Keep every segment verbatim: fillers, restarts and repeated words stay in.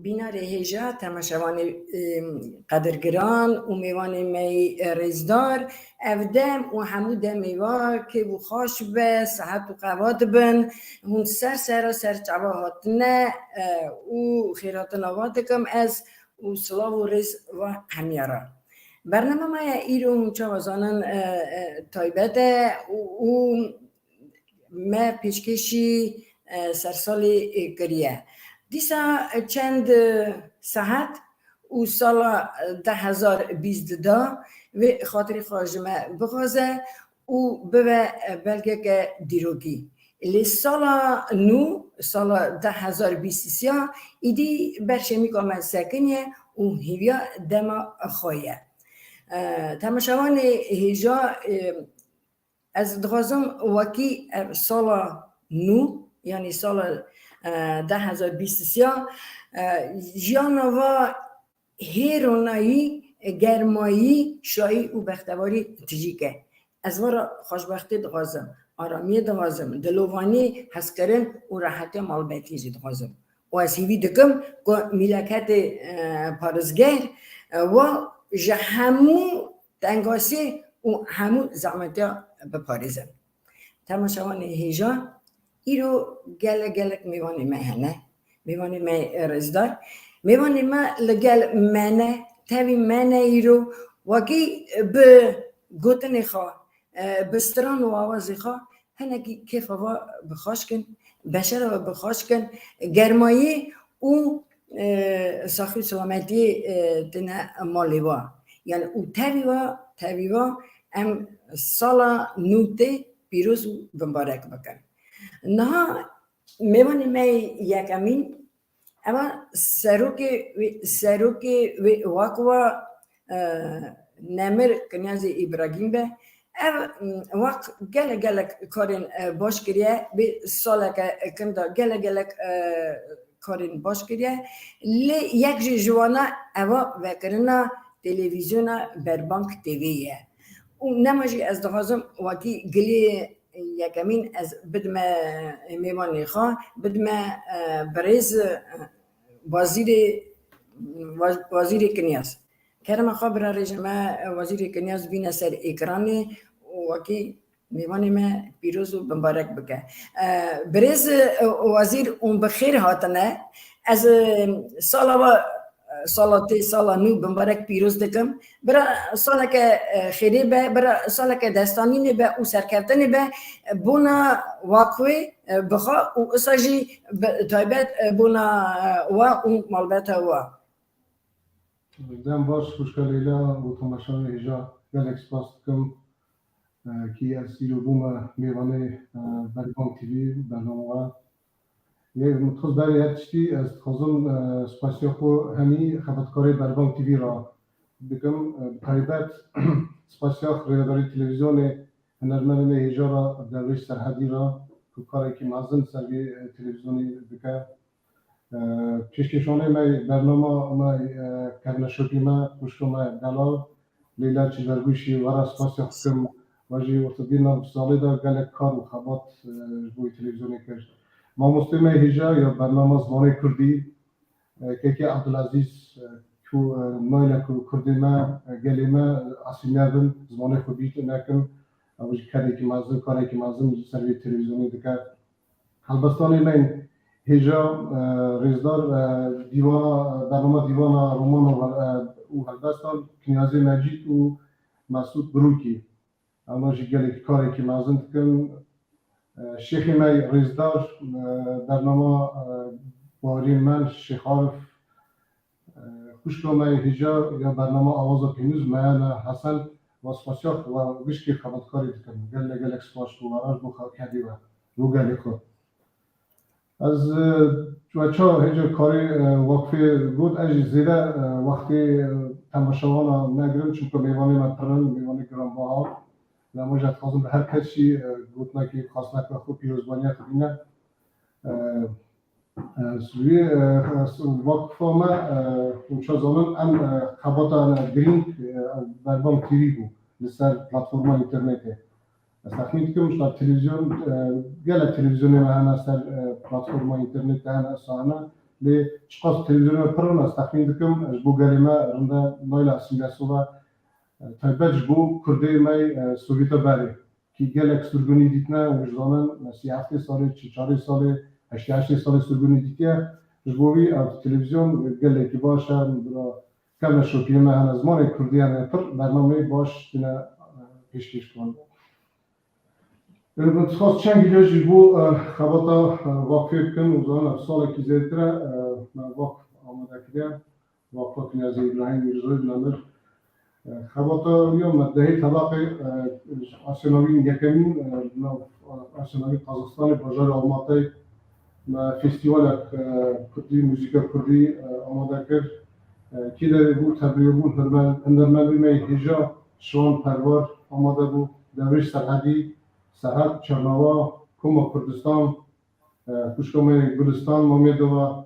Bînarê hêja, temaşevanê, e, qedirgiran û mêvanê me yê rêzdar, ev dem û hemû demê wa kêf û xweş be, sihet û qevat bin. Hûn ser sera ser çava hatine, e, û xêrhatina wa dikim ez û silav û rêz wa hemiya re. Bernama me ya îro hûn çawa zanin, e, e, taybet e û, û me pêşkêşî, e, sersalê, e, kiriye. Dîsa çend, e, saet û sala, e, du hezar bîst da vê xatirê xwe ji me bixwaze û bibe, e, belgeke dîrokî. Lê sala nû, sala du hezar bîst sê, îdî ber şemîka me sekiniye û hêviya dema xwe ye. E, temaşevanê hêja, e, Ez dixwazim wekî, e, sala nû, yanî sala, e, du hezar bîst sê, e, jiyana va hê ronayî, germayî, şayî û bextewarî tijî ke. Ez va re xweşbextî dixwazim, aramiyê dixwazim, dilovanî, hezkirin û rehetiya malbetiyê jî dixwazim. Û ez hîvî dikim ku mîleketê, e, parêzger, e, wa ji hemû tengasî û hemû zehmetiya biparêzin. Temaşevanê hêja, îro gelek gelek mêvanê me hene. Mêvanê me rêzdar. Mêvanê me li gel me ne, tevî me ne îro. Wekî bi gotinê xwe, e, bi stran û awazê xwe hinekî kêfa we bi xweş kin, beşera we bi xweş kin, germayî û, e, saxî û selametiyê, e, tine malê we. Yani û tevî we, tevî we em sala nû tê pîroz û bimbarek bikin. Niha mêvanê me yekemîn, eva serokê wê, serokê wê wak wa, e, Nemir Kinyazê Îbrahîm be. Ev, m, wak gelek gelek karên, e, baş kiriye. Bi saleke kin de gelek gelek, e, karên baş kiriye. Lê yek jî ji wana eva vekirina televîzyona Berbank T V ye. Û nema jî ez dixwazim wekî gilê yekemîn ez bidime mêvanê xwe, bidime, e, birêz, e, wazîrê, wa-, wazîrê Kinyaz. Kerema xwe bira rêje me, e, wazîrê Kinyaz bîne ser êkranê û wekî mêvanê me pîroz û bimbarek bike. E, birêz, e, wazîr, hûn bi xêr hatine. Ez, e, sala we, e, sala tê, sala nû bimbarek pîroz dikim. Bira saleke, e, xêrê be, bira saleke destanînê be û serkeftinê be, e, bona waqfê, e, bi xwe û isa jî bi taybet, e, bona, e, we û malbeta we. Dem baş xwişka Leyla û temaşevanê hêja, gelek spas dikim, e, kî ez îro bûme mêvanê, e, Berbank T V bernama we. Yê min dixwest berê her tiştî ez dixwazim, e, spasiya xwe hemî xebatkarê Berbank T V re bikim. E, bi taybet spasiya rêveberê televîzyonê, hunermendê me hêja re, Derwêş Serhedî re ku karekî mezin ser vê, e, televîzyonê dike. E, pêşkêşanê me, bernama me, e, kevneşopî me, xwişka me delal, Leyla Çilbergûşî, we re spasiya xwe dikim. We jî ortadî nav salê de gelek kar û xebat, e, ji bo televîzyonê kir. Mamostê me hêja ya bernama zimanê kurdî, e, Kekê Abdulazîz, e, ku, e, nayne ku kurdê me, e, gelê me, e, asîmîle bin, zimanê xwe bîr nekin. Ew jî kerekî mezin, karekî mezin ji ser vê televîzyonê dike. Helbestanê me hêja, e, rêzdar, e, dîwana, bernama dîwana roman û hel-, e, û helbestan Kinyazê Mecîd û Mesûd Birûkî. Ema jî gelek karekî mezin dikin. E, şêxê me rêzdar, e, bernama, e, Baharê Mel, Şêx Arif, e, xwişka me hêja ya bernama Awaza Pînûz, Meyana Hesen, we spasiya xwe, we gişkî xebatkarî dikim. Gelek gelek spas ji we re, ji bo xelkê we, ji bo gelê xwe. Ez, e, we ça hêja karê, e, waqfê got, ez jî zêde, e, wextê, e, temaşewana negirim, çunku mêvanê me pir in, mêvanê giranbaha. Lê hema jî ez dixwazim bi her kesî, e, gotinekê, xwestineke xwe, pîrozbaniya xwe bîne. E, e, wî, e, waqfa me, e, hûn ça zanin, em, e, xebata girîng, e, Berbank T V bû li ser platforma înternetê. Ez texmîn dikim, ji televîzyon, e, gelek televîzyonê me hene ser, e, platforma înternetê hene, sahne. Lê çiqas televîzyonê me pir in, ez texmîn dikim, ji bo gelê me rinde nayla asîmîlasyona, e, taybet ji bo Kurdê me, e, Sovyeta berê, kî gelek sirgûnî dîtine û ji zanin, me sî heftê salê, çi çarê salê, heştê heştê salê sirgûnî dîtiye. Ji bo vî ev televîzyon gelekî baş e, bira kevneşopiyê me hene, zimanê Kurdî hene, pir bernameyê baş tine, e, pêşkêş kirin. Min dixwest çend gîlê jî bo, e, xebata, e, vakfê bikim û zanin ev salekî zêdetir e, e, me vakf amade kiriye. Vakfa Kinyazê Îbrahîm Mîrzoyê Nemir. E, xebata ya me dehê tebaqê, e, Asya Navîn yekemîn, e, li nav, e, Asya Navîn Qazaxistanê bajarê Almatayê me festîvalek, e, kurdî, muzîka kurdî, e, amade kir. E, kî de bû, tevlî bûn, hunermen-, hunermendê me hêja Şiwan Perwar amade bû, Derwêş Serhedî, Serhed Çernawa, Koma Kurdistan, e, xwişka me Gulistan Mamêdova,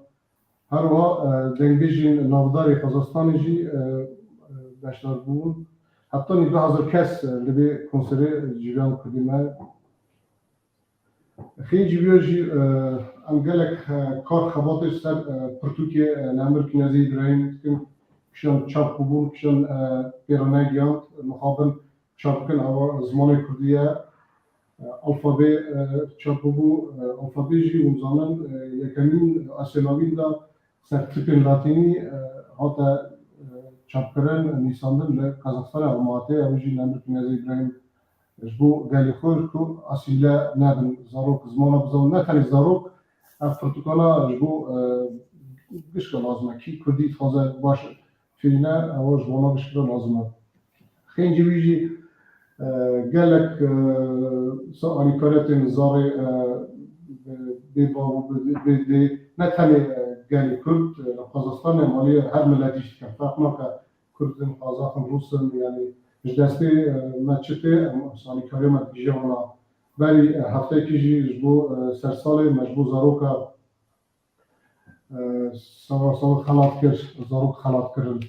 her wiha, e, dengbêjên navdarê Qazaxistanê jî, e, e, beşdar bûn. Heta nî du hezar kes, e, li vê konserê cîran kurdî me. Xêncî wî jî, e, em gelek, e, kar xebatê ji ser, e, pirtûkê, e, Nemir Kinyazê Îbrahîm dikin, kişan çap bûbûn, kişan, e, pê re negihand, mixabin çap bikin, ewa zimanê kurdî ye. E, alfabê, e, çap bûbû, e, alfabê jî hûn zanin, e, yekemîn Asya Navîn de ser tipên latînî, e, hate, e, çapkirin, nîsandin li Qazaxistanê Almatê, ew jî Nemir Kinyazê Îbrahîm ji bo gelê xwe ku asîmîle nebin, zarok zimana bizan, ne tenê zarok, ev pirtûkana ji bo, e, gişka lazim e. Kî kurdî dixwaze baş fêrîne, ewa ji wana gişkira lazim e. Xêncî wî jî, e, gelek, e, sa alîkariyetên zarê, e, bê bav û bê, bê dê, ne tenê, e, gelê Kurd, e, li Qazaxistanê maliyê her miletî jî dike. Ferq nake Kurd in, Qazax in, Rûs in, yanî ji destê, e, me çi tê, em alîkariya me dibêje wana. Berî, e, hefteyekî jî ji bo, e, sersalê me ji bo zaroka, e, sava, sava xelat kir, zarok xelat kirin.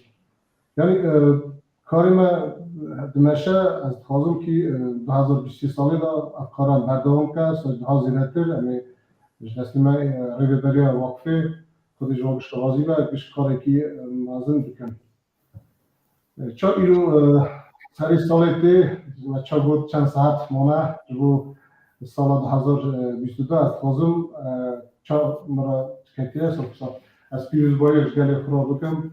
Yanî, e, karê me dimeşe, ez dixwazim kî, e, du hezar bîst salê de ev karan berdewam ke, sal daha zêdetir, em ê ji destê me, e, rêveberiya waqfê, Xwedê ji wan gişka razî be, giş karekî, e, mezin dikin. E, ça îro, e, serê salê tê, me ça got çend saet mane, ji bo sala du hezar bîst û du ez dixwazim, e, ça min re ketiye, sal, sal, ez pîrozbahiya ji gelê xwe re bikim.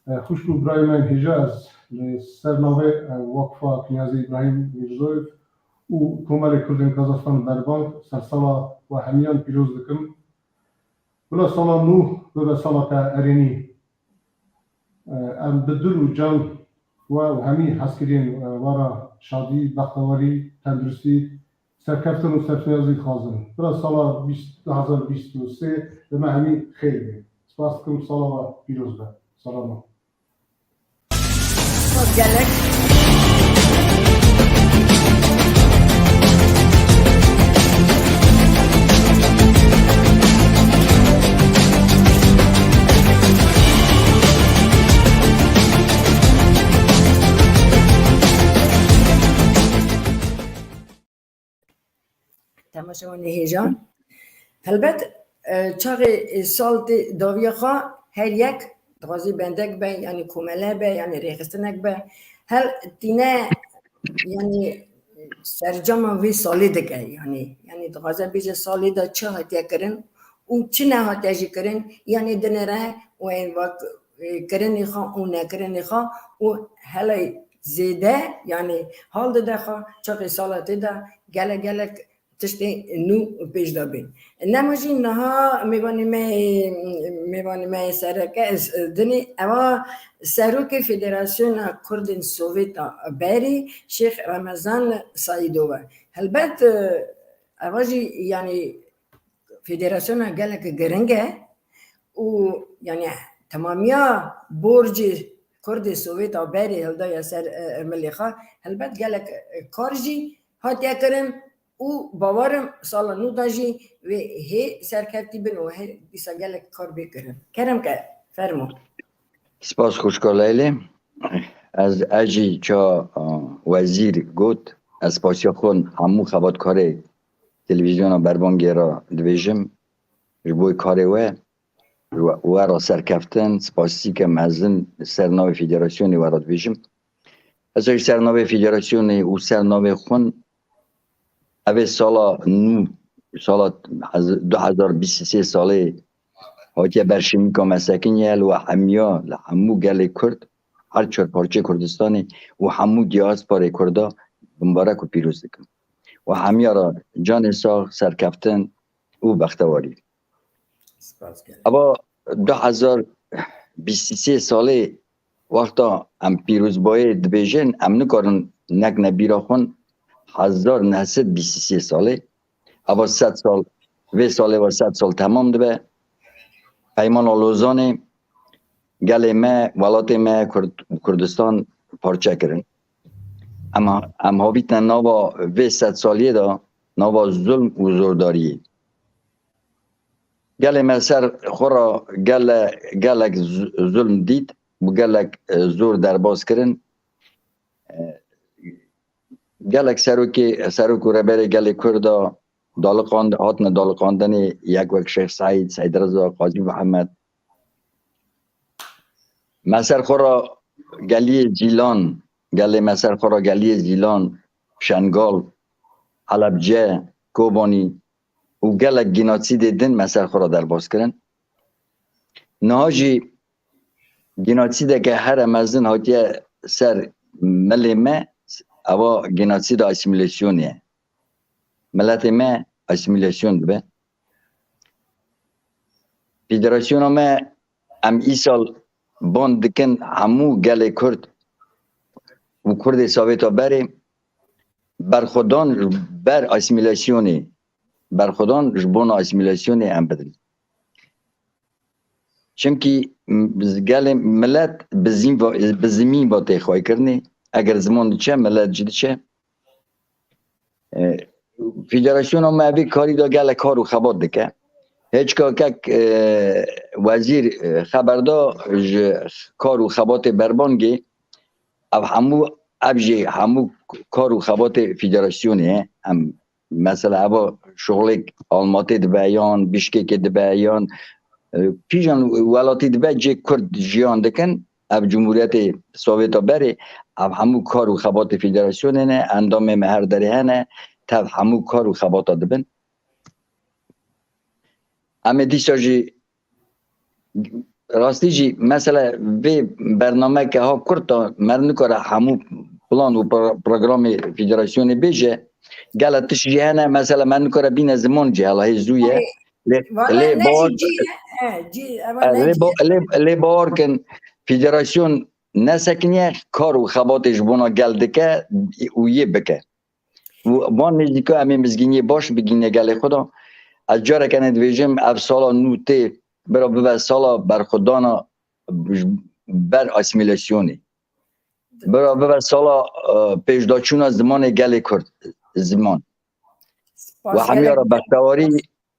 E, xwişk û birayê me hêja ez li ser navê, e, Waqfa Kinyazê Îbrahîm Mîrzoyev û Komelê Kurdên Kazaxstan Berbang sersala we hemiyan pîroz dikim. Bila sala nû bibe saleke erênî. Em bi dil û can we û hemî hezkiriyên we re şadî, bextewarî, tenduristî, serkeftin û serfirazî dixwazin. Bila sala bîst, du hezar bîst û sê li me hemî xêr bê. Spas dikim, sala we pîroz be. Sala me. Spas gelek. Temaşevanê hêja. Helbet, e, çaxê, e, sal tê dawiya xwe her yek dixwazî bendek be, yanî komele be, yanî rêxistinek be. Hel tîne, yanî sercama vê salê dike, yanî, yanî dixwaze bêje salê de çi hatiye kirin û çi nehatiye jî kirin, yanî dinêre û ên vak-, e, kirinê xwe û nekirinê xwe û hele zêde, yanî hal dide xwe çaxê sala tê de gelek gelek tiştê nû pêş de bên. Nema jî niha mêvanê me, mêvanê me sereke dinê, ewa serokê Federasyona Kurdên Sovêta berê Şêx Remezan Saîdov e. Helbet, ewa jî, yanî, federasyona gelek giring e û, yanî, temamiya borcê Kurdê Sovêta berê hildaye ser, e, milê xwe. Helbet gelek, e, kar jî hatiye kirin û bawer im sala nû de jî wê hê serkevtî bin û hê dîsa gelek kar bê kirin. Kerem ke, fermo. Spas xwişka Leylê. Ez, ez jî ça, a, wezîr got, ez spasiya xwe hemû xebatkarê televîzyona Berbangê re dibêjim ji bo karê we. we ra serkeftin, spasîke mezin li ser navê federasyonê we ra dibêjim. Ez ê ji ser navê federasyonê û ser navê xwin, ev ê sala nû, sala hez-, du hezar bîst û sê salê hatiye berşemîka me sekiniye, li we hemiya, li hemû gelê Kurd, her çar parçeyê Kurdistanê û hemû diasporayê Kurda bimbarek û pîroz dikim. We hemiya re canê sax, serkeftin û bextewarî. Spas gelek. Eva du hezar bîst û sê salê wexta em pîrozbayê dibêjin, em nikarin nekine bîra xwe hezar neh sed bîst û sê salê. Eva sed sal, vê salê ve sed sal temam dibe. Peymana Lozanê gelê me, welatê me Kurd-, Kurdistan parçe kirin. Em, em havîtine nava vê sed saliyê de, nava zulm û zordariyê. Gelê me ser xwe re gele-, gelek z-, zulm dît, bi gelek, e, zor derbas kirin. E, gelek serokê, serok û reberê gelê Kurda daliqand-, hatine daliqandinê, yek wek Şêx Seîd, Seîd Reza, Qazî Mihemed. Me ser xwe re geliyê Zîlan, gelê me ser xwe re geliyê Zîlan, Şengal, Helebce, Kobanî û gelek genocîdê din me ser xwe re derbas kirin. Niha jî genocîdeke here mezin hatiye ser milê me, eva genocîda asîmîlasyonê ye. Miletê me asîmîlasyon dibe. Federasyona me, em îsal ban dikin hemû gelê Kurd û Kurdê Sovêta berê berxwedan ber asîmîlasyonê, berxwedan ji bona asîmîlasyonê em bidin. Çimkî m-, gelê milet bi zîn va-, bi zimîn va tê xwaykirinê, eger ziman diçe, milet jî diçe. E, federasyona me vê karî de gelek kar û xebat dike. Hêçka kek, e, wezîr, e, xeber da ji kar û xebatê berbangê, ev hemû, ev jî hemû kar û xebatê federasyonê ye. Em, mesela, eva şixulêk Almatê dibe yan Bişkekê dibe yan, e, kîjan welatî dibe cê Kurd jiyan dikin, ev Cumhuriyetê Sovêta berê, ev hemû kar û xebatê federasyonê ne, endamê me her derê hene, tev hemû kar û xebata dibin. Em ê dîsa jî, rastî jî, mesela vê bernameke ha kurt da, mer nikare hemû plan û pro-, programê federasyonê bêje, gela tişt jî hene, mesela mer nikare bîne ziman jî hela hê zû ye. Erê, Lê, valla lê ne bawer, jî cî, he, cî, eva e, ne lê cî. Ba-, lê, lê bawer kin, federasyon nesekiniye, kar û xebatê ji bona gel dike û yê bike. Û van nêzdîka em ê mizgîniyê baş bigîne gelê xwe de. Ez careke ne dibêjim, ev sala nû tê, bira bibe sala berxwedana ber asîmîlasyonê. Bira bibe sala, e, pêşdaçûna zimanê gelê Kurd, ziman. Spas We hemiya gelek. Re bextewarî,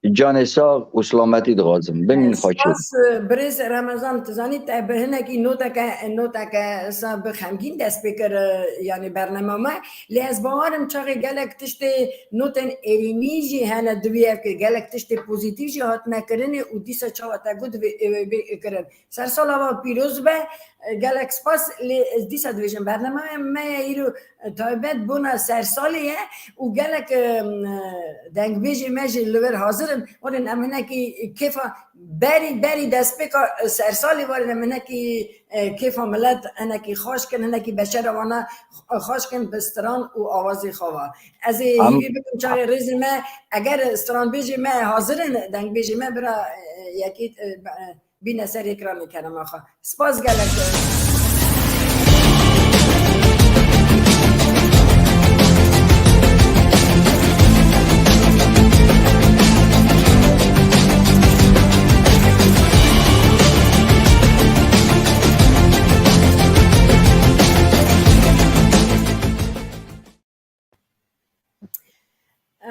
canê sax û silametî dixwazim. Bimînin xaçê. Spas, e, birêz Remezan, tu zanî te bi hinekî noteke, noteke sa bi xemgîn dest pê kir, e, yanî bernama me. Lê ez bawerim çaxê gelek tiştê notên êrînî jî hene divê ev kir. Gelek tiştê pozîtîf jî hatine kirinê û dîsa çawa te got vê, vê, vê kirin. Sersala we pîroz be, e, gelek spas. Lê ez dîsa dibêjim, bernama me ye îro, e, taybet bona sersalê ye û gelek, e, m, e, dengbêjê me jî li vir hazir in. Warên em hinekî kêfa berî, berî destpêka, e, sersalê warên em hinekî, e, kêfa milet hinekî xweş kin, hinekî beşera wana xweş kin bi stran û awazê xwe ve. Ez ê Em hîvî bikim çaxê rêzê me, eger stranbêjê me hazir in, dengbêjê me bira, e, yekî, e, be-, e, bîne ser ekranê kerema xwe. Spas gelek. Eh,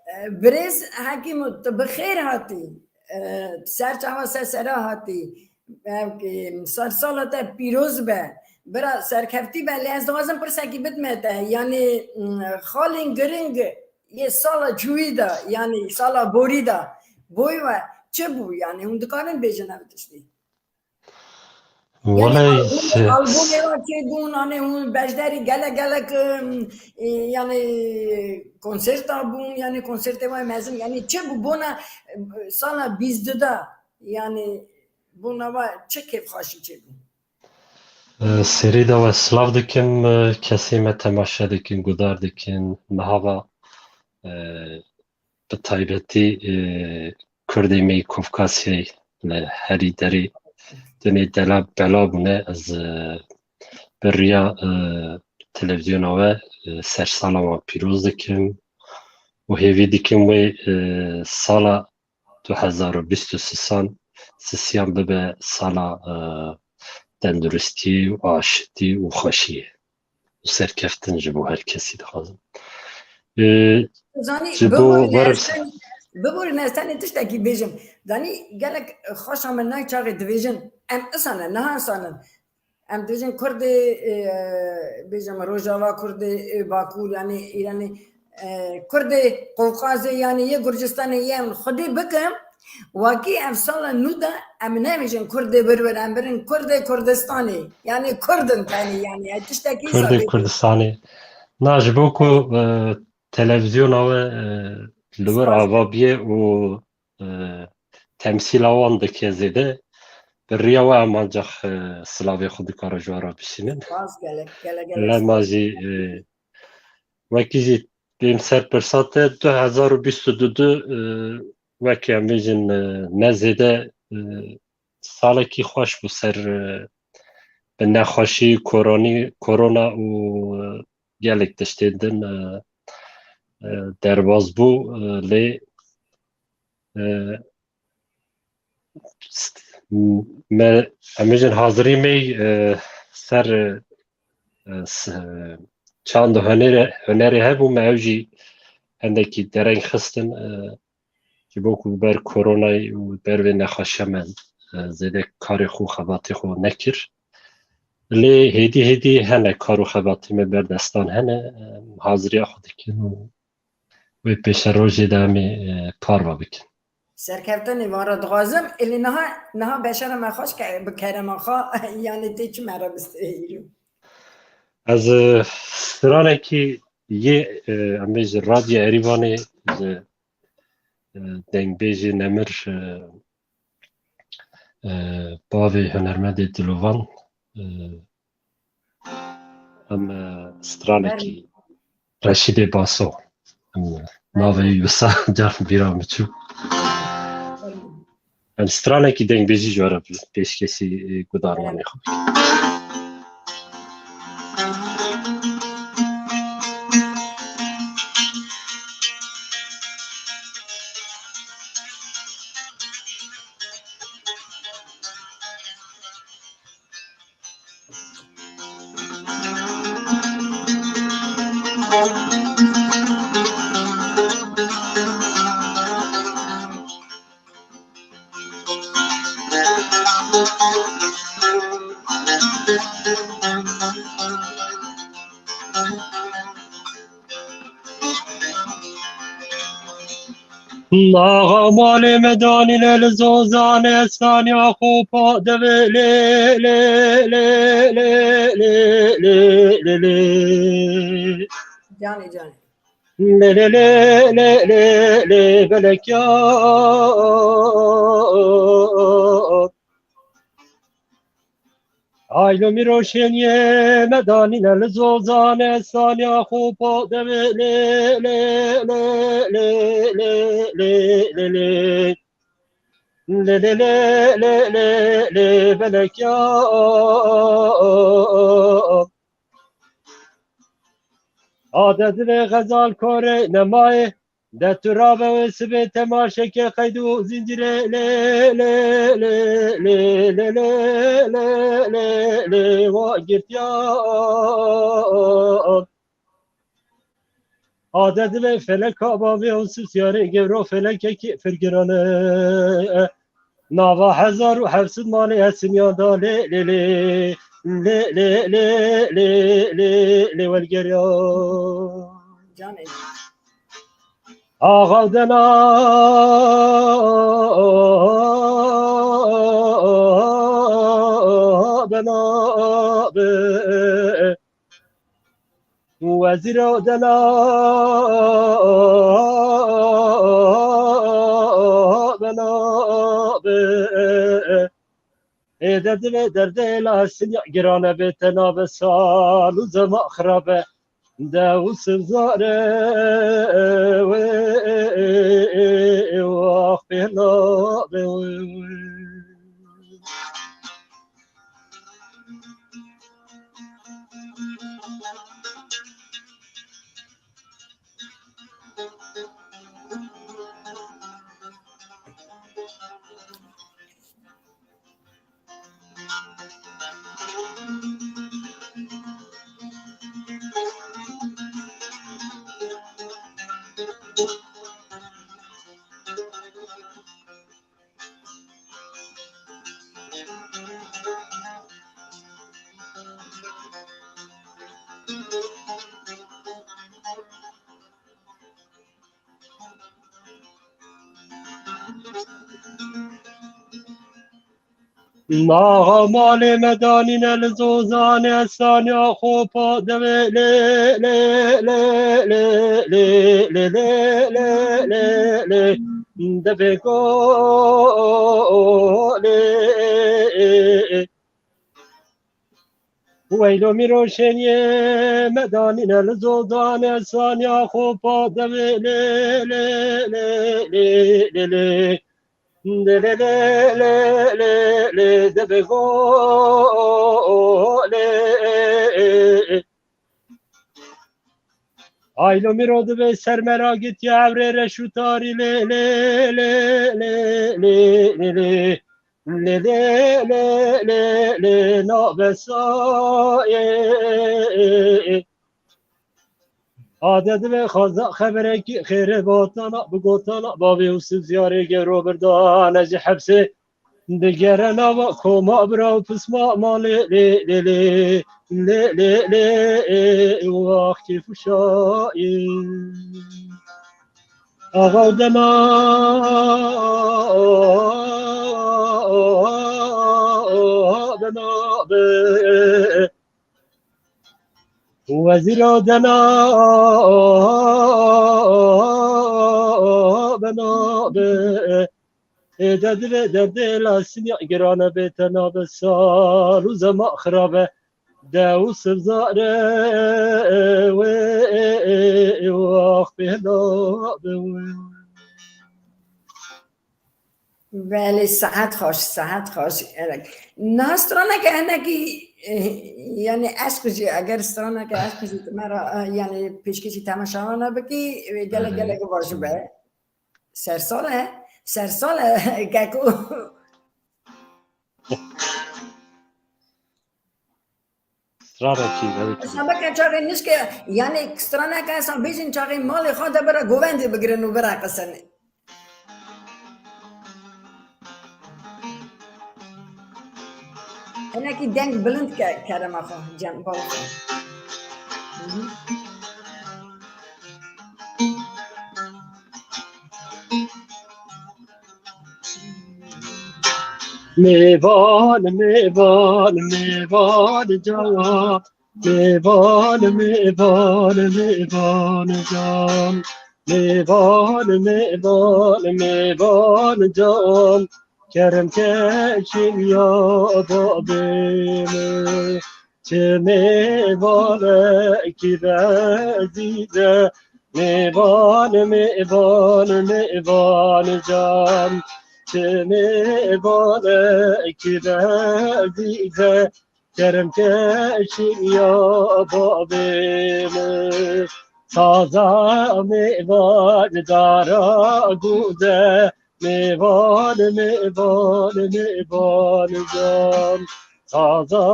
eh, birêz Hekîm, tu bi xêr hatî. Eh, ser çawa ser sera hatî. Belkî ser sala te pîroz be. Bira serkeftî be. Lê ez dixwazim pirsekî bidime te. Yanî, mm, xalên giring yê sala cûyî de, yanî sala borî de, boy we, çi bû? Yani hûn dikarin bêjin ev tiştî? Welay, albûmê wa çêbûn, yani hûn beşdarî gelek gelek, e, yani konserta bûn, yani konsertê wa mezin, yani çi bû bona, e, sala bîst du de, yani bona wa çi kêfxweşî çêbû? E, serî de we silav dikim, e, kesê me temaşe dikin, gudar dikin, niha va, e, bi taybetî, e, Kurdê me yê Kafkasyayê li herî derê dinê dela bela bûne. Ez, e, bi riya, e, televîzyona we, e, sersala wan pîroz dikim û hêvî dikim wê, e, sala du hezar û bîst û sêsan, sisiyan bibe sala, e, tenduristiyê û aşitî û xweşiyê û serkeftin ji bo her kesî dixwazim. Ee, Zanî, ji bo biborîne ez tenê, biborîne ez tenê tiştekî bêjim. Zanî, gelek xweşa min nayê çaxê dibêjin, em isane, niha insanin. Em dibêjin Kurdê, e, bêjim Rojava, Kurdê, e, Bakur, yani Îranê, e, Kurdê Qewqazê, yani yê Gurcistanê, yên Xwedê bikim, wekî ev sala nû de em nebêjin Kurdê wir wir, em birin Kurdê Kurdistanê. Yani Kurd in tenê, yani ev tiştekî Kurdê Kurdistanê. Na, ji bo ku, e, televîzyona we, e, li wir ava bîye û, e, temsîla wan dike zêde, bi riya we em ancax, e, silavê xwe dikare ji we re bişînin. Spas gelek, gelek, gelek. Lema jî, e, wekî jî bêm ser pirsa te, du hezar û bîst û du, e, wekî em bêjin, e, ne zêde, e, salekî xweş bû ser, e, bi nexweşî koronî, korona û, e, gelek tiştên din, e, e, derbas bû, e, lê, e, me, em bêjin hazirî me, e, ser, e, s-, çand û hunerê, hunerê hebû, me ew jî hindekî dereng xistin, e, ji bo ku ber koronayê û ber vê nexweşiya me, e, zêde karê xwe, xebatê xwe nekir. Lê hêdî hêdî hene kar û xebatê me ber destan hene, e, haziriya xwe dikin û wê pêşerojê de em ê, e, parve bikin. Serkeftinê van re dixwazim. Êlê niha, niha beşera me xweş ke bi kerema xwe, yani tê çi me re bistê îro? Ez, e, stranekî yê, e, em bêjin Radyo Erîvanê ji, e, dengbêjê nemir, e, e, bavê hunermendê Dilovan, e, em, e, stranekî Reşîdê Baso. Em, navê wisa car bîra min çû. Em stranekî dengbêjî ji we re pêşkêşî, e, gudarmanê xwe bikin. Naxa malê me danîne li zozanê, staniya xwe pa devê lê, lê, lê, lê, lê, lê, lê, lê. Canê, canê. Lê, lê, lê, lê, lê, lê, belekya. Aylo miroşên yê me danîne li zozanê, staniya xwe pa devê lê, lê, lê, lê, lê, lê, lê, lê. Lê, lê, lê, lê, lê, lê, belekya. Ade dilê xezal korê nemayê, de tu rabe wê sibê temaşeke qeyd û zincirê lê, lê, lê, wa girtiya. Ade dilê feleka bavê û sisyanê gewro felekekî firgirane. Nava hezar û heft sed malê esimiyan da lê, lê, lê, lê, lê, lê, lê, lê, lê, welgeriya. Canê. Axa dena bena be. Wezîro dena bena be. Ê de divê derdê la sinya girane be, tena be sal û zema xirabe. De û sibzare wê wax pê nabe. Naxa malê me danîne li zozanê, saniya xwe pa devê lê, lê, lê, lê, lê, lê, lê, lê, lê, lê, lê, devê golê. Weylo mîro şêniyê me danîne li zozanê, saniya xwe pa devê lê, lê, lê, lê, lê, lê, lê, lê, lê, lê, lê, lê, lê, devê golê. Aylo mîro divê ser me ra gitiye evrê reş û tarî lê, lê, lê, lê, lê, lê, lê, lê, lê, lê, lê, lê, nabesayê. Ade divê xaza xeberekî xêrê batana, bi gotana bavê û sizyarê gero birdan, ez ji hepsê digere nava koma bira û pisma malê lê, lê, lê, lê, lê, lê, ê, wax kêf û şayê. Axa dema bena be. Wezîra dena bena be. Ê de divê derdê la sinya girane be, tena be sal û zema xirabe. De û sibzare wê wax pêna be. Belê, saet xweş, saet xweş. Niha straneke hinekî, eh, yani eşq jî, eger straneke eşq jî tu me ra, eh, yani pêşkêşî temaşevana bikî, eh, gelek, belê, gelek baş be. Sersal e, sersal e, keko. Stranekî, ew ê Esa bike çaxê nişke, yani straneke esa bêjin çaxê malê xwe de bira govendê bigirin û bira qisin. Hinekî deng bilind ke, kerema xwe, cem, bala xwe. Hı hı. Mêvan, mêvan, mêvan can. Mêvan, mêvan, mêvan can. Mêvan, mêvan, mêvan can. Kerem keşin ya babê min. Çi mêvanekî bezîze. Mêvan, mêvan, mêvan can. Çi mêvanekî bezîze. Kerem keşin ya babê min. Saza mêvan dara guze. Mêvan, mêvan, mêvan can. Saza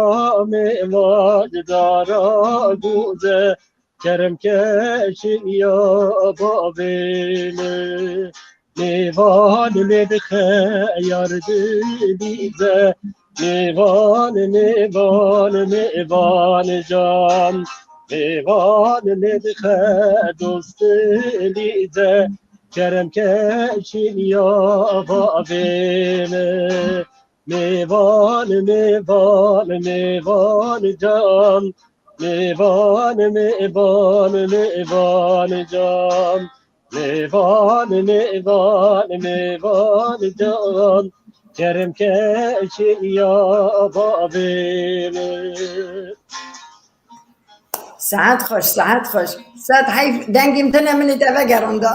mêvan dara guze. Kerem keşin ya babê min. Mêvan lê dixe yar dilîze. Mêvan, mêvan, mêvan can. Mêvan lê dixe dost dilîze. Kerem ke şîniya bavê min. Mêvan, mêvan, mêvan can. Mêvan, mêvan, mêvan can. Mêvan, mêvan, mêvan can. Kerem ke şîniya bavê min. Saet xweş, saet xweş. Saet heyf dengê min tune min ê te vegeranda.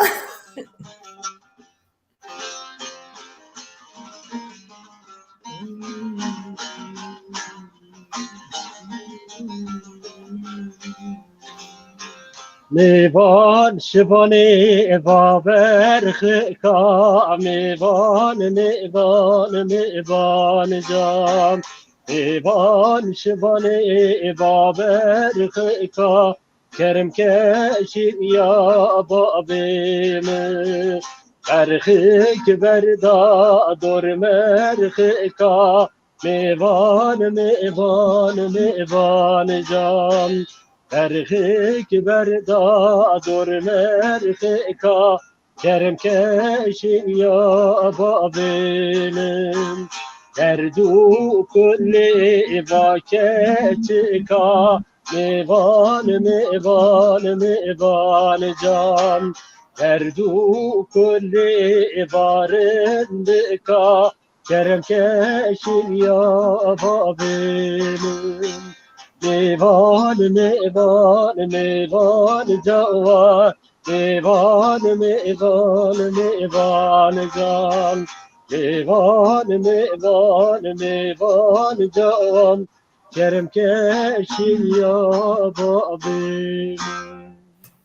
Mêvan şivanê baber xika, mêvan, mêvan, mêvan can. Mêvan şivanê baber xika, kerem ke şîniya bavê min. Berxik berda dor merxika, mêvan, mêvan, mêvan can. Berxik berda dor merxika, kerem ke şîniya bavê min. Derd û kulê va keçika, mêvan, mêvan, mêvan can. Derd û kulê va rindika, kerem ke şîniya bavê min. Mêvan, mêvan, mêvan cawan. Mêvan, mêvan, mêvan can. Mêvan, mêvan, mêvan cawan. Kerem ke şîniya bavê min.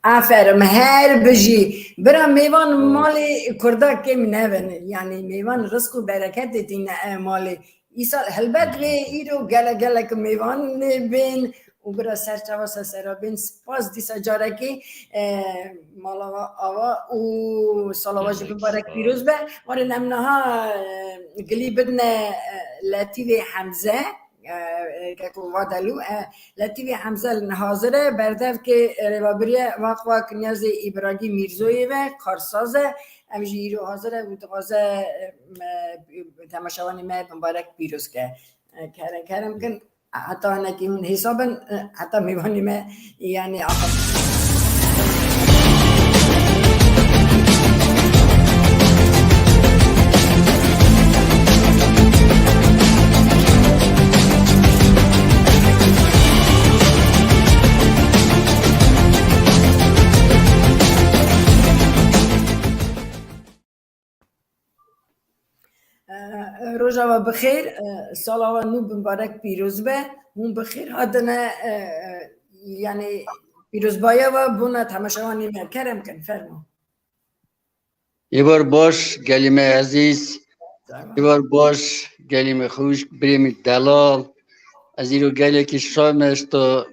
Aferin, her bijî. Bira mêvan malê Kurda kêm nebin. Yani mêvan rizq û bereketê tîne, e, malê. Îsal helbet vê îro gelek gelek mêvan bên û bira serçava ser sera bên. Spas dîsa carekê, e, mala ava û sala wa jî bibarek pîroz be. Warên em niha, e, gilî bidine, e, Letîfê Hemze. E, e, keko Vadelû, e, Letîfê Hemze hazir e, berdevkê rêvebirî ye, wek wek niyazê Îbragî Mîrzoyê ve, karsaz e, ev jî îro hazir e û dixwaze, e, me, temaşevanê me bibarek pîroz ke. E, kerem, kerem kin, heta hinekî hûn hêsa bin, e, heta mêvanê me, yani, axir. E, Rojava bi xêr, e, sala we nû bi mibarek pîroz be. Hûn bi xêr hatine, e, e, yani pîrozbaya we bona temaşevanê me. Kerem kin, fermo. Êvar baş, gelî me ezîz. Êvar baş, gelî me xweş, birê min delal. Ez îro gelekî şa me esta,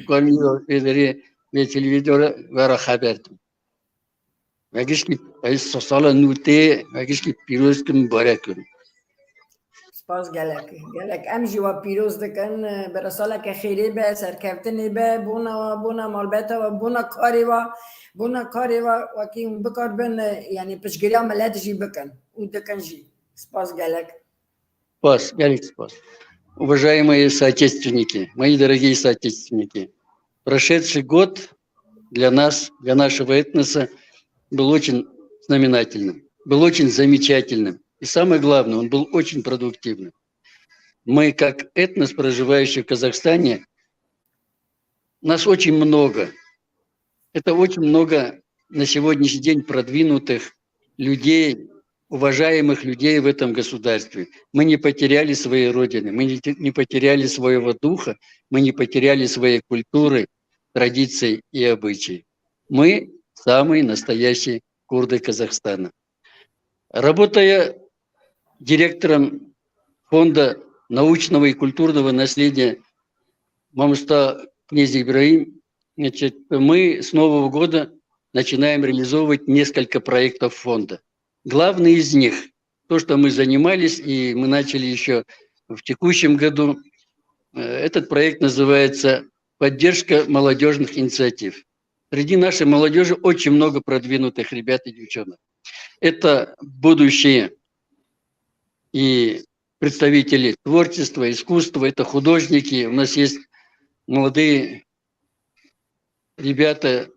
ku em îro vê derê vê televîzyonê we ra xeber dim. Me gişkî, ez sala nû tê, me gişkî pîroz kim, mibarek kim. Spas gelek, gelek. Em jî we pîroz dikin. Bira saleke xêrê be, serkeftinê be, bona we, bona malbeta we, bona karê we, bona karê we, wekî hûn bikarbin, yani piştgiriya milet jî bikin û dikin jî. Spas gelek. Spas, gelek spas. Уважаемые соотечественники, мои дорогие соотечественники, прошедший год для нас, для нашего этноса был очень знаменательным, был очень замечательным. И самое главное, он был очень продуктивным. Мы, как этнос, проживающий в Казахстане, нас очень много. Это очень много на сегодняшний день продвинутых людей, уважаемых людей в этом государстве. Мы не потеряли своей Родины, мы не те-, не потеряли своего духа, мы не потеряли своей культуры, традиций и обычаи. Мы самые настоящие курды Казахстана. Работая директором фонда научного и культурного наследия Мамуста князя Ибрагим, значит, мы с нового года начинаем реализовывать несколько проектов фонда. Главный из них, то, что мы занимались, и мы начали ещё в текущем году, э, этот проект называется «Поддержка молодёжных инициатив». Среди нашей молодежи очень много продвинутых ребят и девчонок. Это будущие и представители творчества, искусства, это художники. У нас есть молодые ребята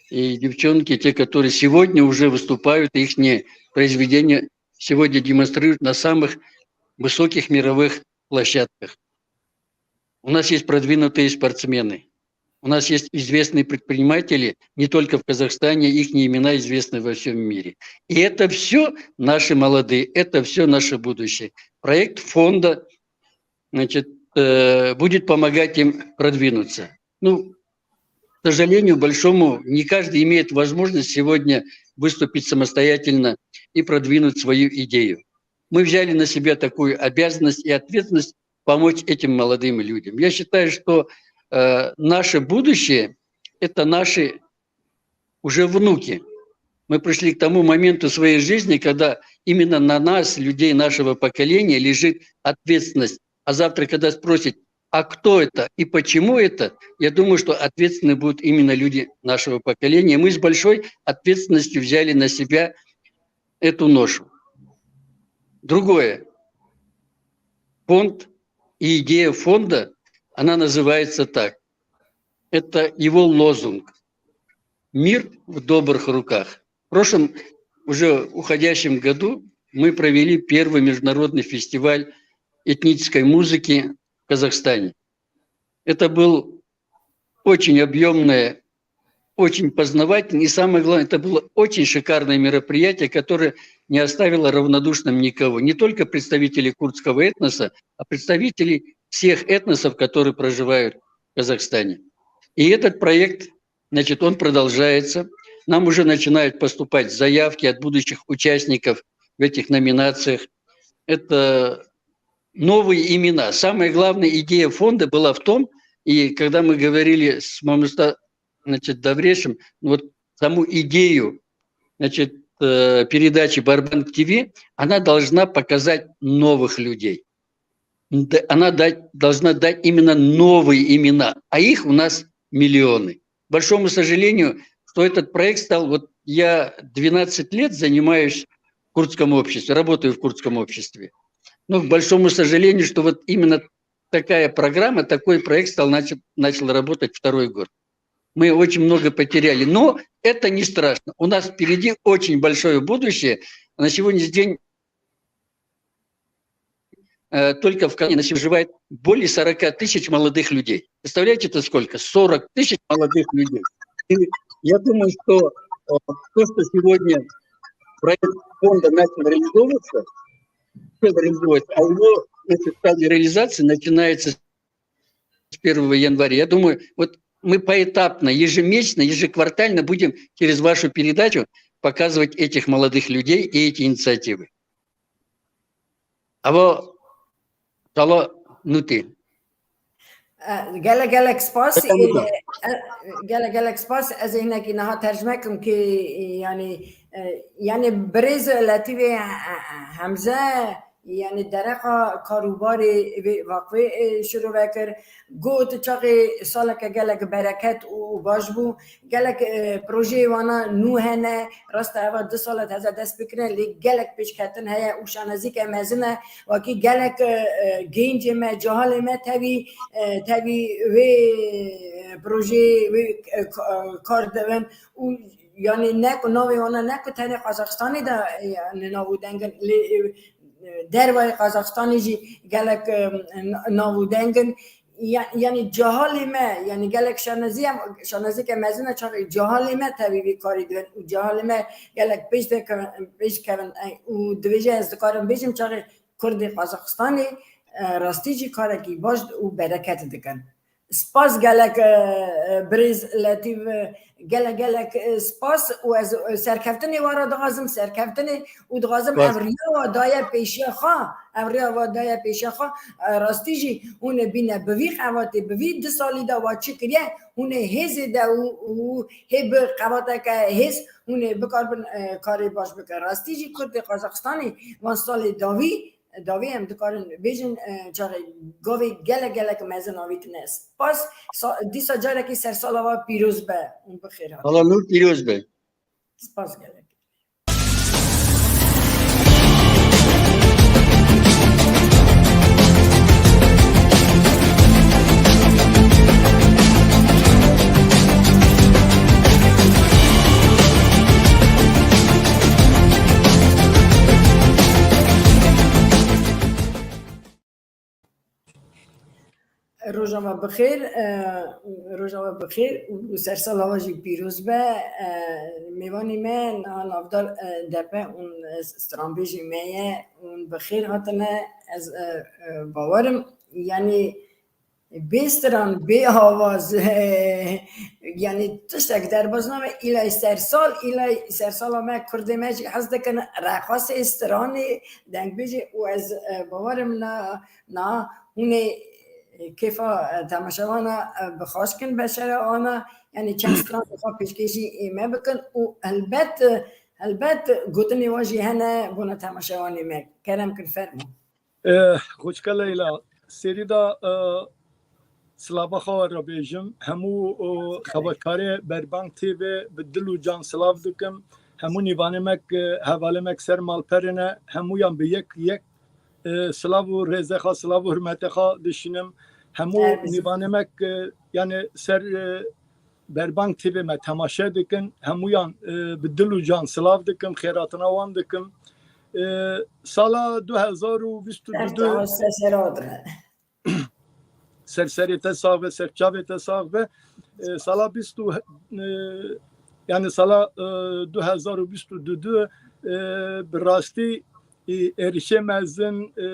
и девчонки, те, которые сегодня уже выступают, их произведения сегодня демонстрируют на самых высоких мировых площадках. У нас есть продвинутые спортсмены. У нас есть известные предприниматели, не только в Казахстане, их имена известны во всем мире. И это все наши молодые, это все наше будущее. Проект фонда, значит, э, будет помогать им продвинуться. Ну, к сожалению большому, не каждый имеет возможность сегодня выступить самостоятельно и продвинуть свою идею. Мы взяли на себя такую обязанность и ответственность помочь этим молодым людям. Я считаю, что э, наше будущее — это наши уже внуки. Мы пришли к тому моменту своей жизни, когда именно на нас, людей нашего поколения, лежит ответственность. А завтра, когда спросят, а кто это и почему это, я думаю, что ответственны будут именно люди нашего поколения. Мы с большой ответственностью взяли на себя эту ношу. Другое. Фонд и идея фонда, она называется так. Это его лозунг: «Мир в добрых руках». В прошлом, уже уходящем году, мы провели первый международный фестиваль этнической музыки в Казахстане. Это был очень объемное, очень познавательное, и самое главное, это было очень шикарное мероприятие, которое не оставило равнодушным никого, не только представителей курдского этноса, а представителей всех этносов, которые проживают в Казахстане. И этот проект, значит, он продолжается. Нам уже начинают поступать заявки от будущих участников в этих номинациях. Это новые имена. Самая главная идея фонда была в том, и когда мы говорили с Мамуста, значит, Даврешем, вот саму идею, значит, э, передачи Барбан ТВ, она должна показать новых людей. Д-, она дать, должна дать именно новые имена, а их у нас миллионы. К большому сожалению, что этот проект стал, вот я двенадцать лет занимаюсь в курдском обществе, работаю в курдском обществе. Но, к большому сожалению, что вот именно такая программа, такой проект стал, начал, начал работать второй год. Мы очень много потеряли. Но это не страшно. У нас впереди очень большое будущее. На сегодняшний день э, только в Казани на сегодня проживает более сорока тысяч молодых людей. Представляете, это сколько? Сорок тысяч молодых людей. И я думаю, что э, то, что сегодня проект фонда начал реализовываться, начал реализовываться, а его, значит, стадия реализации начинается с первого января. Я думаю, вот мы поэтапно, ежемесячно, ежеквартально будем через вашу передачу показывать этих молодых людей и эти инициативы. Ava çala nûtê. Gelek gelek spas. Gelek gelek spas. Ez ê hinekî niha tercime kim ki, yani, yani birêz Letîfê Hemze, yani dereqa karûbarê vê vaqfê şirove kir. Got çaxê saleke gelek bereket û baş bû. Gelek projeyê wana nû hene. Rast e, eva du sal e heze dest bikirine, lê gelek pêşketin heye û şanezîke mezin e. Wekî gelek gencê me, cehalê me tevî, tevî wê projeyê, wê kar dibin û, yanî, ne ku navê wana ne ku tenê Qazaxistanê de, yanî, nav û deng in, lê dervayê Qazaxistanê jî gelek nav û deng in. Yanî cehalê me, yanî gelek şaneziye, şanezîke mezin e, çaxê cehalê me tevî vê karî dibin û cehalê me gelek pêş de kevin, pêş kevin û dibêje, ez dikarim bêjim, çaxê Kurdê Qazaxistanê rastî jî karekî baş û bereket dikin. Spas gelek birêz Letîf, gelek gelek spas û ez serkeftinê we re dixwazim, serkeftinê û dixwazim ev riya we daye pêşiya xwe, ev riya we daye pêşiya xwe. Rastî jî hûn ê bîne bi vî qevatê, bi vî du salî de we çi kiriye, hûn ê hêzê de û, û hê bi qevateke hêz hûn ê bikaribin karê baş bikin. Rastî jî Kurdê Qazaxistanê van salê dawî dawî em dikarin bêjin, e, çaxê gavê gelek gelek mezin avîtine. Spas, sa-, dîsa carekî sersala we pîroz be û bi xêr hatin. Sala nû pîroz be. Spas gelek. Roja we bi xêr, e, roja we bi xêr û sersala we jî pîroz be. E, mêvanê me niha navdar, e, D P û, e, stranbêjê me ye û bi xêr hatine. Ez, e, e, bawerim, yanî bê stran, bê awaz, e, yanî tiştek derbas nabe, îlay sersal, îlay sersala me, kurdê me jî hez dikin rexasê stranê, dengbêjê û ez, e, bawerim na, na hûn ê, e, kêfa, e, temaşevana, e, bi xweş kin beşere ana, yanî çend stran xwe pêşkêşî ê me bikin û helbet, e, helbet gotinê we jî hene bona temaşevanê me. Kerem kin, fermo. Eh, Xwişka Leyla, serî de, eh, silava xwe we re bêjim. Hemû, eh, xebatkarê Berbang T V bi dil û can silav dikim. Hemû nîvanê me, eh, hevalê me ser malperê ne, hemûyan bi yek yek, eh, silav û rêzê xwe, silav û hurmetê xwe dişînim. Hemû nîvanê me, eh, yani ser, eh, Berbang T V me temaşe dikin. Hemûyan, e, bi dil û can silav dikim, xêratina wan dikim. E, sala du hezar û bîst û du, ser serê te sax be, ser çavê te sax be. E, sala bîst û, e, yani sala, e, du hezar û bîst û du, e, bi rastî, e, êrişê mezin, e,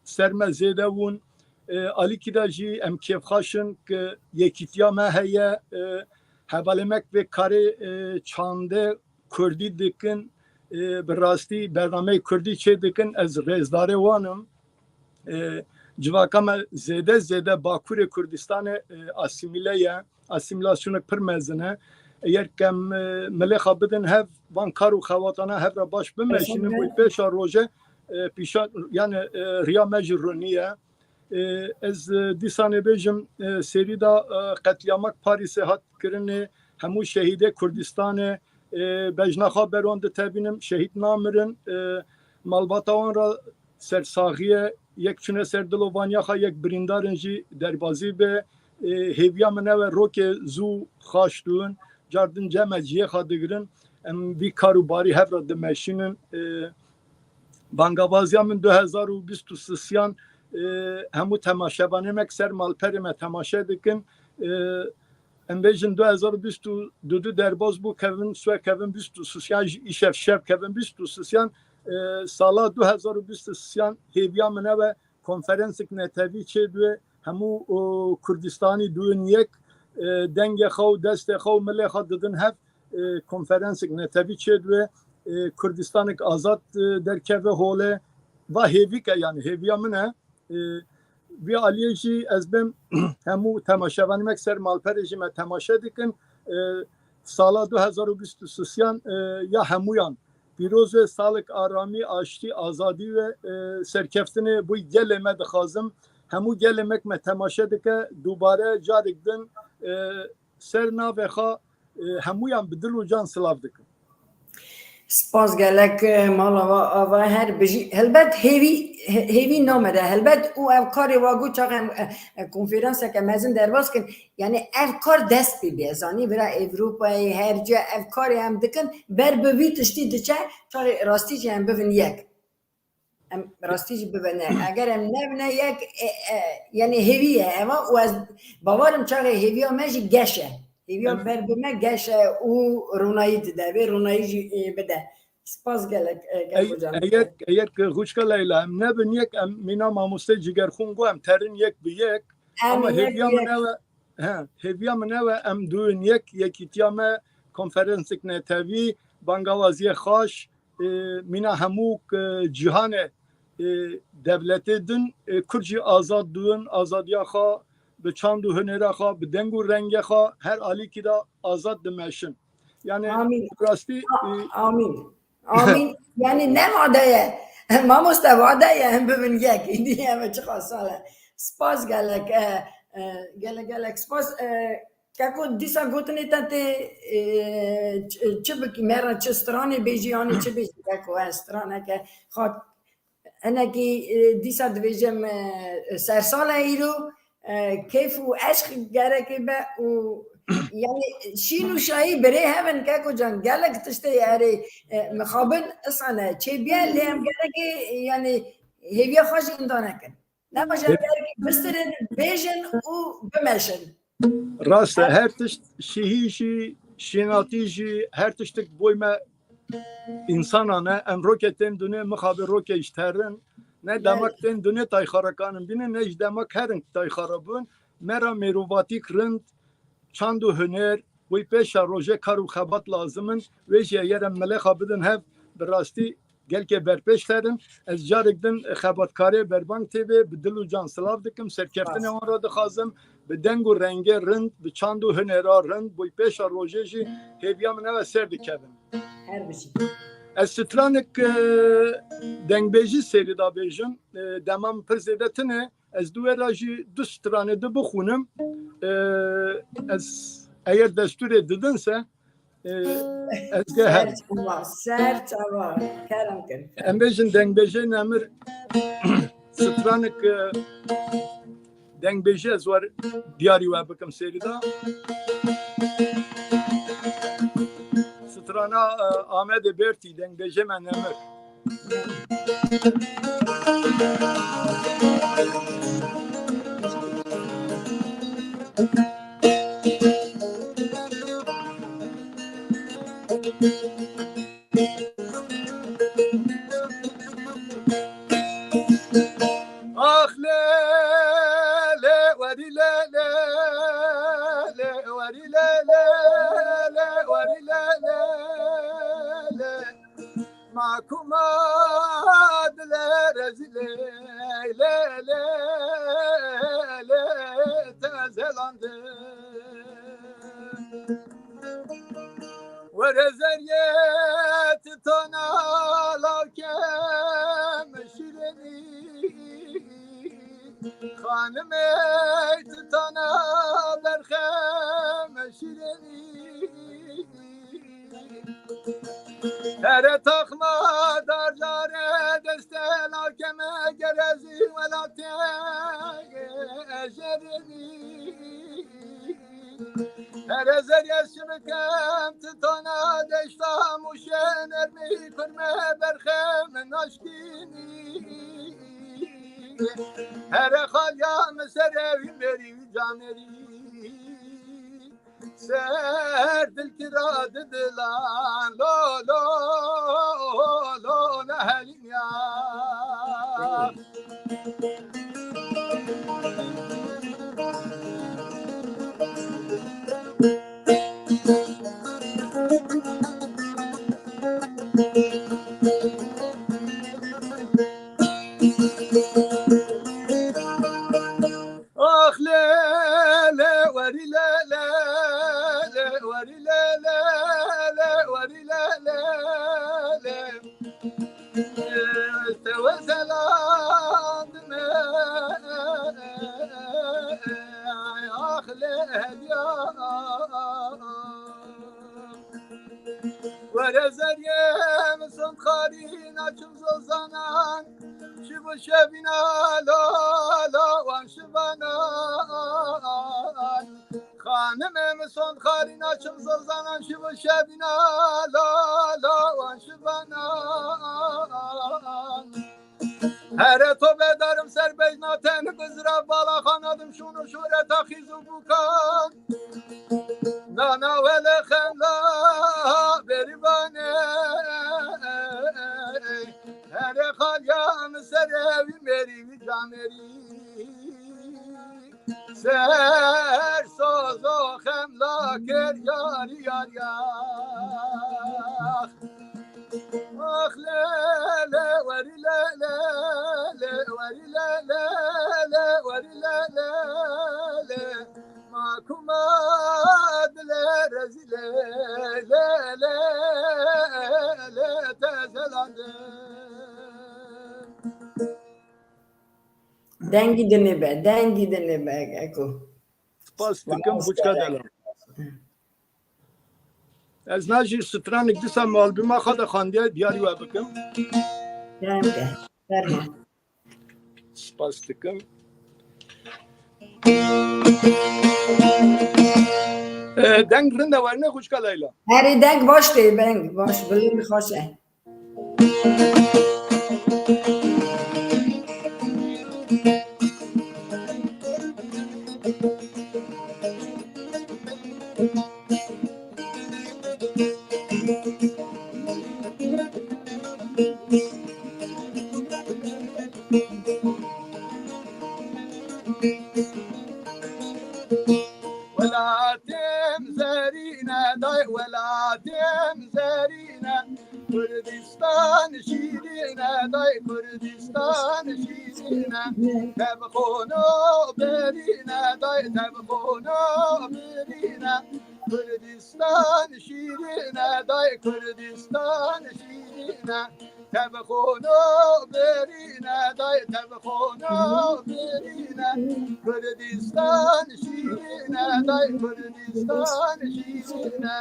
ser me zêde bûn. E, alîkî de jî em kêfxweş in ku yekîtiya me heye. E, hevalê me vê karê, e, çandê kurdî dikin, e, bi rastî bernameyê kurdî çê dikin, ez rêzdarê wan im. E, civaka me zêde zêde Bakurê Kurdistanê, e, asîmîle ye. Asîmîlasyonek pir mezin e. Eger ke em, e, milê xwe bidin hev, van kar û xebatana hev re baş bimeşînin, wê pêşa roje, e, pîşa, yani, e, riya me jî ronî ye. E, ez, e, dîsanê bêjim, e, serî de, e, qetlîamek Parîsê hat kirinê, hemû şehîdê Kurdistanê, e, bejna xwe ber wan ditebînim, şehîd namirin, e, malbata wan re sersaxiyê, yek çûne ser dilovaniya xwe, yek birîndarin jî derbazî be, e, hêviya min ew e, rokê zû xaş dûn, car din cem e cihê xwe digirin, em vî kar û barî hev re dimeşînin. E, Bangawaziya min du hezar û bîst û sisiyan, e, hemû temaşevanê me ser malperê me temaşe dikin. E, em bêjin du hezar û bîst û du derbas bû, kevin, swe kevin bîst û sisiyan jî îşev şev kevin bîst û sisiyan, e, sala du hezar û bîst û sisiyan hêviya min ew e, konferensek netewî çê dûye, hemû, o, Kurdistanî dûn yek, e, dengê xwe û destê xwe û milê xwe didin hev, e, konferensek netewî çêdibe, e, Kurdistanek azad, e, derkeve hole, va hêvîke, yani hêviya min e. E, vî aliyê jî ez bêm hemû temaşevanê me ser malperê jî me temaşe dikin. E, sala du hezar û bîst û sisiyan, e, ya hemûyan pîroz ve, salek aramî, aştî, azadî ve, e, serkeftinê bo gelê me dixwazim. Hemû gelê me me temaşe dike, dubare carek din, e, ser navê xwe, e, hemûyan bi dil û can silav dikim. Spas gelek, e, mala we ava her bijî. Helbet hêvî, hê-, hêvî namire. Helbet û ev karê wa got çax em, e, e, konferanseke mezin derbas kin. Yani ev kar dest pê bê. Ez zanî vira Ewropayê her cî ev karê em dikin. Ber bi vî tiştî diçe, çaxê rastî jî em bivin yek. Em rastî jî bibine. Eger em nebine yek, e, e, yani hêvî ye eva û ez bawerim çaxê hêviya me jî geş e. Hêviya ber bi me geş e û ronayî dide. Vê ronayî jî, e, bide. Spas gelek, e, gelek hocam. Eger, eger ki Xwişka Leyla em nebin yek, em mîna mamoste Cigerxûn got, em terin yek bi yek. Ama hêviya min ew e, he, hêviya min ew e, em dûn yek, yekîtiya me, konferansek netewî, bangawaziyê xaş, e, mîna hemû, e, cîhanê, e, dewletê din, e, Kurd jî azad dûn, azadiya xwe bi çand û hunera xwe, bi deng û rengê xwe her alîkî de azad dimeşin. Yani rastî, e, amîn. Amîn. Yani nema de ye. Mamoste, vade ye, em bibin yek. Îdî em çiqas sal e. Spas gelek, e, e, gelek, gelek spas. E, keko dîsa gotinê te tê, e, çi, çi bikî, me re çi stranê bêjî, yanî çi bêjî keko, e, straneke xat. Hinekî, e, dîsa dibêjim, e, sersal e îro, e, keyf û eşq gerekê be û, yani, şîn û şahî birê hev in, keko can, gelek tiştê erê, e, mixabin isane çêbiye, lê em gerekê, yani, hêviya xwe jî inda nekin. Nema jî em gerekê bistirin, bêjin û bimeşin. Rast e, her tişt şihî jî, şênatî jî, her tiştik boy me însanan e. Em roke tên dunê mixabê roke ji terin. Ne demek tên dunê tayxarakan in bînin, ne ji demek herin tayxara bûn. Me ra mêrovatîk rind, çand û huner, boy pêşa rojê kar û xebat lazim in. Wê jî eger em milexa bidin hev, bi rastî gelkê berpêş herin. Ez carek din xebatkarê Berbang T V bi dil û can silav dikim. Serkeftinê wan re dixwazim. Bi deng û rengê rind, bi çand û hunera rind, boy pêşa rojê jî hêviya min ew e ser dikevin. Her bijî. Ez stranek, e, dengbêjî serî da bêjim. E, dema min pir zêde tune. Ez di wê re jî du stranê di bixwînim. E, ez eger destûrê didin se, e, ez ge her. Ser çava, ser çava. Kerem kin. Em bêjin dengbêjê nemir stranek, e, dengbêjî ez wer diyarî we bikim serî da. Strana, e, Amedê Bertî, dengbêjê me nemir. Ax lê, lê, werî lê, lê, lê, werî lê, lê, lê, werî lê, lê, lê. Ma kuma dilê rezîlê, lê, lê, lê, te zelandin. Were zeriyê titana lawke min şîrînî. Xanimê titana berxe min şîrînî. Here taxma dardarê destê lawke min gerezî welatê ejerînî. Here zeriyê şibikem titana deşta mûşê nermî kurme berxe min naşkînî. Here xaliya min serê wî mêrî wî camerî. Ser dilkira didilan lo, lo, lo, nehelîn ya. Ax lê, lê, werî lê, lê, lê, werî lê, lê, lê, werî lê, lê, lê. Te we zelandime, ax lê hediya. Were zeriyê min sond xarîna çim zozanan, şiv û şevîna la, la, wan şivanan. Xanimê min sond xarîna çim zozanan, şiv û şevîna la, la, wan şivanan. Here to bedarim ser bejna ten bizra bala xanadim şûn û şûreta xîz û bûkan. Nana wele xemla berîvanê. Here xaliya min serê wî mêrî wî camerî. Ser sozo xemla kir yarî yarî ax. Ax lê, lê, werî lê, lê, lê, werî lê, lê, lê, werî lê, lê, lê. Ma kuma dilê rezîlê, lê, lê, lê, te zelandin. Dengî dinê be, dengî dinê be, Eko. Spas dikim, Xwişka Delan. Ez na jî stranek dîsa mi albûma xwe de xandiye, diyarî we bikim. Kerem ke, fermo. Spas dikim. E, deng rind e werne, Xwişka Leyla? Herî deng baş tê, deng baş, bilind xweş e. Welatêm zerîne, day welatêm zerîne. Kurdistan şîrîne, day Kurdistan şîrîne. Tev xono birîne, day tev xono birîne. Kurdistan şîrîne, day Kurdistan şîrîne. Tev xono birîne, day tev xono birîne. Kurdistan şîrîne, day Kurdistan şîrîne.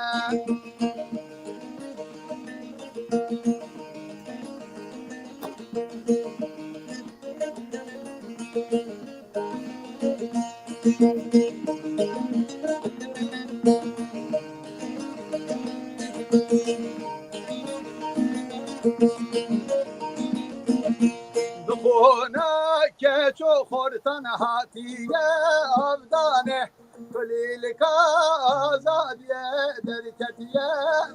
Bi xona keç û xortan hatiye avdane. Kulîlka azadiye derketiye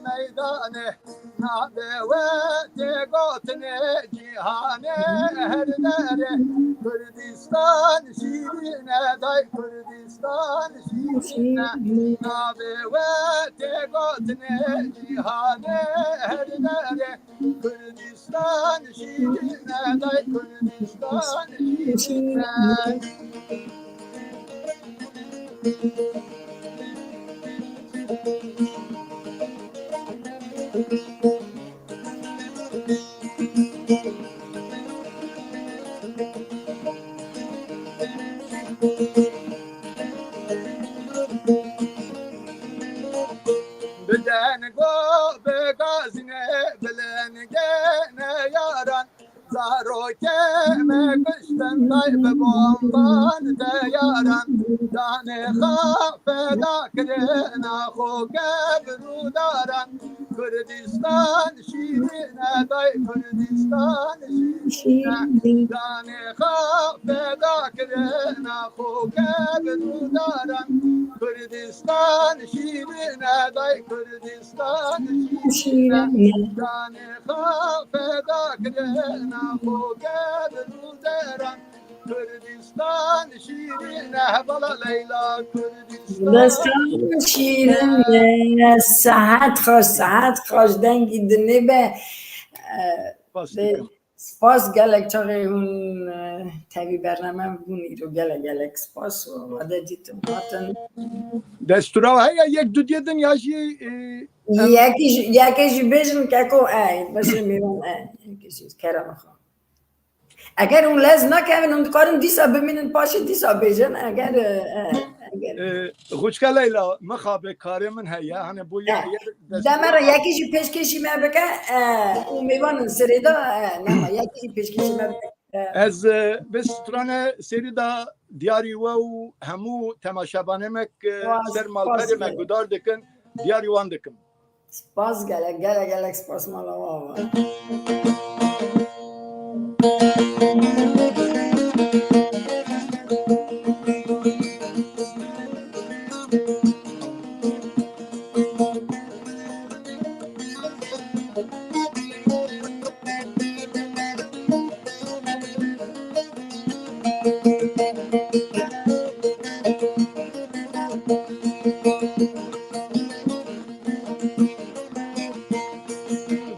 meydanê. Navê we tê gotinê cîhanê her derê. Kurdistan şîrîne, day Kurdistan şîrîne. Navê we tê gotinê cîhanê her derê. Kurdistan şîrîne, day Kurdistan şîrîne. Bi deng û bi gazînê, bi lingê neyaran. Zarokê me kuştin, day bi bomban teyaran. Canê xwe feda kirina xo kevir û daran. Kurdistan şîrîne, day Kurdistan şîrîne. Canê xwe feda kirina xo kevir û daran. Kurdistan şîrîne, day Kurdistan şîrîne. Canê xwe feda kirina xo kevir û daran. Kurdistan şîrîne, bala Leyla, Kurdistan. Kurdistan şîrîne, sehet xweş, sehet xweş, dengî dinê be. Spas dikim. Spas gelek çaxê hûn, e, tevî bername bûn, îro gelek gelek spas û wade dîtim hatin. Destûra heye yek du diyê din ya jî, e, em Yekê jî, yekê jî bêjin keko, e, beşê mêvan, e, yekê jî kerema xwe. Eger hûn lez nakevin, hûn dikarin dîsa bimînin, paşê dîsa bêjin, eger, e, e, eger. E, Xwişka Leyla, mixabe karê min heye, hani bu E, yek, yek dest deme re yekê jî pêşkêşî me bike, e, û mêvanin sirê de, e, nema, yekê jî pêşkêşî me bike. E. Ez, e, bi strane serî de diyarî we û hemû temaşevanê me, e, Spas, ser malperê me spas. Gudar dikin, diyarî wan dikim. Spas gelek, gelek, gelek spas mala we ava.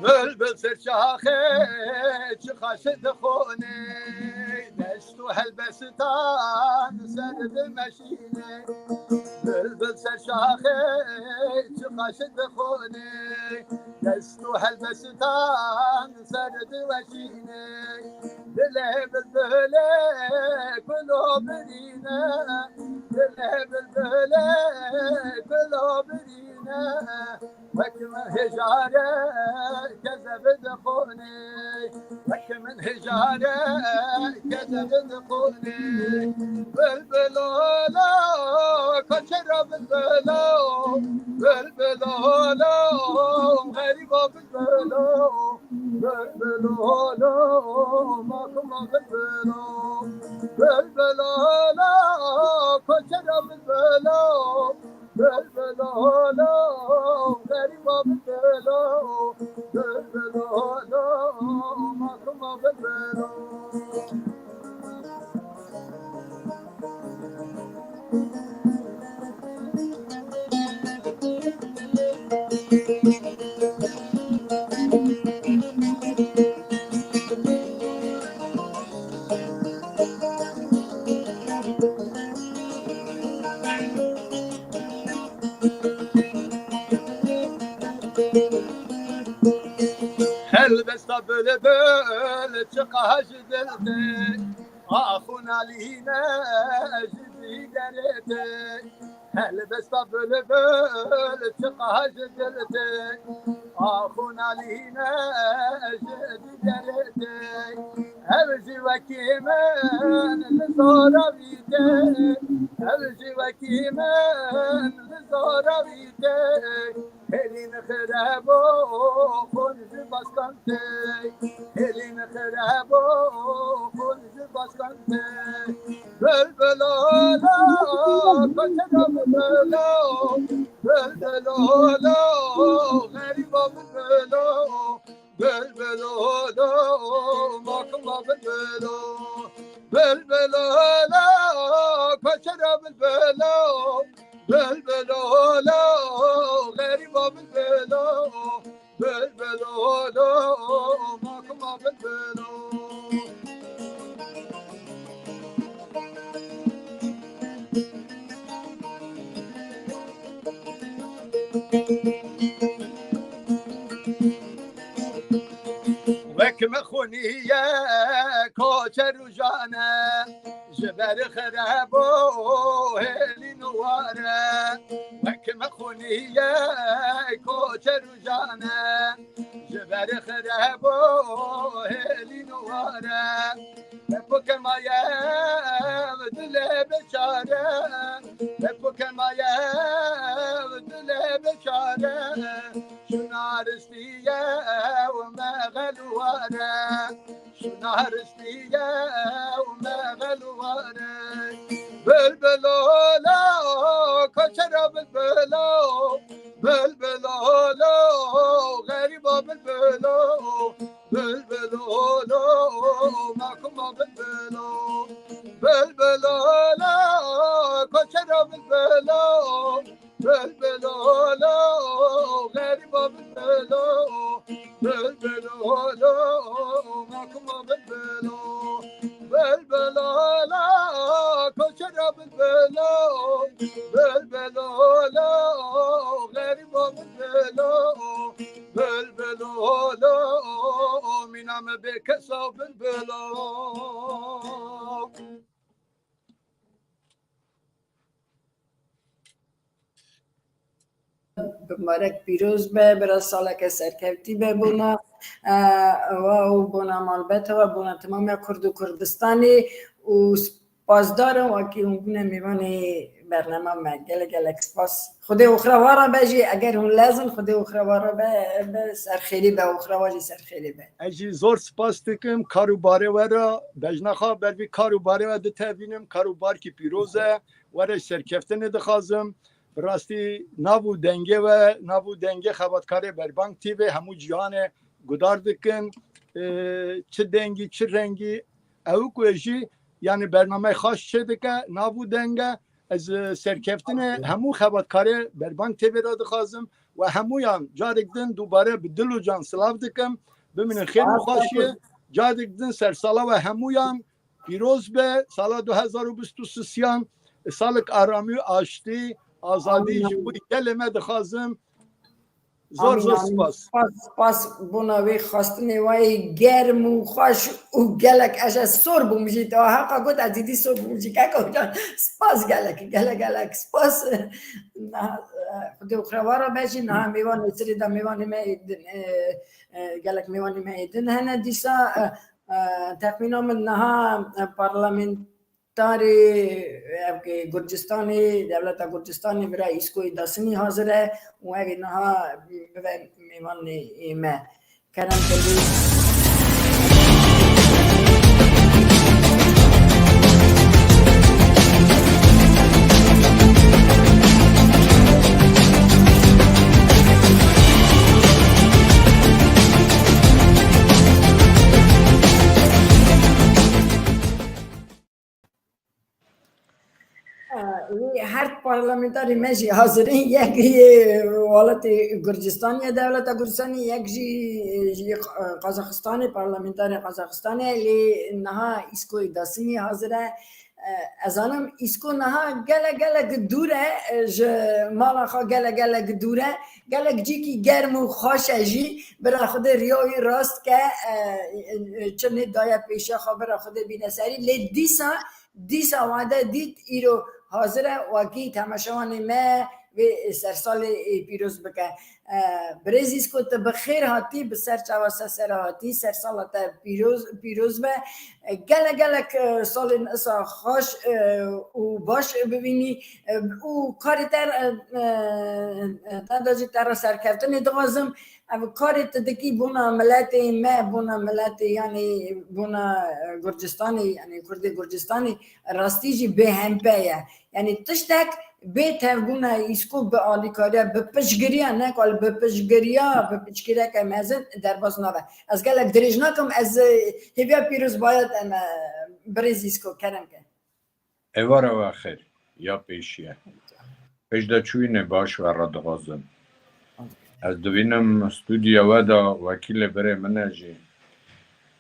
Bilbil ser çaxê çi xweş dixwîne, deşt û helbestan ser dimeşîne. Bilbil ser şaxê çiqaş dixwîne. Dest û helbestan ser diweşîne. Dilê bilbilê kulo birîne. Dilê bilbilê kulo birîne. Wek min hêjare kezeb dixwîne. Wek min hêjare kezeb dixwîne. Bilbilo lo, koçero bilbilo. Bilbilo lo, xerîbo bilbilo. Bilbilo lo, makuma bilbilo. Bilbilo lo, koçero bilbilo. Bilbilo lo, xerîbo bilbilo. Bilbilo lo, makuma bilbilo. Helbesta bilbil çiqaş dil tê. Axû nalîne ji dîgerê tê. Helbesta bilbil çiqaş dil tê. Axû nalîne ji dîgerê tê. Ev jî wekî min li zora wî tê. Ev jî wekî min li zora wî tê. Hêlîn xirebo xun ji baskan tê. Hêlîn xirebo xun ji baskan tê. Bilbilo lo, koçero bilbilo. Bilbilo lo, xerîbo bilbilo. Bilbilo lo, makuma bilbilo. Bilbilo lo, koçero bilbilo. Bilbilo lo, xerîbo bilbilo. Bilbilo lo, makuma bilbilo. Wek min xwîniye koçer û jane, ji ber xirebo hêlîn û ware. Wek min xwîniye koçer û jane, ji ber xirebo hêlîn û ware. Bepûke maye dilê biçare, bepûke maye dilê biçare. Şuna ristiye û mexel û ware. Şuna ristiye û mexel û ware. Bilbilo lo, koçero bilbilo. Bilbilo lo, xerîbo bilbilo. Bilbilo lo, makuma bilbilo. Bilbilo lo, koçero bilbilo. Bilbilo lo, xerîbo bilbilo. Bilbilo lo, makuma bilbilo. Bilbilo lo, koçero bilbilo. Bilbilo lo, xerîbo bilbilo. Bilbilo lo, mîna me bêkesa bilbilo. Bi marek pîroz be, bira saleke serkevtî be bona, e, we û bona malbeta we, bona temamiya Kurd û Kurdistanê û spasdar im wekî hûn bûne mêvanê bernama me. Gelek gelek spas. Xwedê oxira we re be jî, eger hûn lez in, Xwedê oxira we re be, be serxêlî be, oxira we jî serxêlî be. Ez jî zor spas dikim kar û barê we re, bejna xwe ber vî kar û barê we ditevînim, kar û barkî pîroz e, we re serkeftinê dixwazim. Bi rastî nav û dengê we, nav û dengê xebatkarê Berbang T V hemû cîhanê guhdar dikin. Ee, çi dengî, çi rengî, ew ku jî, yanî bernameyê xaş çêdike, nav û deng e. Ez, e, serkeftinê hemû xebatkarê Berbang T V re dixwazim we hemûyan carek din dubare bi dil û can silav dikim. Bimînin xêr û xweşiyê. Carek din sersala we hemûyan. Pîroz be, sala du hezar û bîst û sisiyan, salek aramî, aştî, azadî ji bo gelê me dixwazim. Zor zor spas. Spas, spas bona wê xwestinê wayê germ û xweş û gelek ez, ez sor bûm jî. Te heqa got ez êdî sor bûm jî. Keko can, spas gelek, gelek, gelek spas. Niha, e, Xwedê û xirewara be jî, niha mêvanê sirê de mêvanê me ê din, e, e, gelek mêvanê me ê din hene dîsa, e, e, texmîna min niha, e, parlamentarê, ev, e, Gurcistanê, dewleta Gurcistanê vira Îskoyê Dasinî hazir e û ev ê niha bibe mêvanê ê me. Kerem Kebîr. Wî her parlamenterê me jî hazir in, yek yê welatê Gurcistanê ye, dewleta Gurcistanê, yek jî, jî Qazaxistanê, parlamenterê Qazaxistanê, lê niha Îskoyê Dasinî hazir e. Ez zanim Îsko niha gelek, gelek dûr e, ji mala xwe gelek, gelek dûr e. Gelek cîkî germ û xweş e jî. Bira Xwedê riya wî rast ke, e, e, çi nê daye pêşiya xwe, bira Xwedê bîne serî. Lê dîsa, dîsa wade dît, îro hazir e, wekî temaşevanê me vê sersalê, e, pîroz bike. E, Birêz Îsko, tu bi xêr hatî, bi ser çava sesera hatî, sersala te pîroz, pîroz be. E, gelek, gelek, e, salên isa xweş, e, û baş bibînî, e, û karê te, e, e, e, te de jî te re serkeftinê dixwazim. Ev karê tu dikî bona miletê me, bona miletê, yanî bona, e, Gurcistanê, yanî Kurdê Gurcistanê rastî jî bêhempe ye. Yanî tiştek bê tevbûna Îsko bi alîkariya, bi piştgiriya, ne ku bi piştgiriya, bi piştgireke mezin derbas nabe. Ez gelek dirêj nakim, ez, e, hêviya pîrozbaya te me, e, Birêz Îsko, kerem ke. Êvara we xêr, ya pêşiye. Pêşdeçûyînê baş we re dixwazim. Ez dibînim stûdyoya we de wekîlê birê min e jî.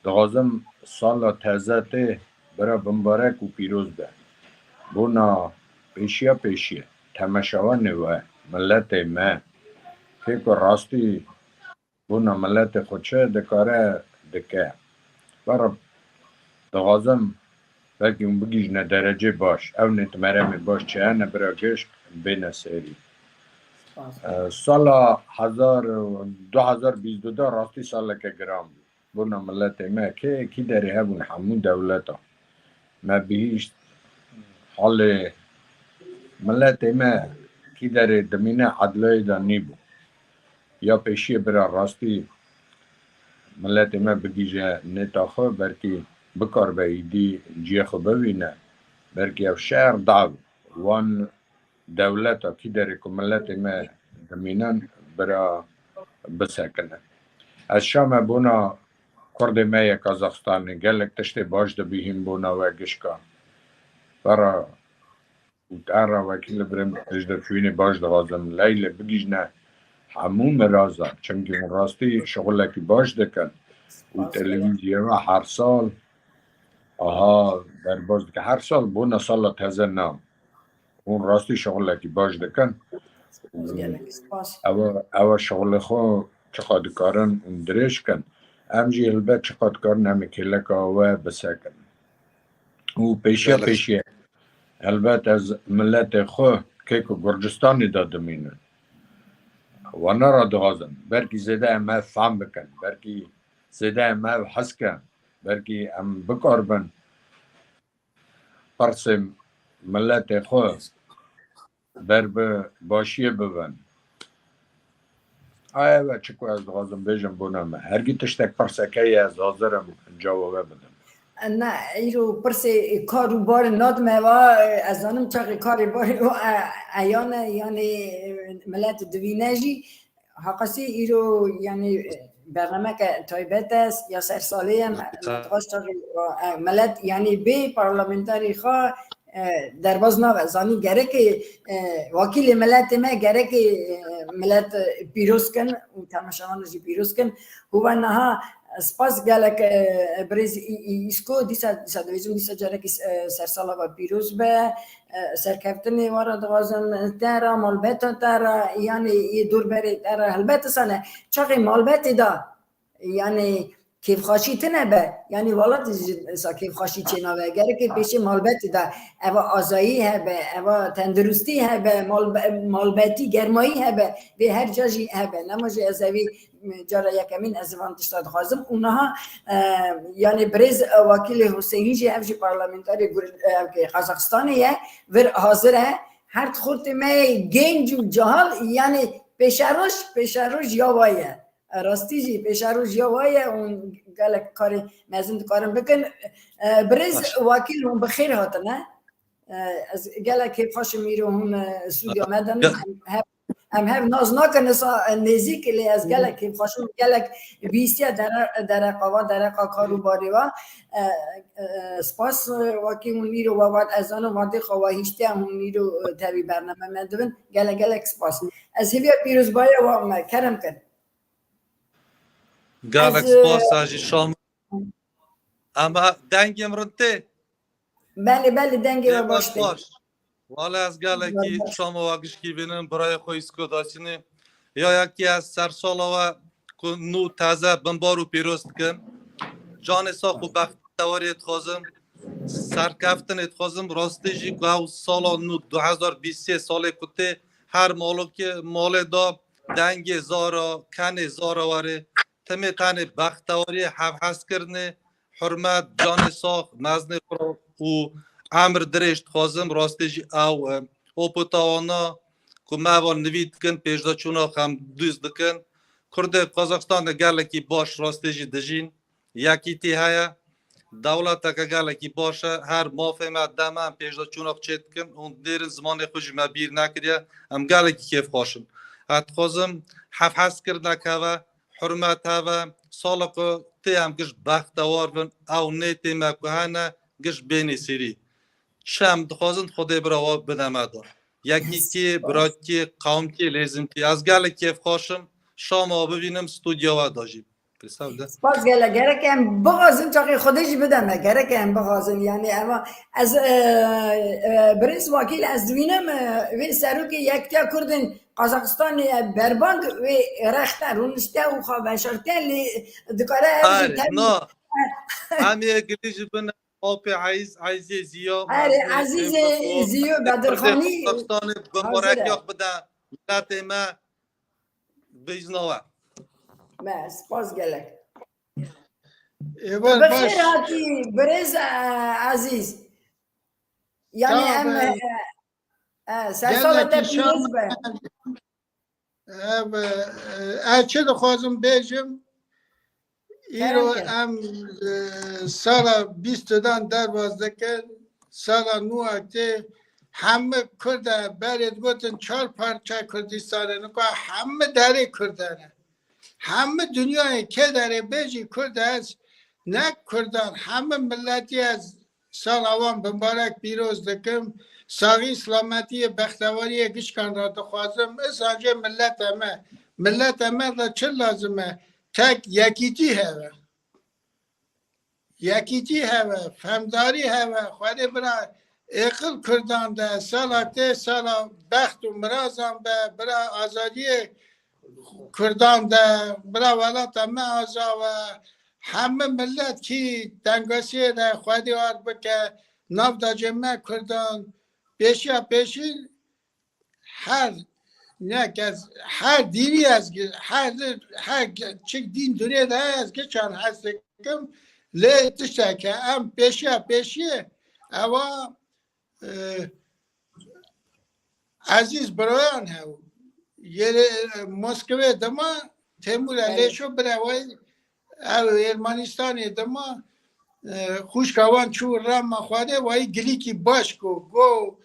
Dixwazim sala teze tê bira bimbarek û pîroz be. Bona pêşiya pêşiye, temeşevanê we, miletê me, kê ku rastî bona miletê xwe çi dikare dike. Bera dixwazim belkî hûn bigihîjine derecê baş. Ew nêtmeremê baş çi hene bira gişk bêne serî. Spas. E, sala hezar, du hezar bîst û du rastî saleke giran bû. Bona miletê me kê, kî derê hebûn hemû dewleta. Me bihîşt halê miletê me kî derê dimîne edlayê de nîbû. Ya pêşiyê bira rastî miletê me bigihîje nêta xwe, belkî bikaribe îdî cihê xwe bibîne. Belkî ev şer dav wan dewleta kî derê ku miletê me dimînin bira bisekine. Ez şa me bona kurdê me yê Kazaxistanê, gelek tiştê baş dibihîn bona we gişka. Vera û te re wekî li birê min pêşdeçûyînê baş dixwazim. Leylê bigihîjne hemû miraza, çimkî hûn rastî şixulekî baş dikin û televîziyê we her sal aha derbas dike. Her sal bona sala teze na. Hûn rastî şixulekî baş dikin. Gelek spas. Ew, ew şixulê xwe çiqa dikarin hûn dirêj kin. Em jî helbet çiqa dikarin em ê kêleka we bisekin. Û pêşiya Gelek. pêşiye helbet ez miletê xwe kê ku Gurcistanê de dimînin. Wana re dixwazin. Belkî zêde em ev fehm bikin. Belkî zêde em ev hez kin. Belkî em bikaribin pirsê miletê xwe ber bi başiyê bibin. Aye ve çi ku ez dixwazim bêjim bona me. Hergî tiştek pirseke ye, ez hazir im cewabê bidim. Ne, îro pirsê kar û bar nadime va, ez zanim çaxê karê barê o, e, eyan e, yanî, e, milet divîne jî. Heqasî îro, yanî, bernameke taybet e, ya sersalê ye, me, me dixwest çaxê, e, milet, yanî bê parlamenterê xwe, e, derbas nabe. Zanî gerekê, e, wekîlê miletê me gerekê, e, milet, e, pîroz kin û temaşevan jî pîroz kin. Hûva niha, Spas gelek, e, birêz Î-, Î-, Îsko, dîsa, dîsa dibêjim, dîsa carekî, e, sersala we pîroz be. E, serkeftinê we re dixwazim te re, malbeta te re, yanî yê dorberê te re, helbet sane. Çaxê malbetê de, yanî kêfxweşî tine be, yanî welatê jî sa kêfxweşî çênabe. Gerek e pêşê malbetê de eva azayî hebe, eva tenduristî hebe, malbe-, malbetî germayî hebe, vê her ca jî hebe. Nema jî ez evî cara yekemîn ez van tişta dixwazim. Û niha, e, yanî birêz, e, Wakîlê Huseyîn jî, ev jî parlamenterê Gur-, e, Qazaxistanê ye, vir hazir e. Her xortê me yê genc û cahil, yanî pêşeroj, pêşeroj ya wa ye. E, rastî jî pêşeroj ya wa ye û gelek karê mezin dikarin bikin. E, birêz Baş. Wakîl, hûn bi xêr hatine. E, ez gelek kêfxweş im îro hûn, e, stûdyo me de ne. Em hev, em hev nas nakin, esa, e, nêzîk, lê ez gelek kêfxweş im, gelek bîstiya dere-, dereqa wa, dereqa kar û barê wa. E, e, spas, e, wekî hûn îro we vat, ez zanim vatê xwe we hiştiye, hûn îro, e, tevî bername me dibin. Gelek, gelek spas. Ez hêviya pîrozbahiya we me kerem kin. Gelek Ez, e, spas, ez jî şam. Ama dengê min rind tê? Belê, belê, dengê we Ê, baş tê. Baş. Wale ez gelekî Baş. Şama we gişkî bînim, birayê xwe Îsko Daçinî. Ya yekî ez sersala we ku nû teze binbar û pîroz dikim. Canê sax û bextewariyê dixwazim. Serkeftinê dixwazim. Rastî jî ku ew sala nû du hezar bîst sê salê ku tê her malokê malê da dengê zara, kenê zara were. Timê tenê bextewariyê, hevhezkirinê, hurmet, canê sax, mezinê xwe û emir dirêj dixwazim. Rastî jî ew, e, oputawana ku me van nivî dikin, pêşdaçûna xem dûz dikin. Kurdê Qazaxistan de gelekî baş rastî jî dijîn. Yekîtî heye. Dewleteke gelekî baş e. Her mafê me, demê em pêşdaçûna xwe çê dikin. Hûn dêrin zimanê xwe jî me bîr nekiriye. Em gelekî kêfxweş in. Ez dixwazim hevhezkirinek hebe, hurmet hebe, sala ku tê em giş bextewar bin, ew nêtê me ku hene, giş bênê sêrî. Çi em dixwazin, Xwedê bira we bide me de. Yekîtî, biratî, qewmtî, lêzimtî. Ez gelek kêfxweş im, şama we bibînim, stûdyo we de jî. Pirsa bide. Spas gelek. Gerek em bixwazin, çaxê Xwedê jî bide me. Gerek em bixwazin. Yanî ema ez, e, e, birêz Wakîl, ez dibînim, e, vê serokê Yektiya Kurdên Qazaxistanê ye, berbang wê rexte rûnişte û xwe veşartiye, lê dikare ev jî Erê, tevî na. Em ê gilî jî bin apê Eyz, Eyzê Ziya, Erê, mezinê Ezîzê Êmriko, Ziyo Kurdê Bedirxanî Qazaxistanê hazir e. Bi mubarekiya bide miletê me, bêjna we. Me, spas gelek. Êvar Bi xêr baş. Hatî, birêz, e, Ezîz. Yanî Sağ ol, em, ben e, e, sersala te gelekî pîroz şan be. Ev, e, ez çi dixwazim bêjim? Îro Kerem ke. Em, e, sala bîst dan derbas dikin, sala nû tê, hemî Kurd e, berê digotin çar parça Kurdistanê, nika hemî derê Kurd e. Hemî dinyayê kê derê bêjî Kurd e, ez ne Kurdan, hemî miletî ez sala wan bibarek pîroz dikim. Saxî, silametiyê, bextewariyê gişkan re dixwazim. Îsancê milete me. Milete me de çi lazim e? Tek yekîtî hebe. Yekîtî hebe, femdarî hebe. Xwedê bira êqil Kurdan de, sala tê sala bext û mirazan be, bira azadiyê Kurdan de, bira welata me aza we, hemî milet kî tengasiyê de Xwedê ar bike, nav dacê me Kurdan, pêşiya pêşî her, ne kes, her dînî ez gi-, her, her ge-, çik dîn dunê de ez giçan hez dikim, lê tişteke em pêşiya pêşiyê ewa, e, Ezîz Biroyan hew. Yê, e, Moskvê dima Temûre Belê. Lêşo bire wey, ew Ermenistanê dima, e, xwişka wan çû rema Xwedê, wey gilîkî baş go, go,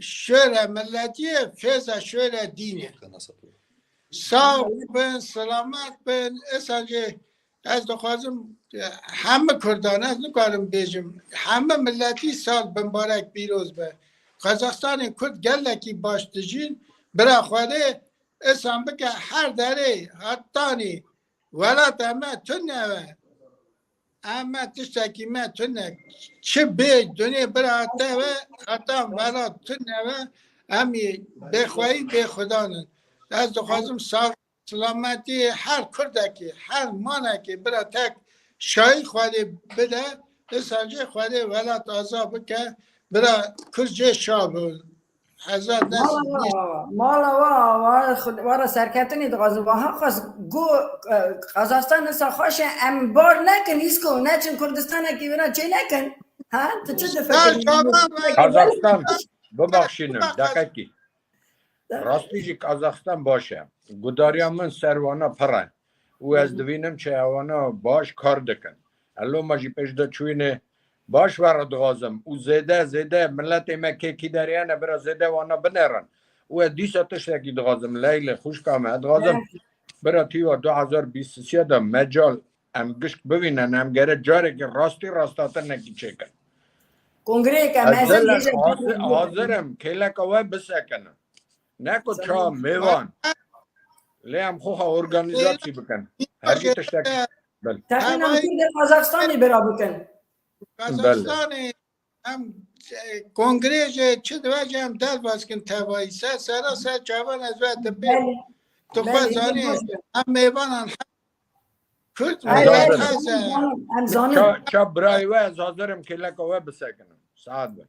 şore miletiyê, fêza şore dînê. Sağ bin, selamet bin. Îsancê ez dixwazim, e, hemî Kurdan, ez nikarim bêjim, hemî miletî sal bimbarek pîroz be. Qazaxstanê Kurd gelekî baş dijîn, bira Xwedê îsan bike her derê, hetanî Welata me tune ve. Em me tiştekî me tune. Çi bê dunê bira te ve, heta welat tune ve, em ê bêxweyî bêxudan in. Ez dixwazim sax, silametî her Kurdekî, her manekî bira tek şahî Xwedê bide, îsancê Xwedê welat aza bike, bira Kurd jê şa bi. Hezar des Mala wa, mala wa, wa, xud-, wa ra serkeftinê dixwazim. Wa ha xwest go, e, Qazaxstan nisa xweş e, em bar nekin, îsko, neçin Kurdistanekî wina çê nekin. Ha? Tu çi difikirî? Kazaxstan, bibaxşînin, deqekî. Rastî jî Kazaxstan baş e. Gudariya min ser wana pir e. Û ez Hı hı. dibînim çi ewana baş kar dikin. Elo me jî pêş de çûyînê baş were dixwazim. Û zêde, zêde miletê me kê kî deriyene bira zêde wana binêrin. Û ez dîsa tiştekî dixwazim. Leylê xwişka me, ez dixwazim Evet. bira tîwa du hezar bîst û sê de mecal em gişk bivînin, em gere carekî rastî rastatinekî çêkin. Kongreyeke Ez mezin gelek bêje hazir, hazir im, kêleka we bisekinin. Ne ku ça mêvan. Lê em xwe xwe organîzasyî bikin. Her jî tiştek. Belê. Teqîna Kurd ê Qazaxstanê bira bikin. Kazaxstanê em, e, kongrê jê çi dibe jê em derbas kin tevayî. Ser sera ser çavan ez ve dibê. Belê. Tu xwe Belê, zanî, baş e. em mêvanan Kurd Em Ay, zanin. Em zanin. Ça, ça birayê we ez hazir im kêleka we bisekinim. Saet be.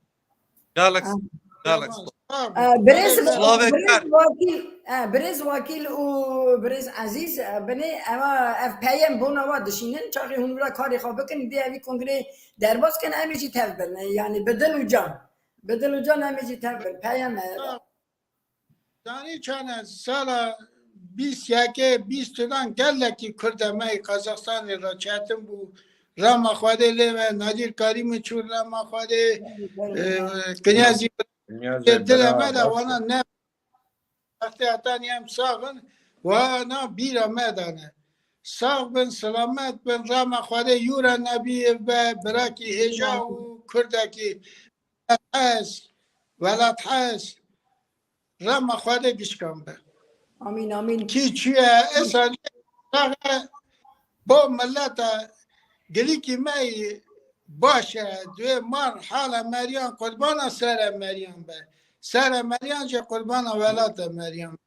Galaxy. Ah. Galaxy. Ah. Eh, birêz, Slavê birêz Kar. Wakîl, eh, birêz Wakîl û birêz Ezîz, eh, binê eva ev peyem bona wa dişînin, çaxê hûn wira karê xwe bikin, dê evî kongrê derbas kin, em ê jî tev bin. Yani bi dil û can. Bi dil û can em ê jî tev bin. Peyem e. Zanî çane sala bîst yekê, bîst dan gelekî Kurd e me yê Kazaxstanê re çetin bû. Rama Xwedê lê ve Nadîr Karîmî çû rama Xwedê, e, Kinyazî Kinyazê dilê me de Bera wana ne wextê hetanî em sax in, wana bîra me dane. Sax bin, silamet bin, rama Xwedê yû re nebî be, birakî hêja û Kurdekî hez, welat hez. Rema Xwedê gişkan be. Amîn, amîn. Kî çi ye, esa bo mileta gilikî me yî baş e. Duê mar hala meriyan qurbana sere meriyan be. Sere meriyan jî qurbana welata meriyan be.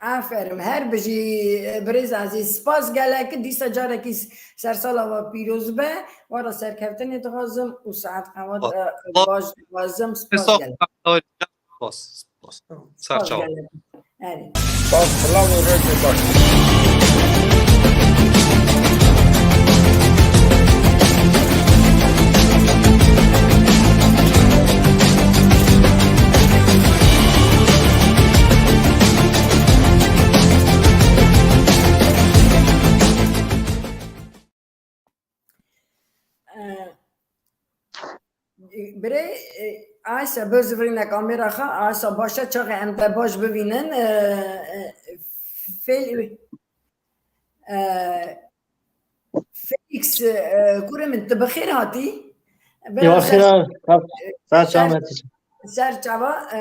Aferin. Her bijî, e, birêz Ezîz. Spas gelek. Dîsa carekî s-, sersala we pîroz be. We re serkeftinê dixwazim û saet qewet, e, baş dixwazim. Spas gelek. Spas, spas. Ser çawa. Erê. Spas, silav û rêzê baş. Birê, e, Ayşe, bizivirîne kamera xwe, Ayşe, baş e, çaxê em te baş bivînin, e, e, Fel-, e, Felix, e, kurê min, tu bi xêr hatî? Ê, wa xêr, ser çawa me tî. Ser çava, e,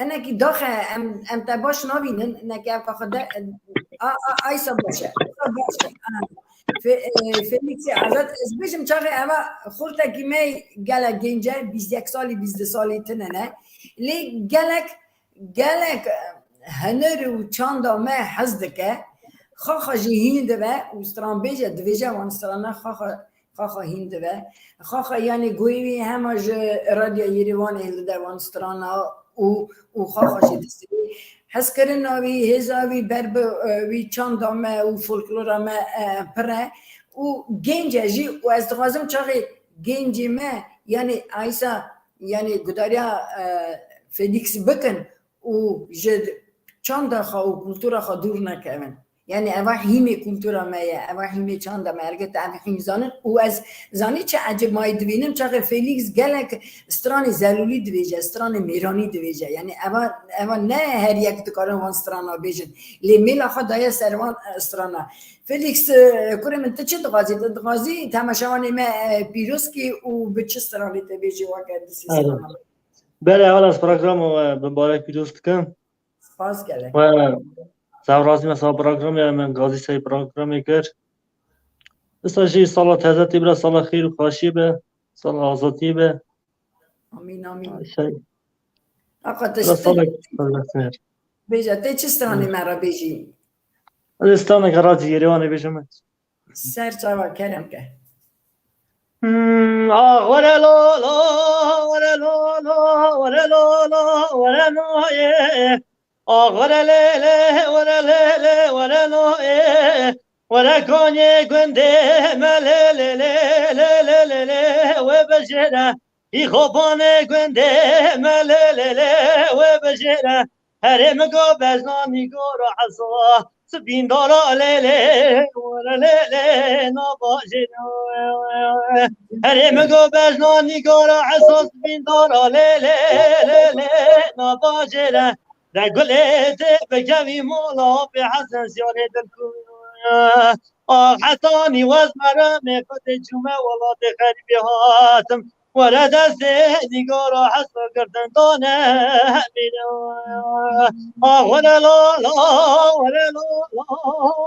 enekî daxe em, em te baş navînin, enekî ev xwe de, a, a, Aysa baş e, Aysa baş e. A, Fe-, e, Felîksê Azad, ez bêjim çaxê eva xurtekî me gelek gênc e, bîst yek salî, bîst du salî tine ne. Lê gelek, gelek, e, hunir û çanda me hez dike. Xaxa jî hîn dibe û stranbêj e, dibêje wan strana xaxa Xaxa hîn dibe. Xaxa, yanî, goyê wî hema ji Radyo Yêrêvanê hildide wan strana û, û xaxa jî distî. Hezkirina wî, hêza wî ber bi, e, wî çanda me û folklora me, e, pir e. Û gênc e jî û ez dixwazim çaxê gêncê me, yanî, Aysa, yanî, gudariya, e, Felîks bikin û ji çanda xwe û kultura xwe dûr nekevin. Yani eva hîmê kultura me ye, eva hîmê çanda me, ergete ev hîm zanin. Û ez zanî çi ecêb mayî dibînim, çaxê Felîks gelek stranê Zelûlî dibêje, stranê Mêranî dibêje. Yani eva, eva ne her yek dikarin wan strana bêjin. Lê mêla xwe daye ser wan, e, strana. Felîks, e, kurê min, tu çi dixwazî? Tu dixwazî temaşevanê me, e, pîroz kî û bi çi stranê te bêjî weke distî strana? Belê, ewil ez programa we bi barek pîroz dikim. Spas gelek. We, Sağ razî me, sağ programê, em gazî sey programê kir. Esta jî sala teze tê bira, sala xêr û xweşiyê be, sala azadiyê be. Amîn, amîn. Şey, Aqa te bira sala xêr. Bêje, tê çi stranê me re bêjî? Ez straneke racî Yerêwanê bêjim. Ser çava, kerem ke. Hmm, ah, were lo lo, were lo lo, were lo lo, were no ye. Ah, were le le, were le le, were no ye. Were Konyê gundê me le le le, le le le le, we bijêre. Î xobanê gundê me le le le, we bijêre. Herê min go bejna nîgora hesa, sibîndara lê lê, were lê lê, nabajêre. Herê min go bejna nîgora hesa, sibîndara lê lê, lê lê, nabajêre. De gulê tê bikevî mola, pê hesen ziyarê dilkû. Ah, hetanî wez meremê xwedê çûme welatê xerîbê hatim. Were destê nîgara hesa girtin dane hemî. Ah, were la la, were la la,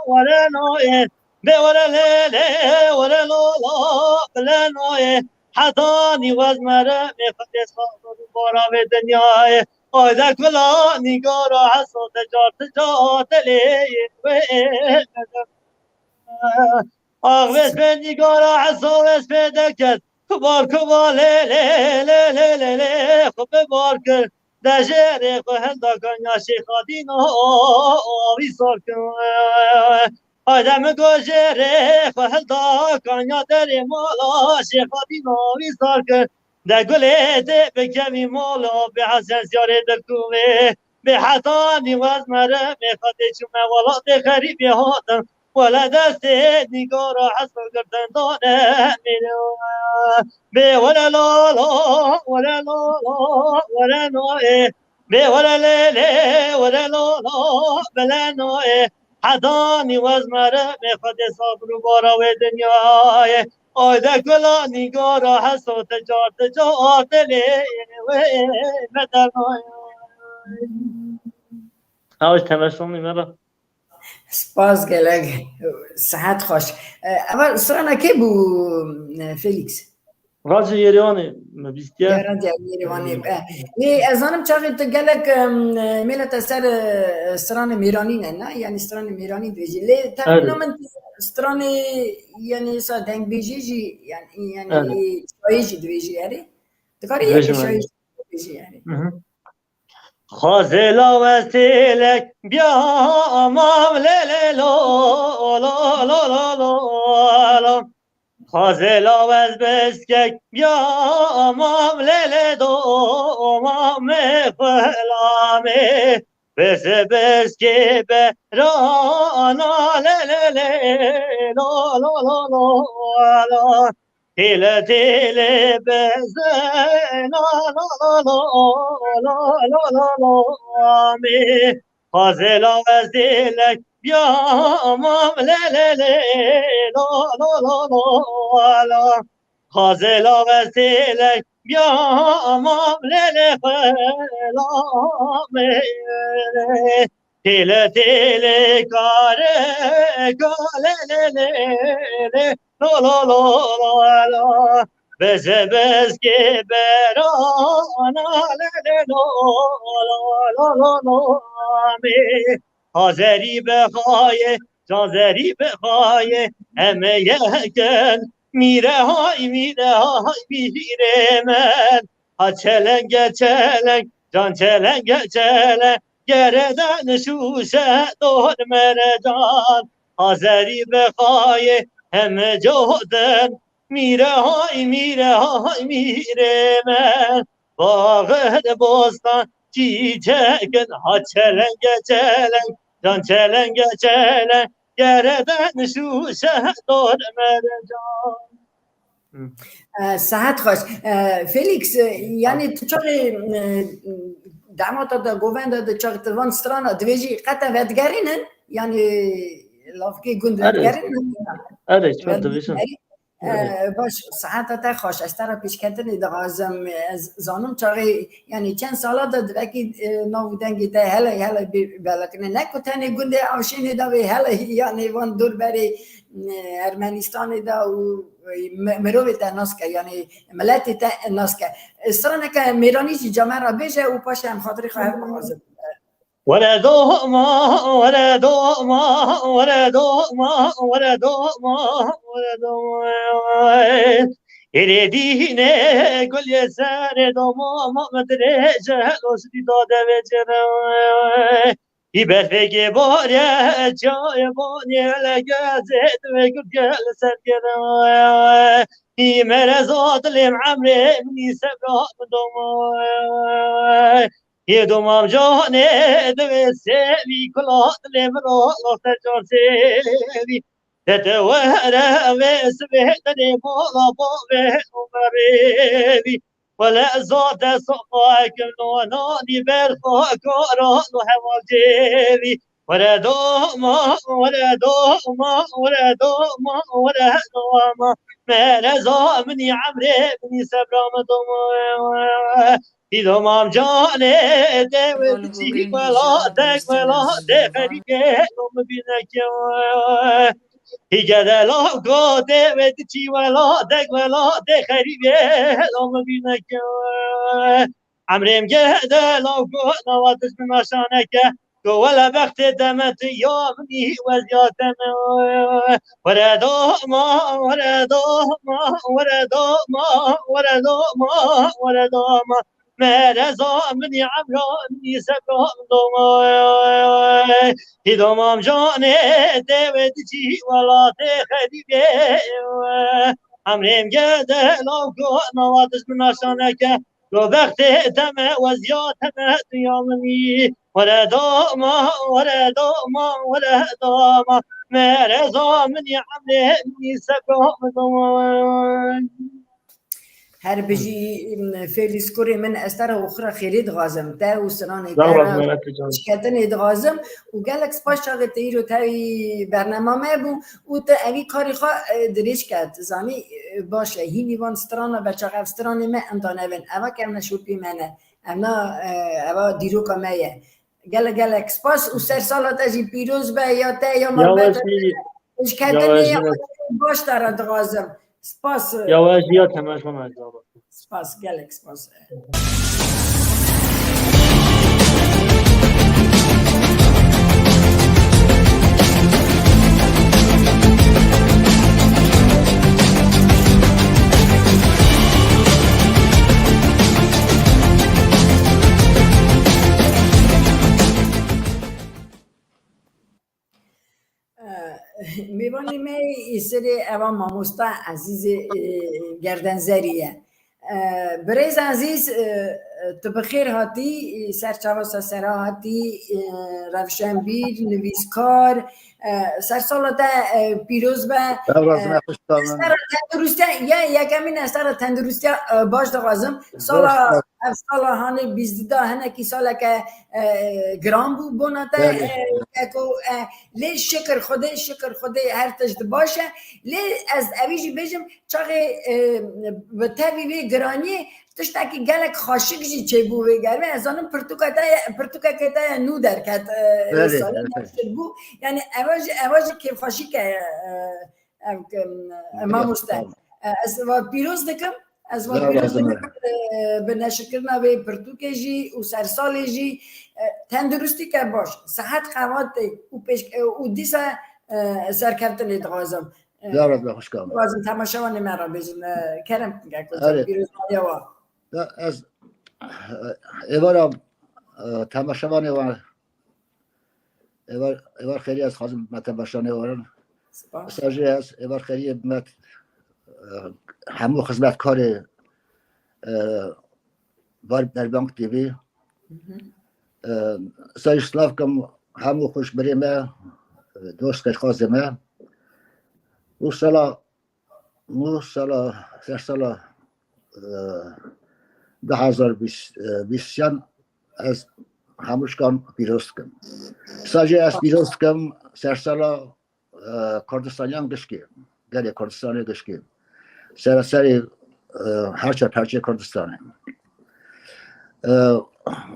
were la ê. Bê were lê lê, were la la, bile nayê. Hetanî wez meremê xwedê sabir û bara vê dinyayê. Ay de kula nîgara hesa te car ti car dilê wê. Ax wes pê nîgara hesa wes pê deket. Kubar kuba lê lê lê lê lê lê. Xwe bibar kir. De jêrê xwe hilda kanya Şêxa Dîno avî sor kir. Hayde min go jêrê xwe hilda kanya derê mala Şêxa Dîno avî sor kir. De gulê tê bikevî mala bê hesen ziyarê dilkûvê. Bê hetanî wez meremê xwedê çûme welatê xerîbê hatin. Wele destê nîgara hesa girtin dane hemî. Bê were la la, were la la, were no ê. Bê were lê lê, were la la, bile no ê. Hetanî wez meremê xwedê sabir û bara wê dinyayê. Ay de kula nîgara hesa te car ti car dilê wê, me dernaye. Ew ji temeşanî me re. Spas gelek. Sihet xweş. E, eva strana kê bû, e, Felîks? Racê Yerêwanê me bîstiye. Ya, Racê Yerêwanê be. Lê ez zanim çaxê tu gelek, em, mêla te ser, e, stranê mêranî ne, ne? Yanî stranê mêranî dibêjî. Lê, evet, texmîna min stranê, yanî sa dengbêjî jî, yanî, yanî, evet, şayî jî dibêjî erê. Dikarî yek şayî jî bêjî erê. Xwezê lawez têlek biya mam lê lê lo, lo, lo, lo, lo, lo. Xwezê lawez biskek biya mam lê lê do, mamê xulamê. Bizi biskê berana lê lê lê, lo, lo, lo, lo, lo. Têle têle bezena la la la la la la la la amê. Xwezê la ez têlek biya mam lê lê lê la la la la la. Xwezê la ez têlek biya mam lê lê xwe la amê. Têle têle kare kale le le le lo lo lo lo lo. Beze bezge berana le le lo lo lo lo lo me. Hazeri be xaye, cazeri be xaye, eme yeken. Mîre hay, mîre hay, mîre men. Ha çelenge çeleng, can çelenge çeleng. Gereden şûşe don merecan. Hazeri be xaye heme coden. Mîre hay, mîre hay, mîre men. Bağır bostan çiçekin. Ha çelenge çeleng, can çelenge çeleng. Gereden şûşe don merecan. E, sehet xweş. E, Felîks, e, yanî tu çaxê, e, demata de, govenda de çax tu van strana divêjî qete vedigerînin? Yanî lavkê gund vedigerînin? Erê, çax divêjin. Ee, baş, siheta te xweş. Ez te re pêşketinê dixwazim. Ez zanim çaxê, yanî çend sala de divekî, e, nav û dengê te hele hele bê-, belekine. Ne ku tenê gundê Avşênê de bê, hele ya nêvan dor berê, e, Ermenistanê de û, e, mi-, mirovê te nas ke, yanî miletê te nas ke. E, straneke mêranî jî ca me re bêje û paşê em xatirê xwe hev bixwazin. Were doma, were doma, were doma, were doma, were doma. Êrê dîne gul yê serê doma, ma me dirêje, lo ji dî da devê cere. Hî berfekê barye, çayê banê, hele gezê divê gul gel ser gere. Hî mereza dilêm emrê minî sebra min doma. Yê domam canê divê sêvî, kula dilê min ro lo ser can sêvî. Dede were vê sibê dilê mala bavê û merêvî. Wele zade soqa kim no nanî berxa kara no heval cêvî. Were doma, were doma, were doma, were doma. Mereza minî emrê minî sebra min doma. Hî domam canê, dê wê diçî welatê, welatê xerîbê, lo min bîne ke. Hî gede law go, dê wê diçî welatê, welatê xerîbê, lo min bîne ke. Emrêm gede law go, nawa dijmin aşaneke. Go wele bextê deme tu ya minî wez ya te me. Were doma, were doma, were doma, were doma, were doma. Mereza minî emra minî sebra min doma. Hî domam canê, dê wê diçî welatê xerîbê. Emrêm gede law go, nawa dijmin aşaneke. Lo bextê te me, weziya te me, dinya minî. Were doma, were doma, were doma. Mereza minî emrê minî sebra min doma. Her bijî, Fêlîs kurê min, ez te re û xwe re xêrê dixwazim. Te û stranê te re şiketinê dixwazim û gelek spas çaxê te îro tevî bernama me bû û te evî karê xwe, e, dirêj ket. Zanî, e, baş e. Hînî van strana be çax ev stranê me endane bin. Eva kevneşopî me ne. Evna, e, eva dîroka me ye. Gelek gelek spas û sersala te jî pîroz be, ya te ya malbata te. Ji ketinê ya baş te re dixwazim. Spas. Ya we jî ya temaşa me. Spas, gelek spas. Mêvanê me îsirê eva mamosta Ezîzê, e, Gerdenzerî ye. E, birêz Ezîz, e, tu bi xêr hatî, e, ser çava sesera hatî, e, rewşenbîr, nivîskar, e, sersala te, e, pîroz be. Ev razine xweş. Sera tenduristiya, ye, yekemîn ez sera tenduristiya, e, baş dixwazim. Sala Ev sala hanê bîst da hinekî saleke, e, giran bû bona te, e, keko, e, lê şikir Xwedê, şikir Xwedê her tişt baş e. Lê ez evî jî bêjim, çaxê, e, bi tevî vê giraniyê tiştekî gelek xaşik jî çêbû vê germê. Ez zanim pirtûka te ye, pirtûkeke te ye nû derket, e, salê nexşir bû. Yani eva jî, eva jî kêfxweşîk e, e, Ev, em, mamoste. E, ez va pîroz dikim. Ez va pîroz dikim, e, bi neşirkirina vê pirtûkê jî û sersalê jî, e, tenduristîke baş, sihet qevatê û pêş-, e, û dîsa, e, serkeftinê dixwazim. E, dixwazim temaşevanê me re bêjin, e, kerem kin, keko, pîrozbaya wa. Ya ez, e, êvara, e, temaşevanê wa Êvar, êvar xêrî ez xwazim me te beşanê warin. Spas. Sajê ez êvar xêrî me, e, hemû xizmetkarê, e, var Derbank T V. Hı hı. E, sajê silav kim hemû xweşbirê me, e, dost xêrxwazê me. Û sala Nû sala, ser sala, e, du hezar bîst, e, bîst yan ez hemûşkan pîroz dikim. Sa jî ez pîroz dikim ser sala, e, Kurdistaniyan gişkê, gelê Kurdistanê gişkê. sereserê, e, her çar parçeyê Kurdistanê. E,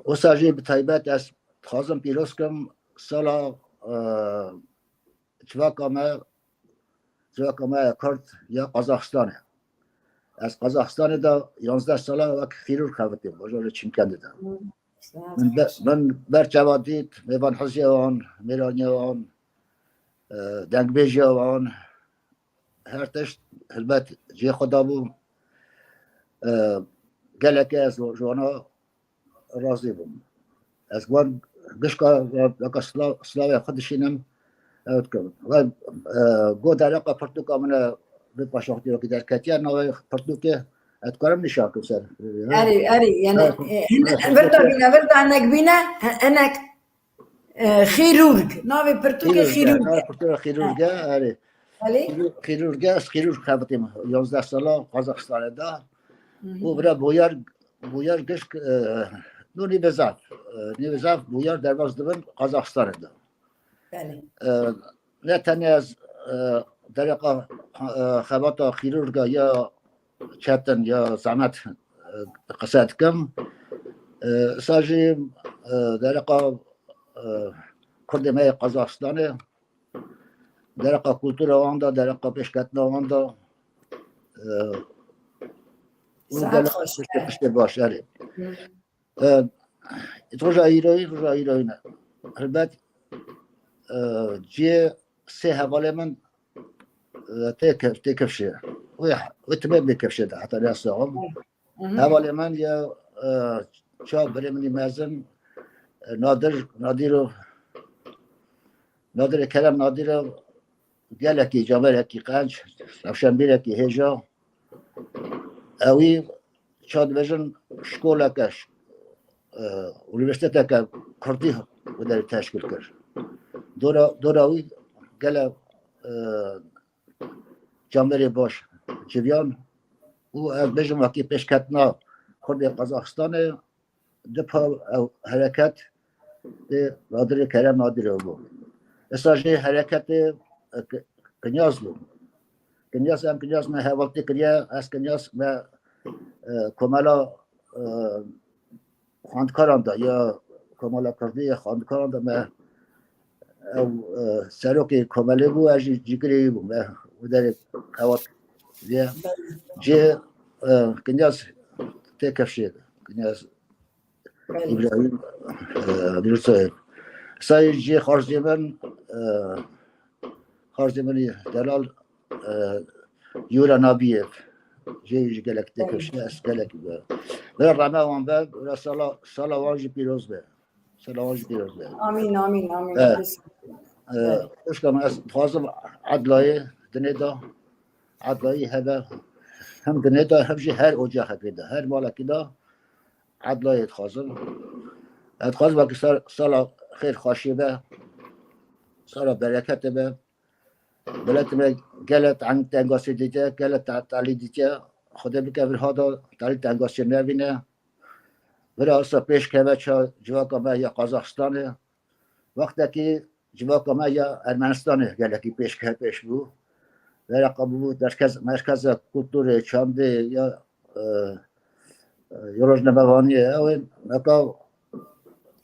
Wisa jî bi taybet ez dixwazim pîroz kim sala, e, civaka me, civaka me ya Kurd ya Qazaxistanê. Ez Qazaxistanê de yanzdeh sala wek xîrûr xebitîm, bajarê Çimkendê de. Min be-, min ber çavan dît, mêvanhiziya wan, mêraniya wan, e, dengbêjiya wan, her tişt helbet cihê xwe dabû. E, gelekê ez ji wana razî bûm. Ez wan gişka weka sila-, silavê xwe dişînim, ew dikim. Ve, e, go dereqa pirtûka min e, vê paşaxtî wekî derketiye, navê pirtûkê ez dikarim nîşan kim ser. Erê, erê, yani, Evet. e, Evet, virda evet. bîne, virda hinek bîne, he-, hinek, e, xîrûrg. Navê pirtûkê Xîrûrg e, xîrûrg navê e. pirtûkê xîrûrg e, erê. Belê. Xîrû-, xîrûrg e, ez xîrûrg xebitîm. Yanzdeh sala Qazaxistanê de. Hı hı. Û vira bûyer, bûyer gişk, e, nû nîvê zaf. E, nîvê zaf bûyer derbas dibin Qazaxistanê de. Belê. E, ne tenê ez, e, dereqa, e, xebata xîrûrga ya çetin ya zehmet, e, qise dikim. E, sa jî, e, dereqa, e, Kurdê me yê Qazaxistanê, dereqa kultura wan de, dereqa pêşketina wan de, e, û Saet gelek xweş tiştê, e. tiştê baş, erê. Hı. E, roja îroyî, roja îroyî ne. Helbet, e, cihê sê hevalê min, e, tê ke-, tê kevşê. Wê, wê timê bê kevşê de, heta rêya saxim. Hı hı. Hevalê min ya, e, çar birê min î mezin, e, Nadir, Nadîro, Nadirê Kerem Nadîro, gelekî camerekî qenc, rewşenbîrekî hêja. Ewî ça dibêjin şkoleke, e, unîversîteteke kurdî wê derê teşkîl kir. Dora, dora wî gelek, e, camerê baş civiyan û ez bêjim wekî pêşketina Kurdê Qazaxistanê di pa ew hereket ê Nadirê Kerem Nadirê bû. Esa jê hereketê, e, K-, Kinyaz bû. Kinyaz, em Kinyaz me hevaltî kiriye, ez Kinyaz me, e, komela, e, xwendkaran de ya Komela Kurdî ya xwendkaran de me ew, e, serokê komelê bû, ez jî cîgirê wî bûm. Me wê derê hevat viye. Cê, e, Kinyaz tê kevşê. Kinyaz Belê. Îbrahîm, e, Dîrsoyê. Sayê cê xarzê min, e, xarzê min delal, e, Yura Nabiyev. Cê jî gelek tê Belê. kevşê, ez gelek be. Ve rame wan be, ve sala, sala wan jî pîroz be. Sala wan jî pîroz be. Amîn, amîn, amîn. Evet. Pîroz. E, Evet. Xwişka min, ez dixwazim edlayê dinê de, edlayî hebe, hem dinê de, hem jî her ocaxekê de, her malekî de edlayê dixwazim. Ez dixwazim wekî sal-, sala xêr xweşiyê be, sala bereketê be. Miletê me gelek teng-, tengasî dîtiye, gelek te-, telî dîtiye. Xwedê bike vir hada telî tengasî nebîne. Vira asa pêş keve ça civaka me ya Qazaxistanê. Wextekî civaka me ya Ermenistanê gelekî pêş ke-, pêş bû. Dereqa bû merkez, merkeza kulturê, çandê ya, e, e, ya rojnamevaniyê. Ew ê neka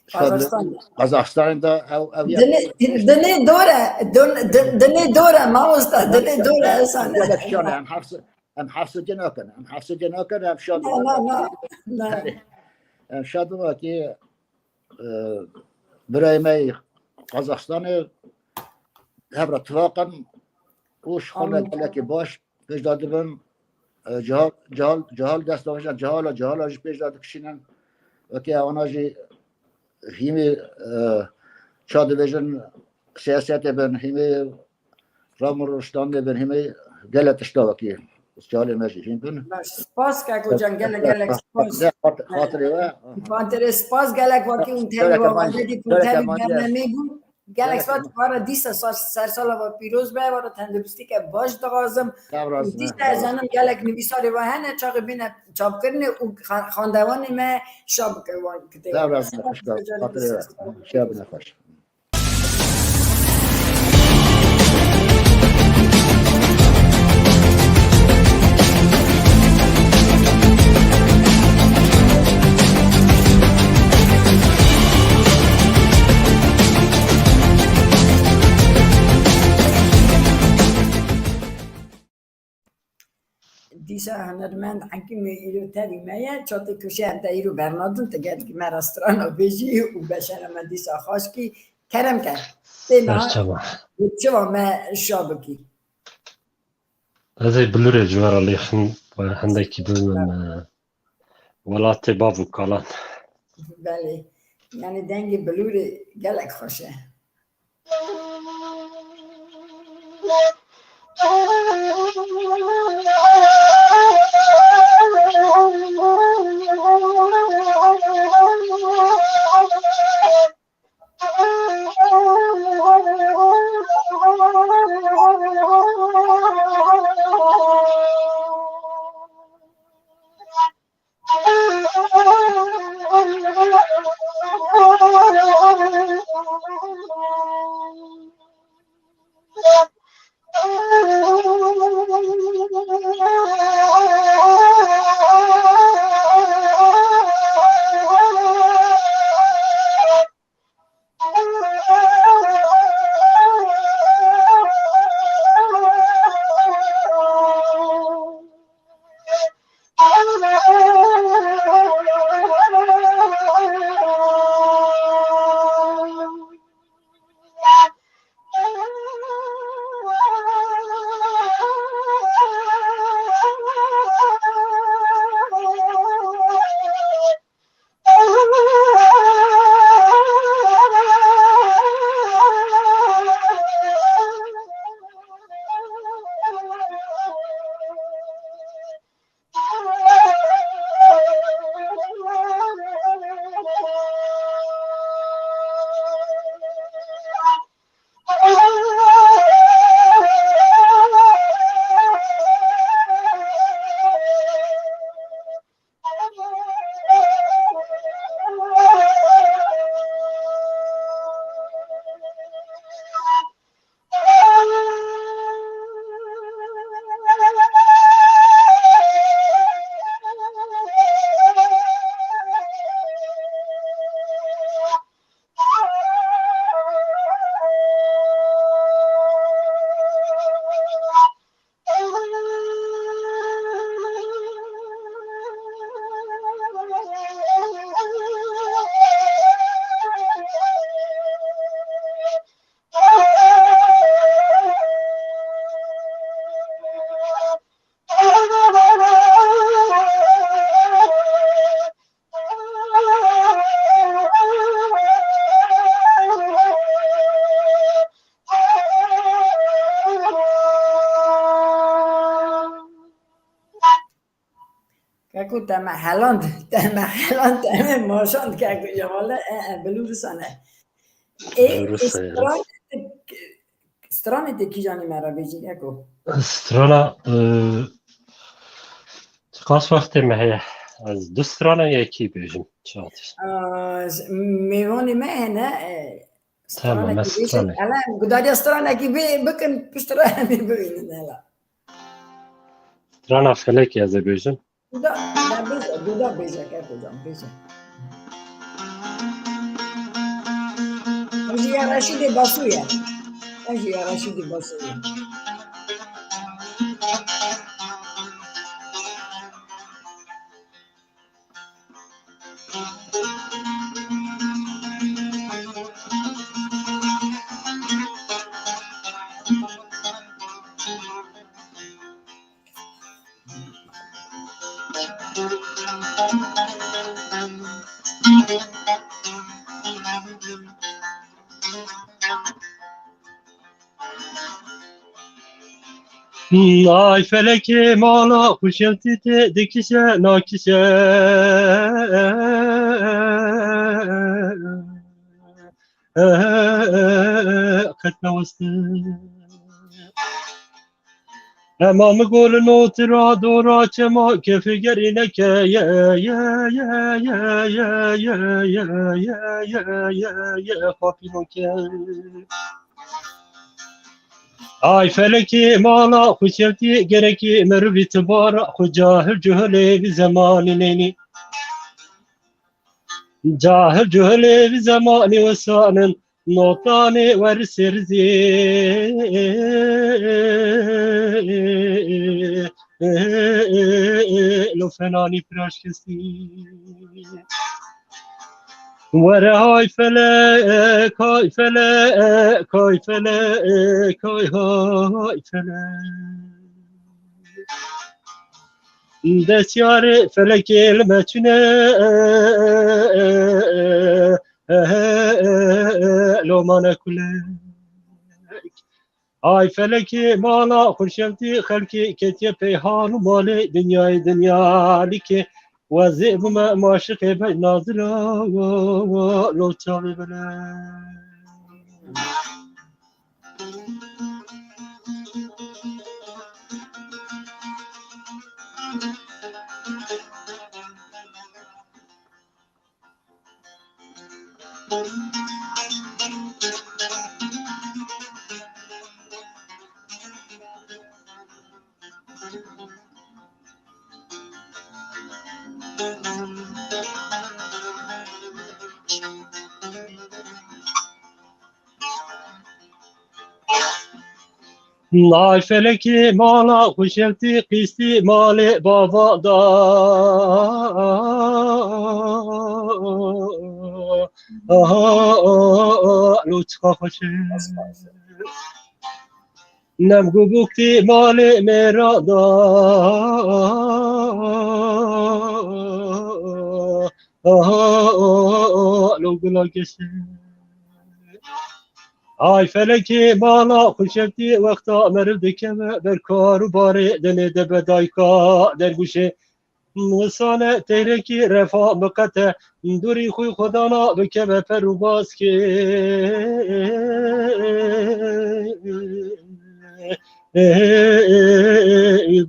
şad Qazaxistan. Qazaxistanê de ew, ew ya Dinê, dinê dor e, din-, din-, dinê dor e, mamosta, dinê dor e, esan e. Gelek şan e, em heft se-, em heft sedî nakin, em heft sedî nakin, em şad Na, na, na, na. Em şad bû ki, e, birayê me yê Qazaxistanê hev re tifaq in û ji xwe me Amîn. gelekî baş pêş de dibin. E, cihal, cihal, cihal dest davêjin, cihala, cihala jî pêş de dikişînin. Wekî ewana jî hîmî, e, ça dibêjin, siyasetê bin, hîmî ram û rûştandê bin, hîmî gelek tişta wekî calê me jî hîn bin. Baş, spas keko can, gelek, gelek spas. Xat-, xatirê we. Xatirê spas gelek wekî hûn tevî Gelek we, eman-, wazedî hûn gelek tevî eman-, bernemê bû. Gelek Gelek spas eman-, para dîsa sar-, sersala we pîroz be, wara tenduristîke baş dixwazim. Sağ olasın. Dîsa ez zanim gelek nivîsarê we hene, çaxê bîne çapkirinê û xa-, xandewanê me şa bike wan kitêb. Sağ olasın, Spas xweş be, gelek xatirê we. Spas. Şiya bine xweş. Hunermend Hekîmê îro tevî me ye, çatê kuşê em te îro bernadin, tu gelkî me re strana bêjî û beşera me dîsa xaş kî. Kerem ke. Tê niha Serçava. Çiva me şa bikî. Ez ê bilûrê ji we re lêxim, we hindekî bibim, e, welatê bav û kalan. Belê. Yani dengê bilûrê gelek xweş e. Keko te me heland, te me heland, te me maşand keko ya wale, e, e, bilûrisan e. E, Bilûrisan e. Stranê te, stranê te kîjanî me re bêjî keko? Strana, e, çiqas wextê me heye? Ez du strana yekî bêjim, çi hatî? A, mêvanê me hene, e, Tamam, stranekî bêjin. Stranê. Hele, gudariya stranekî bê, bikin, piştre em ê bibînin hele. Strana Felekê ez ê bêjim. Guda, da bêje, guda bêje, kek hocam, bêje. Ev jî ya Reşîdê Basû ye. Ev jî ya Reşîdê Basû ye. Ay felekê mala xweşewtî tê dikişe nakişe. Qet neweste. Ema min got li notira dora çema kefê gerî neke ye ye ye xapînoke. Ay felekê mala xweşewtî gerekî merivî tibara xwe cahil cuhilê vî zemanî nênî. Cahil cuhilê vî zemanî wesanin notanê werisê rizê. Lo fenanî piraşkestî. Were hay felek, hay felek, hay felek, hay, hay felek. Desyarê felekê li me çûne, lomane kulek. Ay felekê mala xurşevdî xelkê ketiye peyhan û malê dinyayê dinyalîkê. Wezê bûme maşiqê bej nazira lo çavê bele. Nay felekê mala xuşevtî qîstî malê bava da. Aha, aha, aha, lo çiqa xweş e. Nem gubuktî malê mêra da. Aha, aha, aha, lo gula keşe. Ay felekê mala xuşevtî wexta meriv dikeve ber kar û barê denê de be dayka dergûşê. Wisane teyrekî refa miqete dûrî xwî xwedana bikeve per û baskê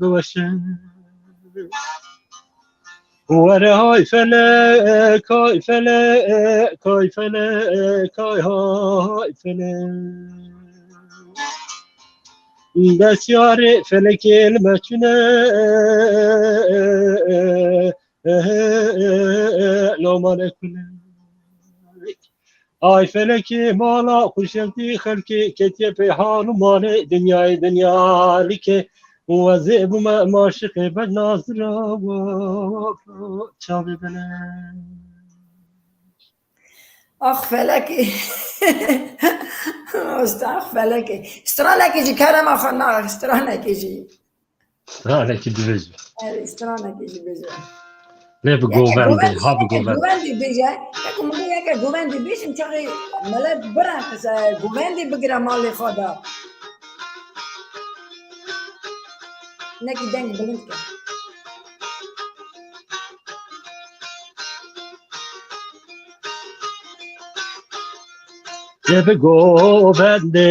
biweşe. Were hay felek, hay felek, hay felek, hay, hay felek. Desyarê felekê li me çûne, lomane kulek. Ay felekê mala xuşevtî xelkê ketiye peyhan û malê dinyayê dinyalîkê. Wezê bûme maşiqê ber nazira çavê bele. Ax felekê. Ax felekê. Stranekê jî kerema xwe na, stranekê jî. Stranekî dibêje. Evet, stranekî jî bêje. Lê bi govendê, ha bi govendê. Govendê bêje. Yek min yeke govendê bêjim çaxê milet birin qise govendê bigire malê xwe de. Nekî deng bilind ke. Lê bi govendê,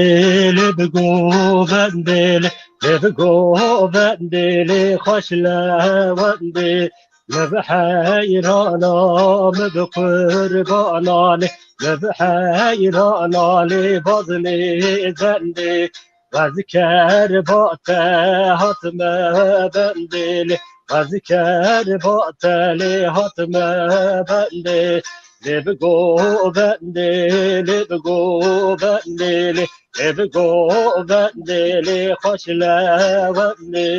lê bi govendê, lê, lê bi govendê, lê xweş lewendê. Me bi heyrana, me bi qurbana lê, me bi heyrana lê bazinê zendê. Wezker ba te hatime bendê lê, wezker ba te lê hatime bendê. Lê bi govendê, lê bi govendê lê, lê bi govendê lê xweş lewendê.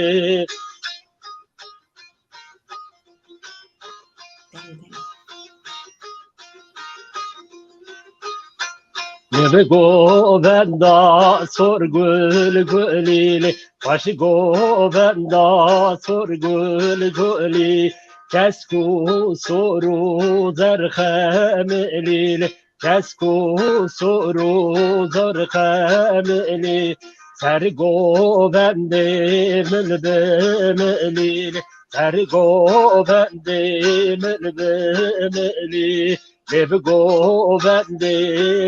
Lê bi govenda sor gul gulî lê, xweş govenda sor gul gulî. Kesk û sor û zerxemilî lê, kesk û sor û zerxemilî. Ser govendê mil bi milî lê, ser govendê mil bi milî. Lê bi govendê,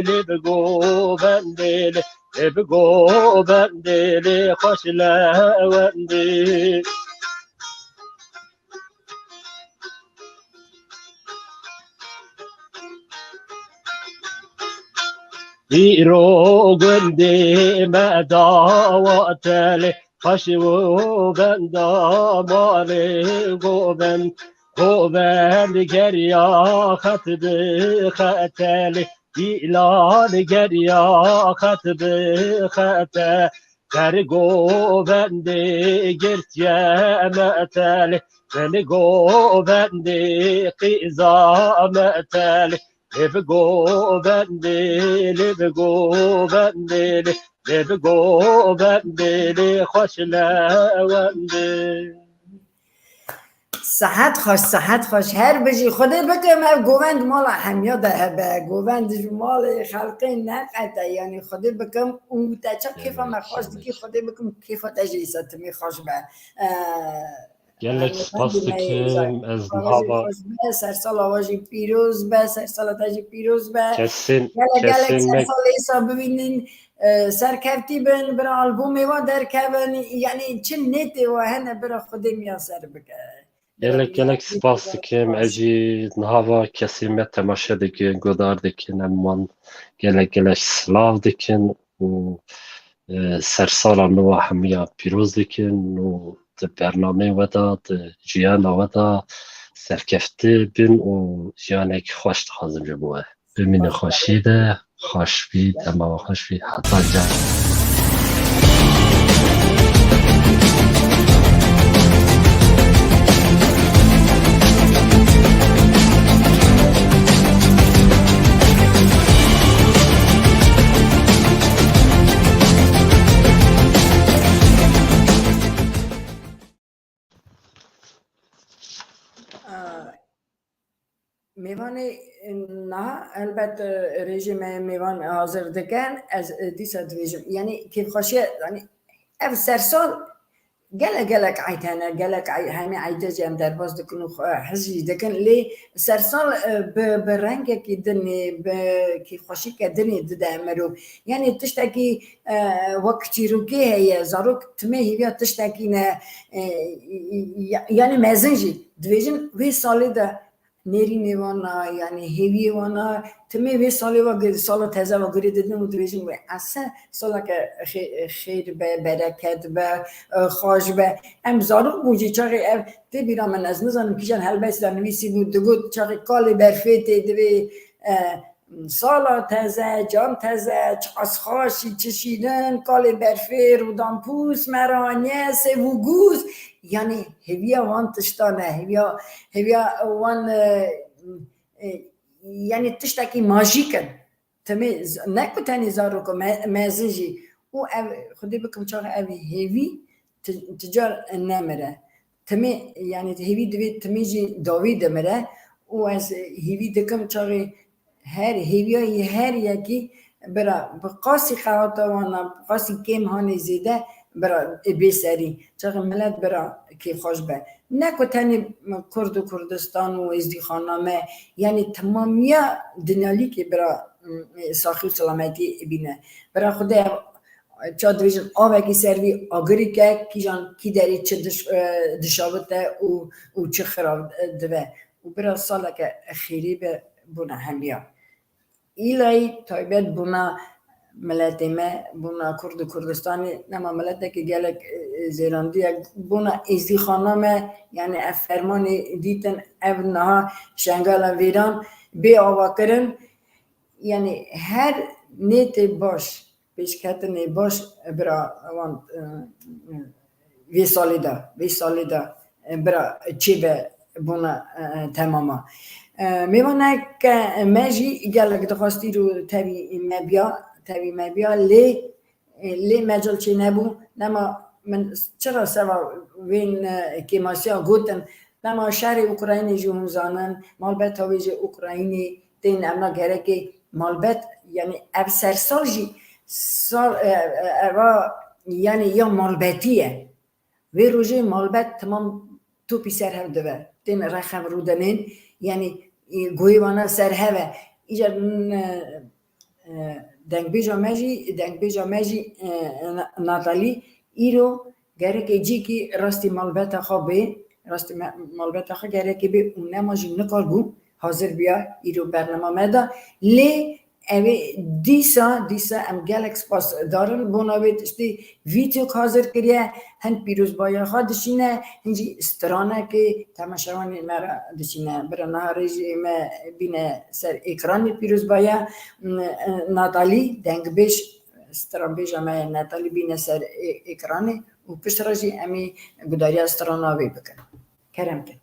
lê bi govendê lê, lê bi govendê lê xweş lewendê. Îro gundê me dawate lê, xweş û benda malê govend. Govend geriya xet bi xete lê, îlan geriya xet bi xete. Ber govendê girtiye me telê, min govendê qîza me telê. Lê bi govendê, lê bi govendê, lê, lê bi govendê, lê xweş lewendê. Sehet xweş, sehet xweş. Her bijî. Xwedê bikim ev govend mala hemiya de hebe. Govend ji malê xelkê neqete. Yanî Xwedê bikim û te çi kêfa me xweş dikî, Xwedê bikim kêfa te jî îsa timî xweş be. Ee, Gelek spas dikim. Ez niha va, sersala we jî pîroz be, sersala te jî pîroz be. Kesên, gelek, gelek kesên me sersalê îsa bibînin, e, serkevtî bin, bira albûmê we derkevin, yanî çi nêtê we hene, bira Xwedê miya ser bike. Gelek, gelek spas dikim. Ez jî niha va kesên me temaşe dikin, godar dikin, em wan gelek, gelek silav dikin û, e, sersala nû a hemiya pîroz dikin û di bernameyê we de, di jiyana we de serkefte bin û jiyanek xweş dixwazim ji bo we. Bimînin xweşiyê de, xweş bî, dema we xweş bî, heta carek. Aa, mêvanê niha helbet, e, rêjê me mêvan hazir dikin, ez, e, dîsa dibêjim. Yanî kêfxweşiye, yanî ev sersal gelek, gelek eyd hene, gelek ey-, hemî eyde jî em derbas dikin û xwe hez jî dikin. Lê sersal, e, bi, bi rengekî dinê, bi kêfxweşîke dinê dide mirov. Yanî tiştekî, e, wek çîrokê heye, zarok timê hêviya tiştekî ne, e, ya-, yanî mezin jî dibêjin wê salê de nêrînê wan a, yanî hêviyê wan a, timê vê salê ve gi-, sala teze ve girê didin û dibêjin wê ese saleke xê-, xêr be, bereket be, e, xweş be. Em zarok bûn jî çaxê ev tê bîra min, ez nizanim kîjan helbestî de nivîsî bû, digot çaxê kalê berfê tê divê, e, sala teze, can teze, çiqas xweş î, çi şîrin, kalê berfê, rûdanpûs, meraniye, sêv û gûz. Yanî hêviya wan tiştan e, hêviya, hêviya wan, e, e, yanî tiştekî majîk in. Timê z-, ne ku tenê zarok, me-, mezin jî. Û ev, Xwedê bikim çax ev hêvî ti-, ti car nemire. Timê, yanî hêvî divê timê jî dawî dimire. Û ez hêvî dikim çaxê her hêviya yê her yekî bira bi qasî qehata wan a, bi qasî kêm hanê zêde bira bê serî. Çaxê milet bira kêfxweş be. Ne ku tenê Kurd û Kurdistan û êzdîxana me, yanî temamiya dinyalîkê bira, m, saxî û selametî bîne. Bira Xwedê ça dibêjin avekî ser vî agirî ke kîjan kî derê çi diş-, e, dişawite û, û çi xirav, e, dibe. Û bira saleke xêrî be bona hemiya. Îlayî taybet bona miletê me, bona Kurd û Kurdistanê, nema miletekî gelek, e, zêrandiye, bona êzdîxana me, yanî ev fermanê dîtin, ev niha Şengala Vêran bê avakirin, yanî her nêtê baş, pêşketinê baş bira wan, e, e, vê salê de, vê salê de, e, bira çêbe bona, e, temama. E, mêvaneke me jî gelek dixwast îro tevî me biya, tevî me biya, lê, e, lê mecal çê nebû. Nema min çira seva vên, e, kêmasiya gotin, nema şerê Ukraynê jî hûn zanin, malbeta wê jî Ukraynê tên, em na gerekê malbet, yanî ev sersal jî sal, e, e, eva, yanî ya malbetî ye. Vê rojê malbet temam topî ser hev dibe. Tên rexev rûdinên, yanî, e, goyê wana ser hev e. Îcar, e, e, dengbêja me jî, dengbêja me jî, e, Na-, Natalî îro gerekê cîkî rastî malbeta xwe bê, rastî me-, malbeta xwe gerekê bê û nema jî nikarbû hazir biya îro bernama me de. Lê ev ê dîsa, dîsa em gelek spas darin bona wê tiştî vîdeo hazir kiriye, hin pîrozbaya xwe dişîne, hin jî stranekê temaşevanê me re dişîne. Bira niha rêjê me bîne ser êkranê pîrozbaya, m, Natalî dengbêj stranbêja me Natalî bîne ser ê-, ekranê û piştre jî em ê gudariya strana wê bikin. Kerem kin.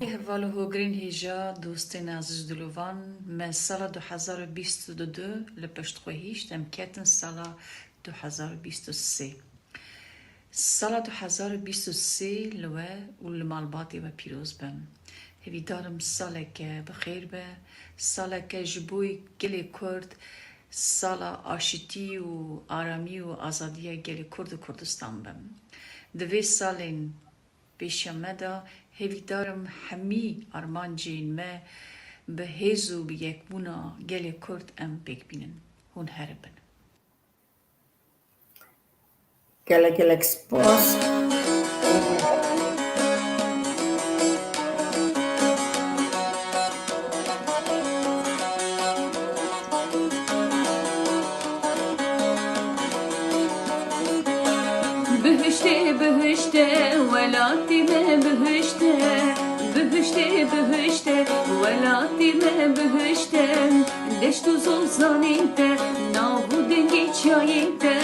Heval û hogirên hêja, dostên aziz dilovan, me sala du hezar û bîst û du li pişt xwe hîşt, em ketin sala du hezar û bîst û sê. Sala du hezar û bîst û sê li we û li malbatê we pîroz be. Hêvîdar im saleke bi xêr be, saleke ji bo gelê Kurd, sala aşitî û aramî û azadiya gelê Kurd û Kurdistan be. Di vê salên pêşiya me de hêvîdar im hemî armancên me bi hêz û bi yekbûna gelê Kurd em pêk bînin. Hûn here bin. Gelek gelek spas. Bihiştê, bihişte, welatê me bihişte. Bihiştê, bihişte, welatê me bihişte. Deşt û zozanên te, nav û dengê çiyayên te.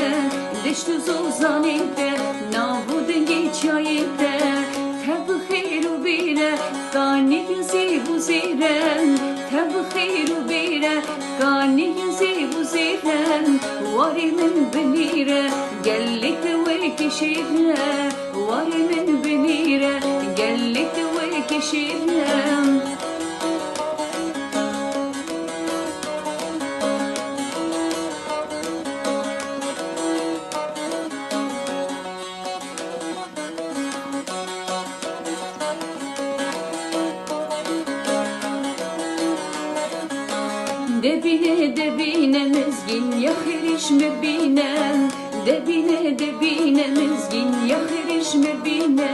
Deşt û zozanên te, nav û dengê çiyayên te. Tev bi xêr û bêre, kanî zêv û zêre. Tev bi xêr û bêre, kanî zêv û zêre. Warê min binêre, gelê te wekî şêr e. Warê min binêre, gelê te wekî şêr e. Debîne, debîne mizgîn ya xêrîş min bîne. Debîne, debîne mizgîn ya xêrîş min bîne.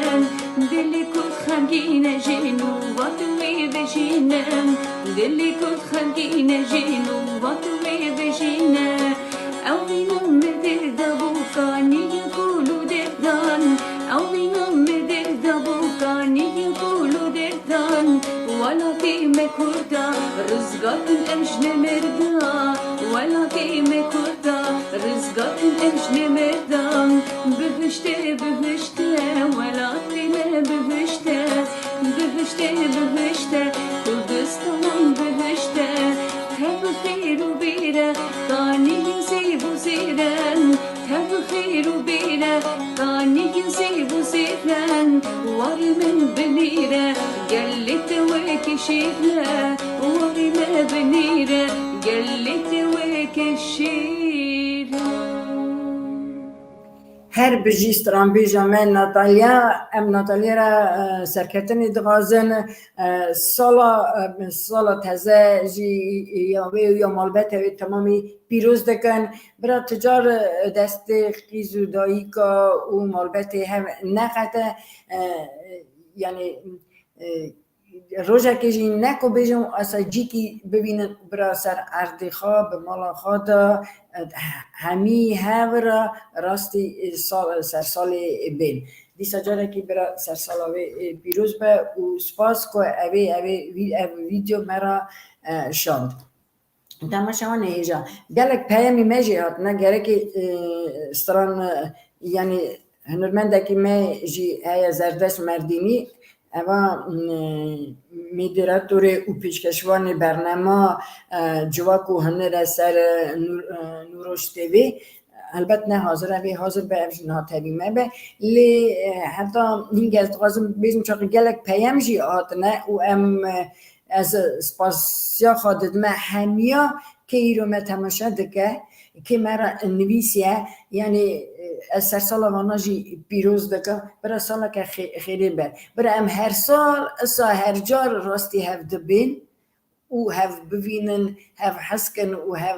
Dilê Kurd xemgîn e jîn û vat wê vejîne. Dilê Kurd xemgîn e jîn û vat wê vejîne. Ew vîna me dêr de bû kanî kul û derdan. Ew vîna me dêr de bû kanî kul û derdan. Welatê me Kurda, rizgar kin em ji nemerda. Welatê me Kurda, rizgar kin em ji nemerda. Bihişte, bihişte, welatê me bihişte. Bihişte, bihişte, Kurdistanan bihişte. Tev bi xêr û bêre, kanî zêv û zêre. Tev bi xêr û bêre, kanî zêv û zêre. Warê min binêre, gelê te wekî şêr e. Warê me binêre, gelê te wekî şêr e. Her bijî stranbêja me Natalya, em Natalya re, e, serketinê dixwazin. E, sala, e, sala teze jî ya wê û ya malbete wê temamî pîroz dikin. Bira tu car, e, destê qîz û dayika û malbetê hev neqete, e, yanî, e, rojekê jî ne ku bêjin esa cîkî bibînin bira ser erdê xwe, bi mala xwe de, e, hemî hev re rastî, e, sal, sersalê bên. Dîsa carekî bira sersala wê, e, pîroz be û spas ku evê, evê vî-, ev vîdeo me re, e, şand. Temaşevanê hêja, gelek peyemî me jî hatine, gerekê, e, stran, e, yanî hunermendekî me jî heye, Zerdest Merdînî, eva, e, moderatorê û pêşkeşvanê bernema, e, Civak û Huner e ser, e, Nûr-, e, Nûroş T V. Helbet ne hazir e, vê hazir be, ev jî niha tevî me be. Lê, e, heta hîn ez dixwazim bêjim, çaxî gelek peyem jî hatine û em, e, ez spasiya xwe didime hemiya kê îro me temaşe dike, kê me re nivîsiye, yanî, e, ez sersala vana jî pîroz dikim. Bira saleke xê-, xêrê be. Bira em her sal, isa her car rastî hev dibên û hev bivînin, hev hez kin û hev,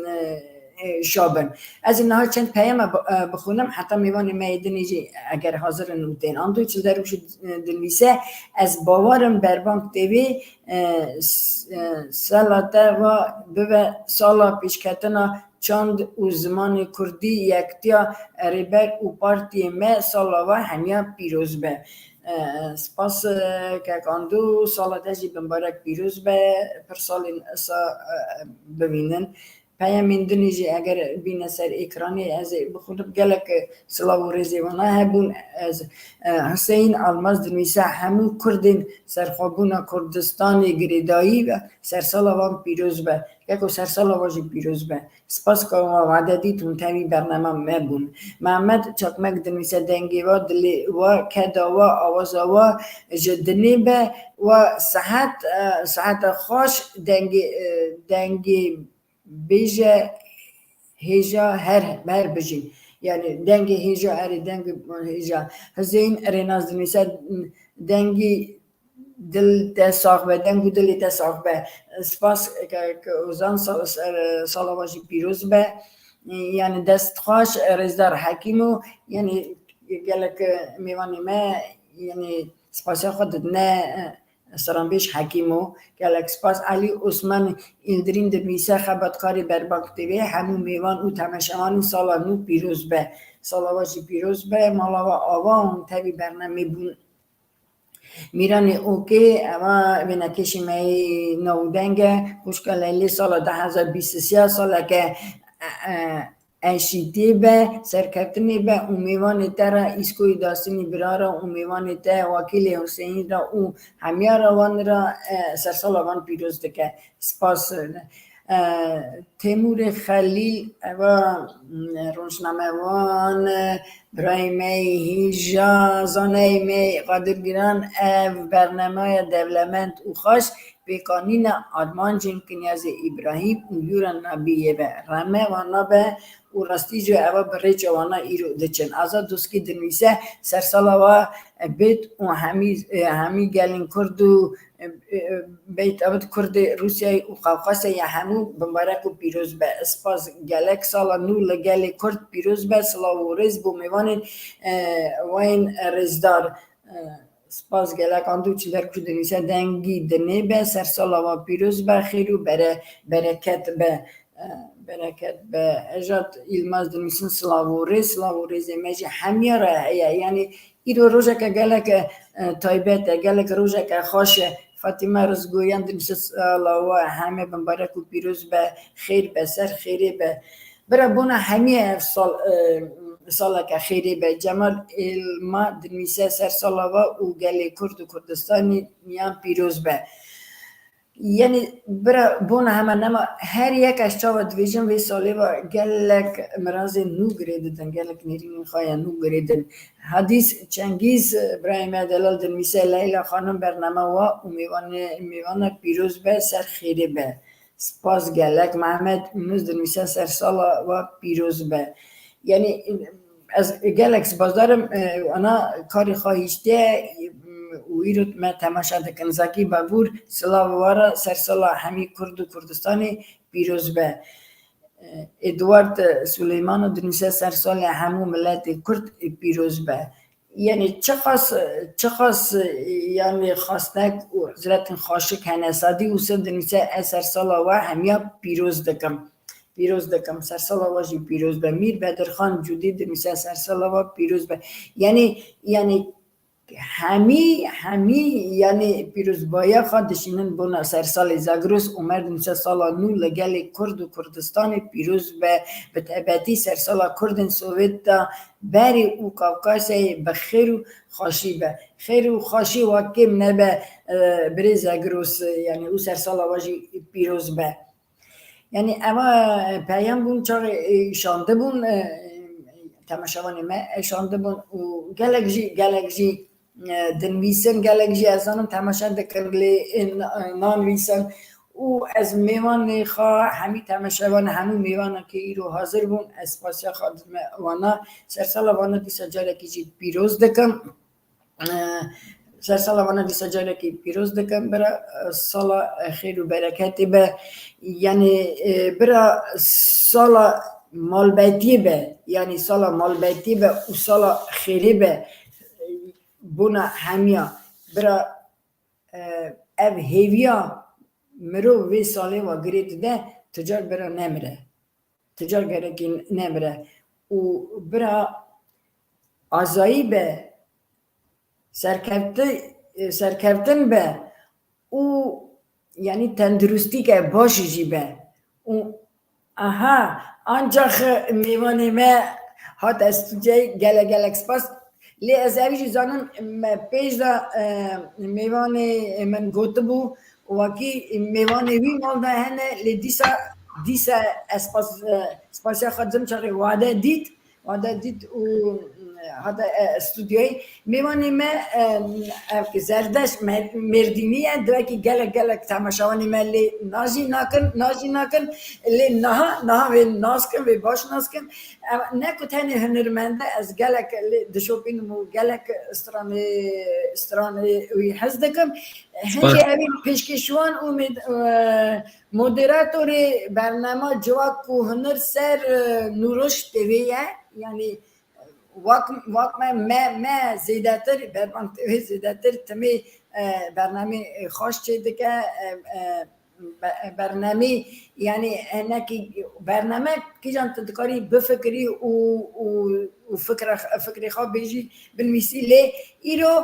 e, e, şa bin. Ez ê niha çend peyama bi-, e, bixwînim, heta mêvanê me yê dinê jî eger hazir in û tên. Ando çil der û şi, e, dinivîse, ez bawer im Berbang T V, e, s-, e, sala te va bibe sala pêşketina çand û zimanê kurdî, yektiya Rêber û partiyê me sala va hemiya pîroz be. E, spas, e, kek Ando, sala te jî bimbarek pîroz be, pir salên isa, e, bivînin. Peyamên din jî eger bîne ser êkranê, ez ê bixwînim. Gelek silav û rêzê wana hebûn. Ez, e, Huseyîn Almaz dinivîse, hemû Kurdên serxwebûna Kurdistanê girêdayî ve, sersala wan pîroz be. Keko sersala wan jî pîroz be. Spas ka wan wade dît hûn tevî bernama me bûn. Mehmet Çakmek dinivîse, dengê wa, dilê wa, keda wa, awaza wa ji dinê be, wa sihet, e, siheta xweş, dengê, e, dengê bêje hêja her, her bijîn. Yani dengê hêja, erê dengê hêja. Hüseyin Rênas dinivîse, dengê dil te sax be, deng û dilê te sax be. Spas ke, ke Ozan sal-, sal-, sala we jî pîroz be. Yani dest xweş, Rêzdar Hekîmo, yani gelek mêvanê me, yani spasiya xwe didine, stranbêj Hekîmo, gelek spas. Elî Osman Îldirîn dinivîse, xebatkarê Berbak T V, hemû mêvan û temaşevanên sala nû pîroz be. Sala we jî pîroz be, mala we ava hûn tevî bernamê bûn. Mîranê Okê, eva wênekêşê me yê navdeng e, xwişka Leylê sala du hezar bîst û sê saleke, e, e, eşîtê be, serkeftinê be û mêvanê te re, Îskoyê Dasînî bira re û mêvanê te Wakîlê Huseyîn re û hemiya re wan re, e, sersala wan pîroz dike. Spas. E, Têmûrê Xelîl, eva, m, rojnamevan, e, birayê me yê hêja, zaneyê me yê qadirgiran, ev bernameya dewlemend û xweş pêkanîna armancên Kinyazê Îbrahîm û Yûra Nabiyê be. Reme wana be û rastî jî eva bi rêça wana îro diçin. Azad Doskî dinivîse, sersala wa bêt û hemî, hemî gelên Kurd û, e, e, beyt ewt Kurdê Rûsyayê û Qafqasyayê hemû bimbarek û pîroz be. Spas gelek, sala nû li gelê Kurd pîroz be. Silav û rêz bo mêvanên, e, wayên rêzdar. E, Spas gelek. Anduçi Derkû dinivîse, dengî dinê be, sersala wa pîroz be, xêr û bere-, bereket be. E, bereket be. Ejat Îlmaz dinivîsin, silav û rêz, silav û rêzê me jî hemiya re heye. Yani îro rojeke gelek, e, taybet e, gelek rojeke xweş e. Fatîme Rizgoyan dinivîse, sala we heme bimbarek û pîroz be, xêr be, ser xêrê be. Bira bona hemiya ev sal, e, saleke xêrê be. Cemal Êlma dinivîse, sersala we û gelê Kurd û Kurdistanê yan pîroz be. Yani bira bona hema nema her yek ez çawa dibêjim vê salê ve gelek mirazên nû girê didin, gelek nêrînên xwe ya nû girê din. Hadîs Çengîz, birayê me delal dinivîse, Leyla Xanim bernama we û mêvanê, mêvana pîroz be, ser xêrê be. Spas gelek. Mehmet Yunus dinivîse, sersala we pîroz be. Yani ez gelek spasdar im, e, ana karê xwe hiştiye, e, û îro me temaşe dikin. Zekî Babûr, silav we re, sersala hemî Kurd û Kurdistanê pîroz be. E, Edward Suleymano dinivîse, sersalê hemû miletê Kurd, e, pîroz be. Yani çiqas, çiqas, yani xasnek û hizretên xaşik hene. Sadî Husên dinivîse, ez sersala we hemiya pîroz dikim. Pîroz dikim. Sersala we jî pîroz be. Mîr Bedirxan Cûdî dinivîse, sersala we pîroz be. Yani, yani hemî, hemî, yani pîrozbahiya xwe dişînin bona sersalê. Zagros Omer dinivîse, sala nû li gelê Kurd û Kurdistanê pîroz be. Bi taybetî sersala Kurdên Sovyet de berê û Kavkasyayê bi xêr û xweşî be. Xêr û xweşî we kêm nebe, e, birê Zagros, e, yani û sersala we jî pîroz be. Yani eva, e, peyam bûn, çaxê, e, şandibûn, e, temaşevanê me, e, şandibûn û gelek jî, gelek jî, e, dinivîsin, gelek jî ez zanim temaşe dikin, lê, e, n-, e, nanivîsin. Û ez mêvanê xwe, hemî temaşevan, hemû mêvanan ke îro hazir bûn, ez spasiya xwe didime wana. Sersala wana dîsa carekî jî pîroz dikim. E, sersala wana dîsa carekî pîroz dikim. Bira, e, sala, e, xêr û bereketê be. Yani, e, bira sala malbetiyê be. Yani sala malbetiyê be û sala xêrê be. Bona hemiya. Bira, e, ev hêviya mirov vê salê wa girê dide, tu car bira nemire. Tu car gerekî nemire. Û bira azayî be, serkefti-, serkeftin be û yani tenduristîke baş jî be. Û Aha, ancax mêvanê me hate stûdyayê, gelek gelek spas. Lê ez ev jî zanim, me pêş de, e, mêvanê min gotibû, wekî mêvanê wî mal de hene, lê dîsa, dîsa ez spas, e, spasiya xwe didim çaxê wade dît, wade dît û, e, hate, e, stûdyoyê. Mêvanê me, e, ev ki Zerdeş Mer-, Mêrdînî ye, di wekî gelek, gelek temaşevanê me lê najî nakin, najî nakin, lê niha, niha vê nas kim, vê baş nas kim. Ev ne ku tenê hunermend e, ez gelek lê dişopînim û gelek stranê, stranê wî hez dikim. Hindê evî pêşkêşwan û mêd-, e, moderatorê bernama Civak û Huner ser, e, Nûroş T V ye. Yanî wak, wak me, me, me zêdetir, Berbang T V zêdetir timê, e, bernamê, e, xweş çêdike, e, e, be-, bernamê, yanî hinekî bername kîjan tu dikarî bifikirî û, û, û fikra, fikrê xwe bêjî, binivîsî, lê îro,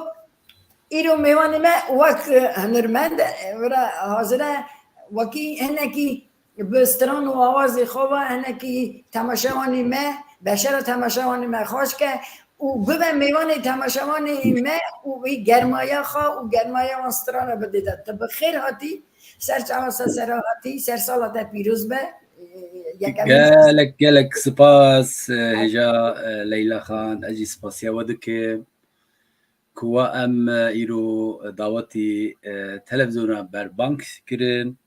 îro mêvanê me wek, e, hunermend, e, were hazir e, wekî hinekî bi stran û awazê xwe ve hinekî temaşevanê me, beşera temaşevanê me xweş ke û bibe mêvanê temaşevanê me û wî germaya xwe û germaya wan strana bidê de. Tu bi xêr hatî, ser çava se sera hatî, ser sala te pîroz be. Yekemîn. Gelek, gelek spas, e, hêja, e, Leyla Xan, ez jî spasiya we dikim. Ku wa em, e, îro dawetî, e, televîzyona Berbang kirin.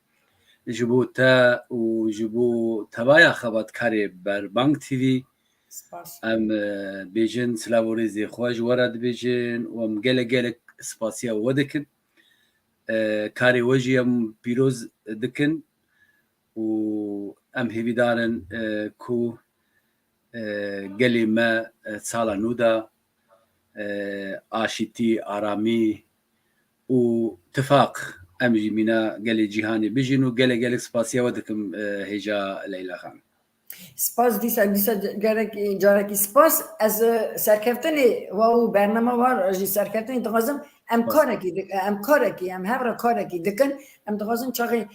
Ji bo te û ji bo tevaya xebatkarê Berbang T V. Spas. Em, e, bêjin silav û rêzê xwe ji we re dibêjin û em gelek gelek spasiya we dikin. E, karê we jî em pîroz dikin. û em hêvîdar in, e, ku, e, gelê me, e, sala nû de, e, aşîtî, aramî û tifaq em jî mîna gelê cîhanê bijîn û gelek gelek spasiya we dikim, e, hêja Leyla Xan. Spas dîsa, dîsa carekî, carekî spas. Ez, e, serkeftinê wa û bernama wa jî serkeftinê dixwazim. Em Spas. karekî dik-, em karekî, em hev re karekî dikin. Em dixwazin çaxê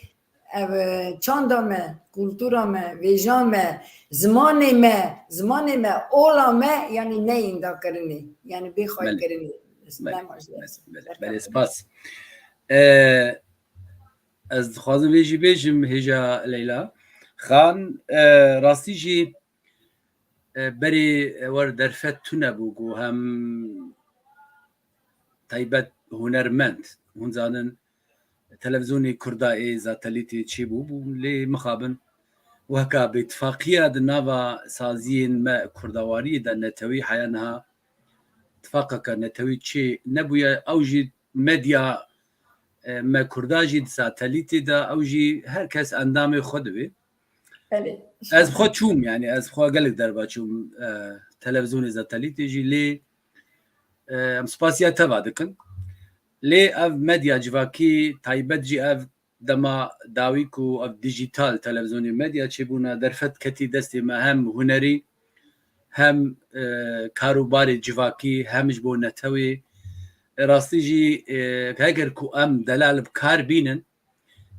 ev, e, çanda me, kultura me, vêja me, zimanê me, zimanê me, ola me, yanî neyên dakirinê, yanî bê xwaykirinê. Belê. Belê, belê, belê, spas. E, ez dixwazim vê jî bêjim, hêja Leyla Xan, e, rastî jî, e, berê wer derfet tune bû ku hem taybet hunermend, hûn zanin, televîzyonê Kurda ê Zatelîtê çêbû bû, lê mixabin weka bêtifaqiya di nava saziyên me Kurdawariyê de netewî heya niha tifaqeke netewî çê nebûye. Ew jî medya, e, me Kurda jî di Zatelîtê de, ew jî her kes endamê xwe dibê. Belê. Ez xwe çûm, yanî ez xwe gelek derva çûm, e, televîzyonê Zatelîtê jî, lê, e, em spasiya teva dikin. Lê ev medya civakî, taybet jî ev dema dawî ku ev dijîtal televîzyonê medya çêbûne, derfet ketî destê me hem hunerî, hem, e, karûbarê civakî, hem ji bo netewê. E, rastî jî, e, heger ku em delal bi kar bînin,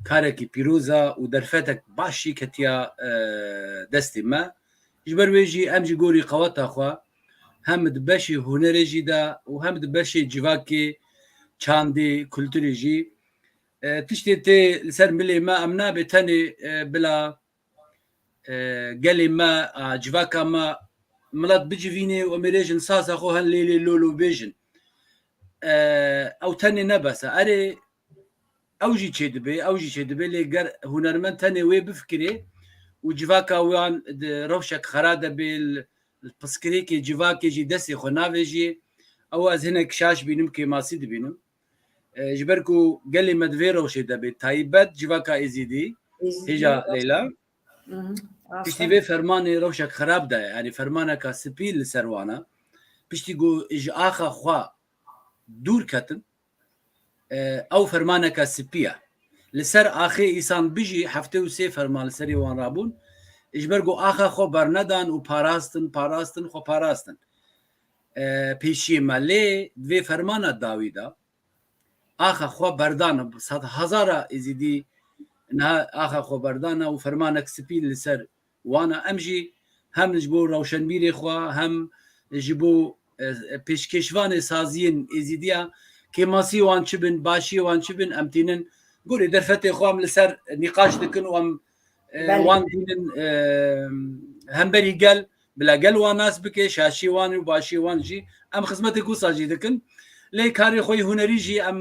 karekî pîroz e û derfetek baş jî ketiya, e, destê me. Ji ber wê jî em ji gorî qeweta xwe hem di beşê hunerê jî de û hem di beşê civakê, çandê, kulturê jî, e, tiştê tê li ser milê me, em nabê tenê, e, bila, e, gelê me, a, civaka me, milet bicivînê û em ê rêjin saza xwe hen lê lê lo lo bêjin. E, ew tenê ne bes e. Erê, ew jî çêdibe, ew jî çêdibe, lê ger hunermend tenê wê bifikirê û civaka wan di rewşek xera de bê, li, li piskirêkê civakê jî destê xwe navêjiyê, ew ez hinek şaş bînim, kêmasî dibînim. E, ji ber ku gelê me di vê rewşê de bê, taybet civaka Êzîdî, Êzîdî, hêja rast. Leyla. Hı hı, rast. Piştî vê fermanê rewşek xerab daye, yanî fermaneka spî li ser wan e. Piştî ku ji axa xwe dûr ketin, e, ew fermaneke spî ye. Li ser axê îsan bijî heftê û sê ferman li serê wan rabûn. Ji ber ku axa xwe bernedan û parastin, parastin, xwe parastin. E, pêşiyê me lê di vê fermana dawî de axa xwe berdana, bi sed hezara Êzîdî niha axa xwe berdana û fermanek spî li ser wan e. Em jî hem ji bo rewşenbîrê xwe, hem ji bo, e, pêşkêşvanê saziyên Êzîdiya, kêmasî wan çi bin, başiyê wan çi bin, em tînin gorê derfetê xwe em li ser nîqaş dikin û em, e, Belê. wan tînin, e, hemberî gel, bila gel wan nas bike, şaşiyê wan û başiyê wan jî em xizmetê wisa jî dikin. Lê karê xwe yê hunerî jî em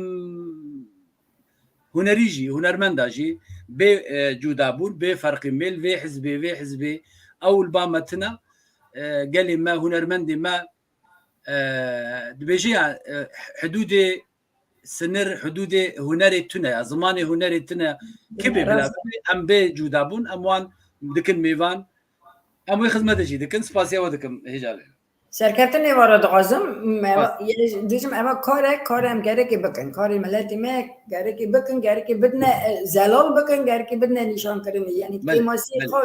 hunerî jî, hunermenda jî bê, e, cudabûn, bê ferqî mêl vê hizbê, vê hizbê, ew li ba me tune, e, gelê me, hunermendê me, e, dibêje ya, e, hidûdê, sinir, hidûdê hunerê tune ya, zimanê hunerê tune ya. Kibê bila Rast. bibê, em bê cudabûn, em wan dikin mêvan, em wê xizmetê jî dikin, spasiya we dikim, hêja lê. Serkeftinê we re dixwazim, me, Bas. ye-, dibêjim, eva kar e, kar e em gerekê bikin. Karê miletê me gerekê bikin, gerekê bidine, e, zelal bikin, gerekê bidine nîşankirinê. Yanî Belê, kêmasiyê belê. xwe,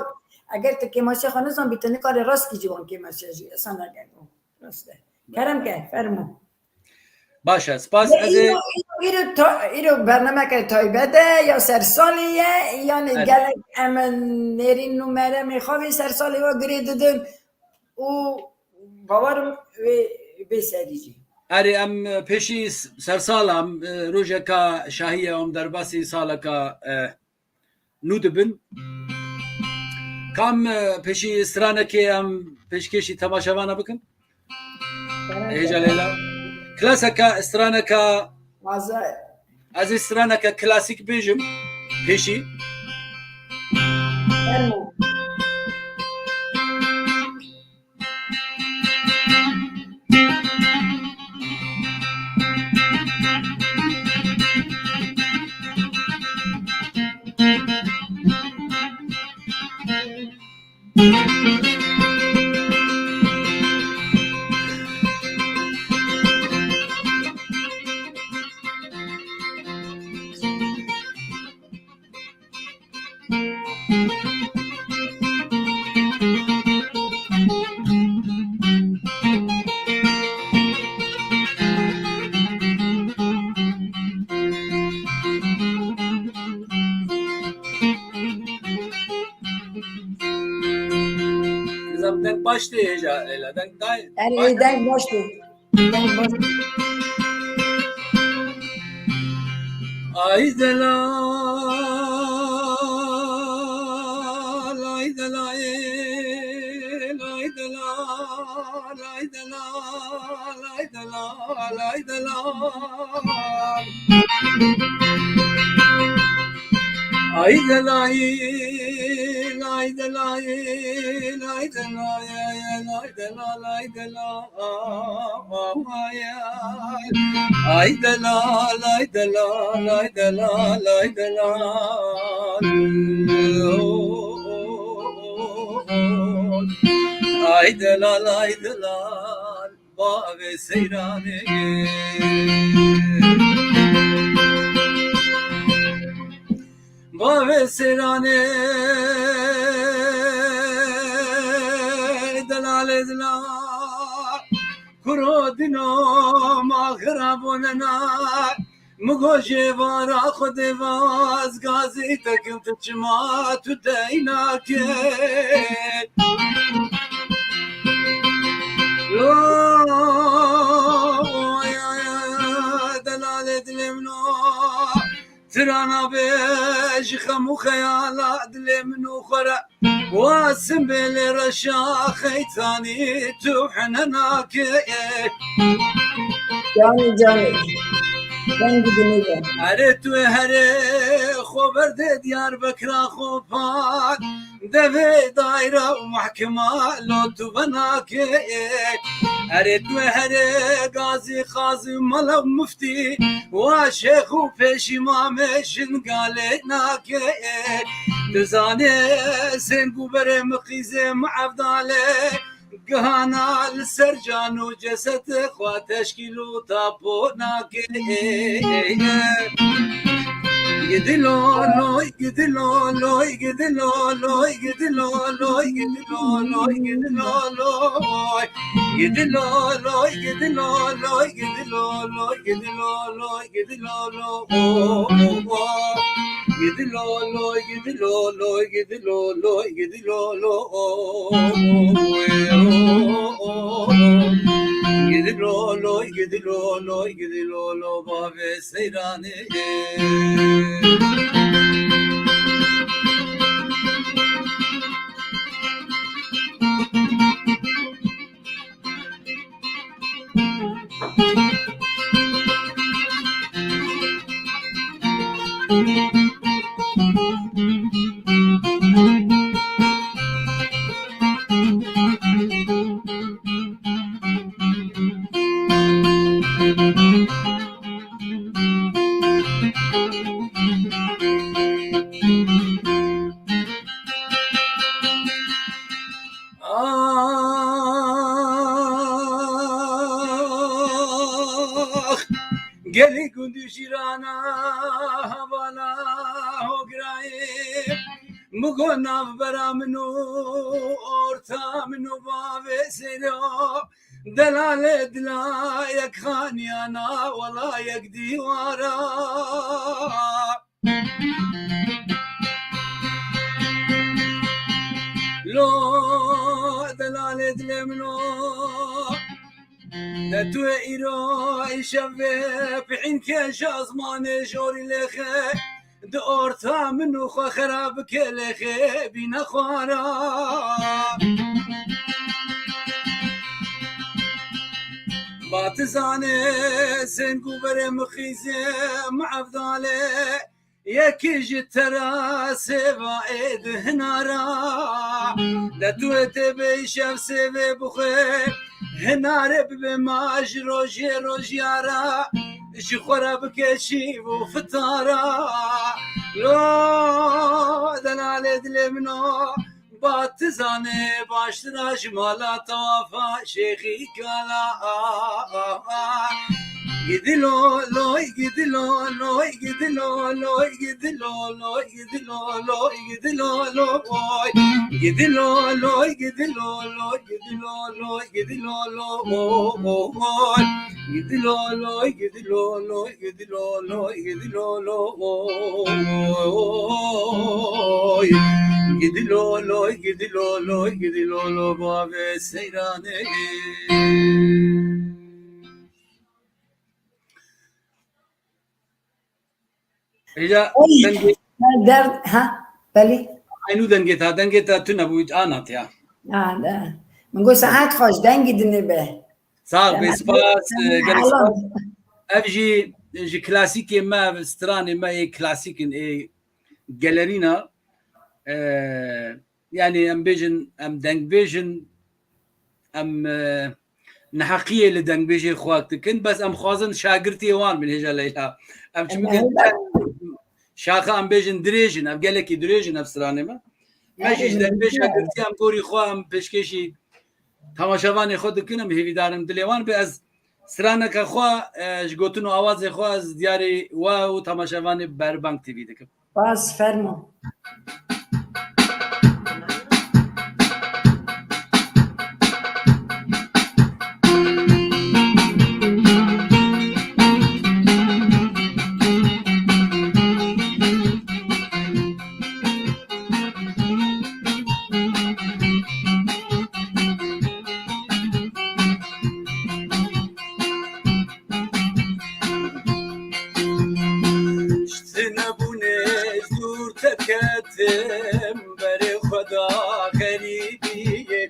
eger tu kêmasiyê xwe nizanbî, tu nikarî rastî jî wan kêmasiya jî, esa nagel. Rast e. Kerem ke, fermo. Baş e, spas. Ve Ez ê îro, îro, îro ta-, îro bernameke taybet e, ya sersalê ye, yanî Evet. gelek em nêrîn û meremê xwe vê sersalê we girê didin û bawerim wê bê serî jî. Erê, em pêşî s-, sersala, em, e, rojeka şahî ye, em derbasî saleka, e, nû dibin. Kam, e, pêşî stranekê em pêşkêşî temaşevana bikin? Hêja Leyla. Klaseka, straneka, Vaza. ez ê straneke klasîk bêjim pêşî. Fermo. Nizam deng baş tê hêja Leyla, deng day. Erê, baş deng baş tê. Ay delal, ay delal, ay delal, ay delal, ay delal, ay delal. Ay delal, ay delal, ay delal, ay delal, ay delal. Ay delal, ay delal, ay delal, ay delal. Ay delal, ay delal, bavê seyranê. Bavê seyranê, delalê delal. Kuro dino ma xirabonena, mi go jê vara xwedê vaz gazî tekim tu çima tu deyna ke. Lo, ya, ya, delalê dilê min o. Tirana be ji xem û xeyala dilê min û xwe re. Wa simbêlê reşa xeytanî tu hene nake. Canê, canê. Dengî dinê be. Erê tu herê xwe berdê Diyarbekira xwe pat. Devê daîra û mehkema lo tu venake. Erê tu herê gazî, xazî, mala û miftî, wa şêx û pêşîmamê jin galê nake. Tu zanê sêng û berê miqîzê mi evdalê. Gihana li ser can û cesedê xwe teşkîl û tapo nake. Gidilo loy, gidilo loy, gidilo loy, gidilo loy, gidilo loy, gidilo loy. Gidilo loy, gidilo loy, gidilo loy, gidilo loy, gidilo loy. Gidi lo lo, gidi lo lo, gidi lo lo, gidi lo lo. Gidi lo lo, gidi lo lo, gidi lo lo, bavê seyranê. Ax, gelî gund û jîrana, hevala hogirayê, migo navbera min û orta min û bavê seyro, delalê dila yek xaniyana, wela yek dîwara. Lo delalê dilê min o, de tu yê îro îşev vê pihînkê şazmanê jorî lêxe, di orta min û xwe xera bike lêxe bîne xwara. Batizanê zengû berê mixîzê mi evdalê, yekî ji te ra sêva ê di hinara. De tu ê tê bê şev sêvê bixwe, hinarê bibe ma ji rojê rojiyara, ji xwe re bike şîv û fitara. Lo delalê dilê min o, Batizanê baştira ji mala tawafa şêxî kala. Gidi lo loy, gidi lo loy, gidi lo loy, gidi lo loy, gidi lo loy, gidi lo loy. Gidi lo loy, gidi lo loy, gidi lo loy, gidi lo loy. Gidi lo loy, gidi lo loy, gidi lo loy, gidi lo loy. Gidi lo loy, gidi lo loy, gidi lo lo, bavê seyranê. Hêja Oy, dengê, derd, ha, belê. Aynû dengê ta, dengê ta tune bû, anat ya. Ha, de. Min got, saet xweş, dengî dinê be. Sax be, spas, e, gelek spas. Ev jî ji klasîkê me, ev stranê me yê klasîk in, ê gelerîna. E, yanî em bêjin, em dengbêj in, em, e, neheqiyê li dengbêjê xwe dikin, bes em xwazin şagirtiyê wan bin, hêja Leyla. Em çi bikin, şaxa em bêjin dirêj in, ev gelekî dirêj in, ev stranê me. Me jî ji dengbêj şagirtiya em gorî xwe, em pêşkêşî temaşevanê xwe dikin, em hêvîdarin dilê wan be. Ez straneke xwe, e, ji gotin û awazê xwe ez diyarî we û temaşevanê Berbang T V dikim. Bas, fermo. Ji nebûnê zûr derketim, berê xwe da xerîbiyê.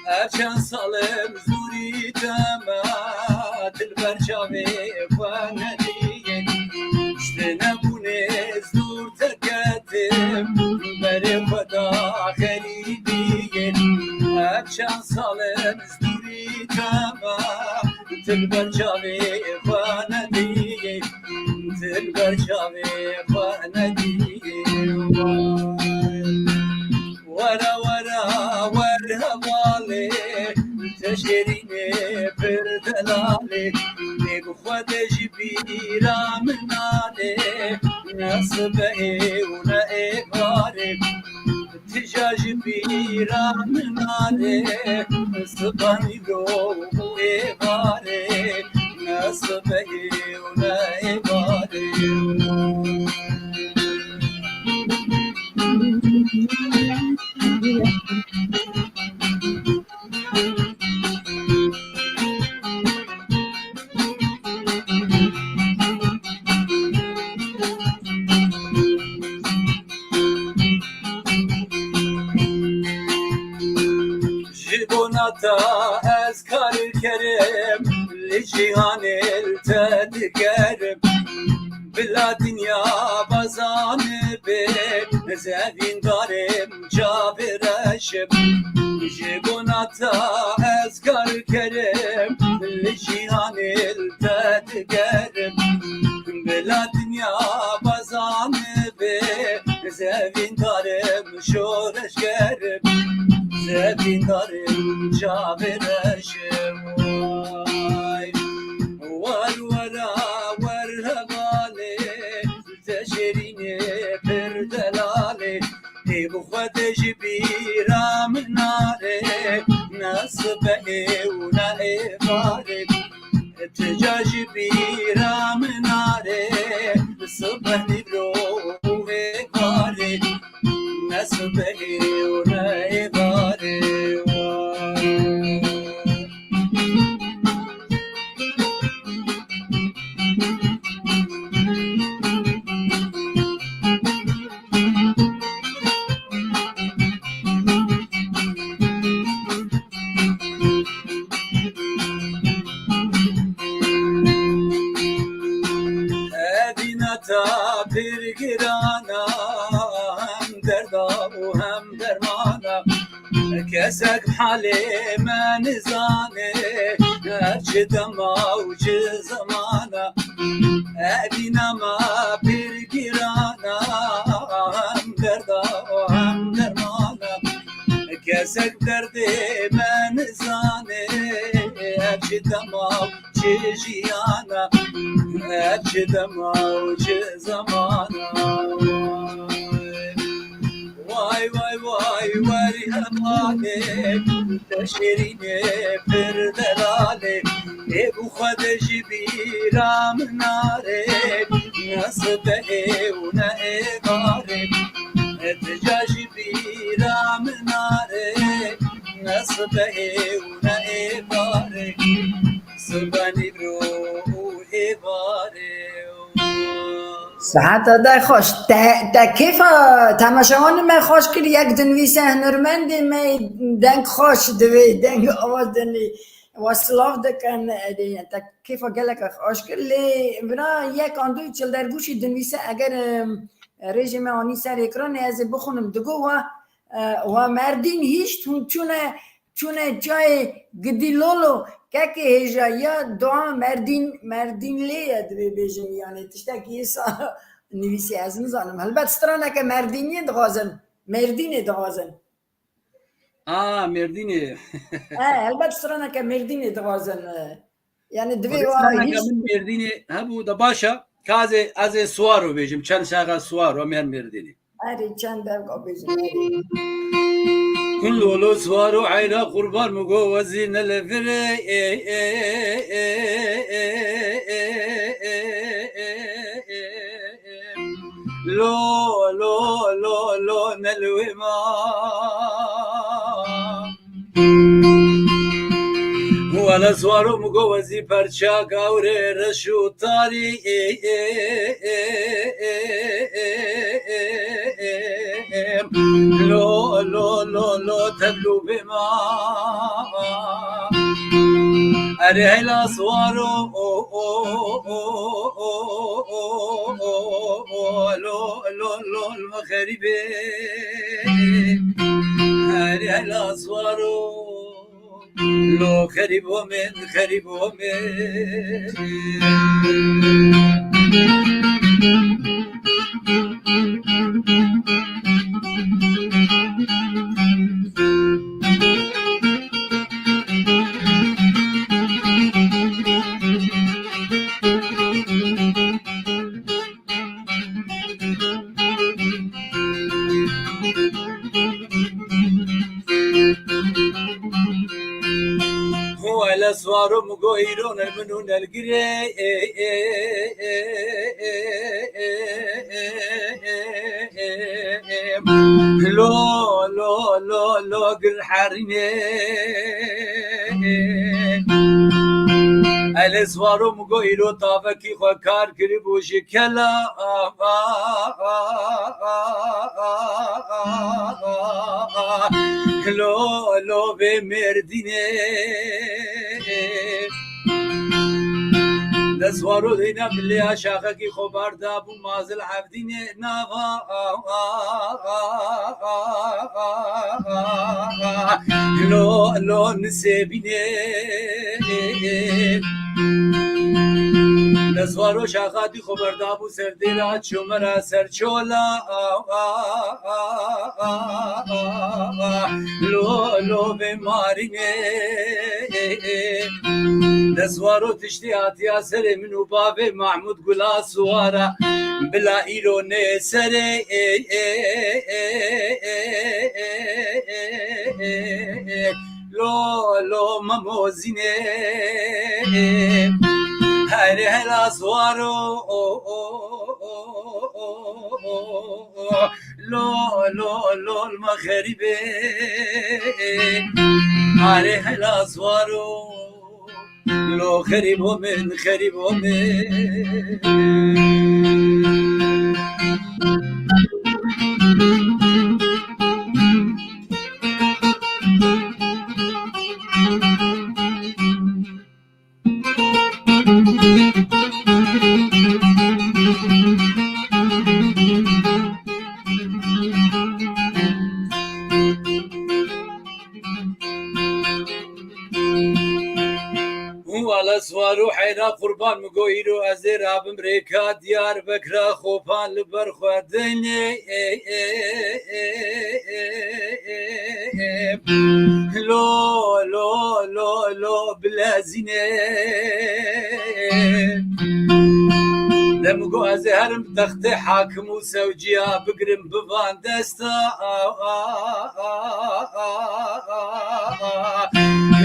Her çend sal im zûrî deme, dilber çavê xwe nediyê. Ji nebûnê zûr derketim, berê xwe da xerîbiyê. Her çend sal im zûrî deme, dilber çavê xwe nediyê, dilber çavê xwe nediyê. Were, were, wer hevalê, te şêrînê pir delalê, lê bi xwe de ji bîra min nane, ne sibehê û ne êvarê. Tija ji bîra min nane, sibanî lo û êvarê, ne sibehê û ne êvarê. Ji bona te ez kar kerim, li cîhanê li te digerim. Bila dinya bazan be, ez evîndarim, çavêreşim. Ji bona te ez kar kerim, li cîhanê li te digerim. Bila dinya bazan be, ez evîndarim, şoreşgerim. Ez evîndarim, çavêreşim. Way, war wara, war hevalê, te şêrînê pir delalê. Ê bi xwe de ji bîra min nare, ne sibehê û ne êvarê. Ti ca ji bîra min nare, sibeh nîvro û êvarê. Ne sibehê û ne êvarê. Evîna te pir girana, hem derda û hem dermana. Kesek halê me nizane, ev çi dema û çi zemana. Evîna me pir girana, hem derda û hem dermana. Kesek derdê me nizane, ev çi dema û çi jiyana, ev çi dema û çi zemana. Way, way, way, way, hevalê, te şêrînê pir delalê. Ê bi xwe de ji bîra min nare, ne sibehê û ne êvarê. Ti ca ji bîra min nare, ne sibehê û ne êvarê. Sibe nîvro û êvarê. Siheta te xweş. Te, te kêfa temaşevanê me xweş kir. Yek dinivîse hunermendê me deng xweş divê, deng awaz dinê. We silav dikin. Erê, te kêfa gelek xweş kir. Lê vira yek an du çildergûşî dinivîse eger, em, rêjê me anî ser ekranê ez ê bixwînim. Digo we, e, we Merdîn hişt, hûn çûne Çûne çayê gidî lolo, kekê hêja ya dua Merdîn, Merdîn lê ye divê bêjin, yanî tiştekî îsa nivîsî ez nizanim. Helbet straneke Merdîniyê dixwazin, Mêrdînê dixwazin. A, Mêrdînê. E, helbet straneke Mêrdînê dixwazin. E, yanî divê Xwedê wa straneke hîç min Mêrdînê hebû, de baş e. Ka ez ê, ez ê Suwaro bêjim, çend şaxa Suwaro, em ên Mêrdînê. Erê çend devka bêjin, erê. Kun lolo swaro eyra qurban mu go wezî ne levire. Lo, lo, lo, lo, ne lewê ma. Wele swaro mu go wezî perça gawrê reş û tarî. Lo, lo, lo, lo, tevlû bê ma. Erê hela swaro, o, o, lo, lo, lo, lo, xerîbê. Erê hela swaro. Lo xerîbo min, xerîbo min. Hele swaro mu go îro nel min û nel girê. Lo, lo, lo, lo, gil herînê. Elê swaro min got, îro tavekî xwe kar kiribû ji kela. Lo, lo, vê Mêrdînê. Destwaro dêne bilê ya şaxekî xwe berdabû mazil Evdînê nava. Lo, lo, nisêbînê. Destwaro şaxa dî xwe berdabû ser dêra çomera ser çola. Lo, lo, vê marînê. Destwaro tiştî hatiya serê min û bavê Mahmûd Gula Suwara. Bila îro nê serê. Lo, lo, Memo Zînê. Herê hela Suwaro. Lo, lo, lo, ma xerîbê. Arê hela swaro. Lo xerîbo min, xerîbo min. Û wala swar û heyra qurban min got, îro ez ê rabim rêka Diyarbekira, xopan li ber xwe dinê. Lo, lo, lo, lo, bilezînê. Dem got ez ê herim textê hakim û sewciya bigirim bivan desta.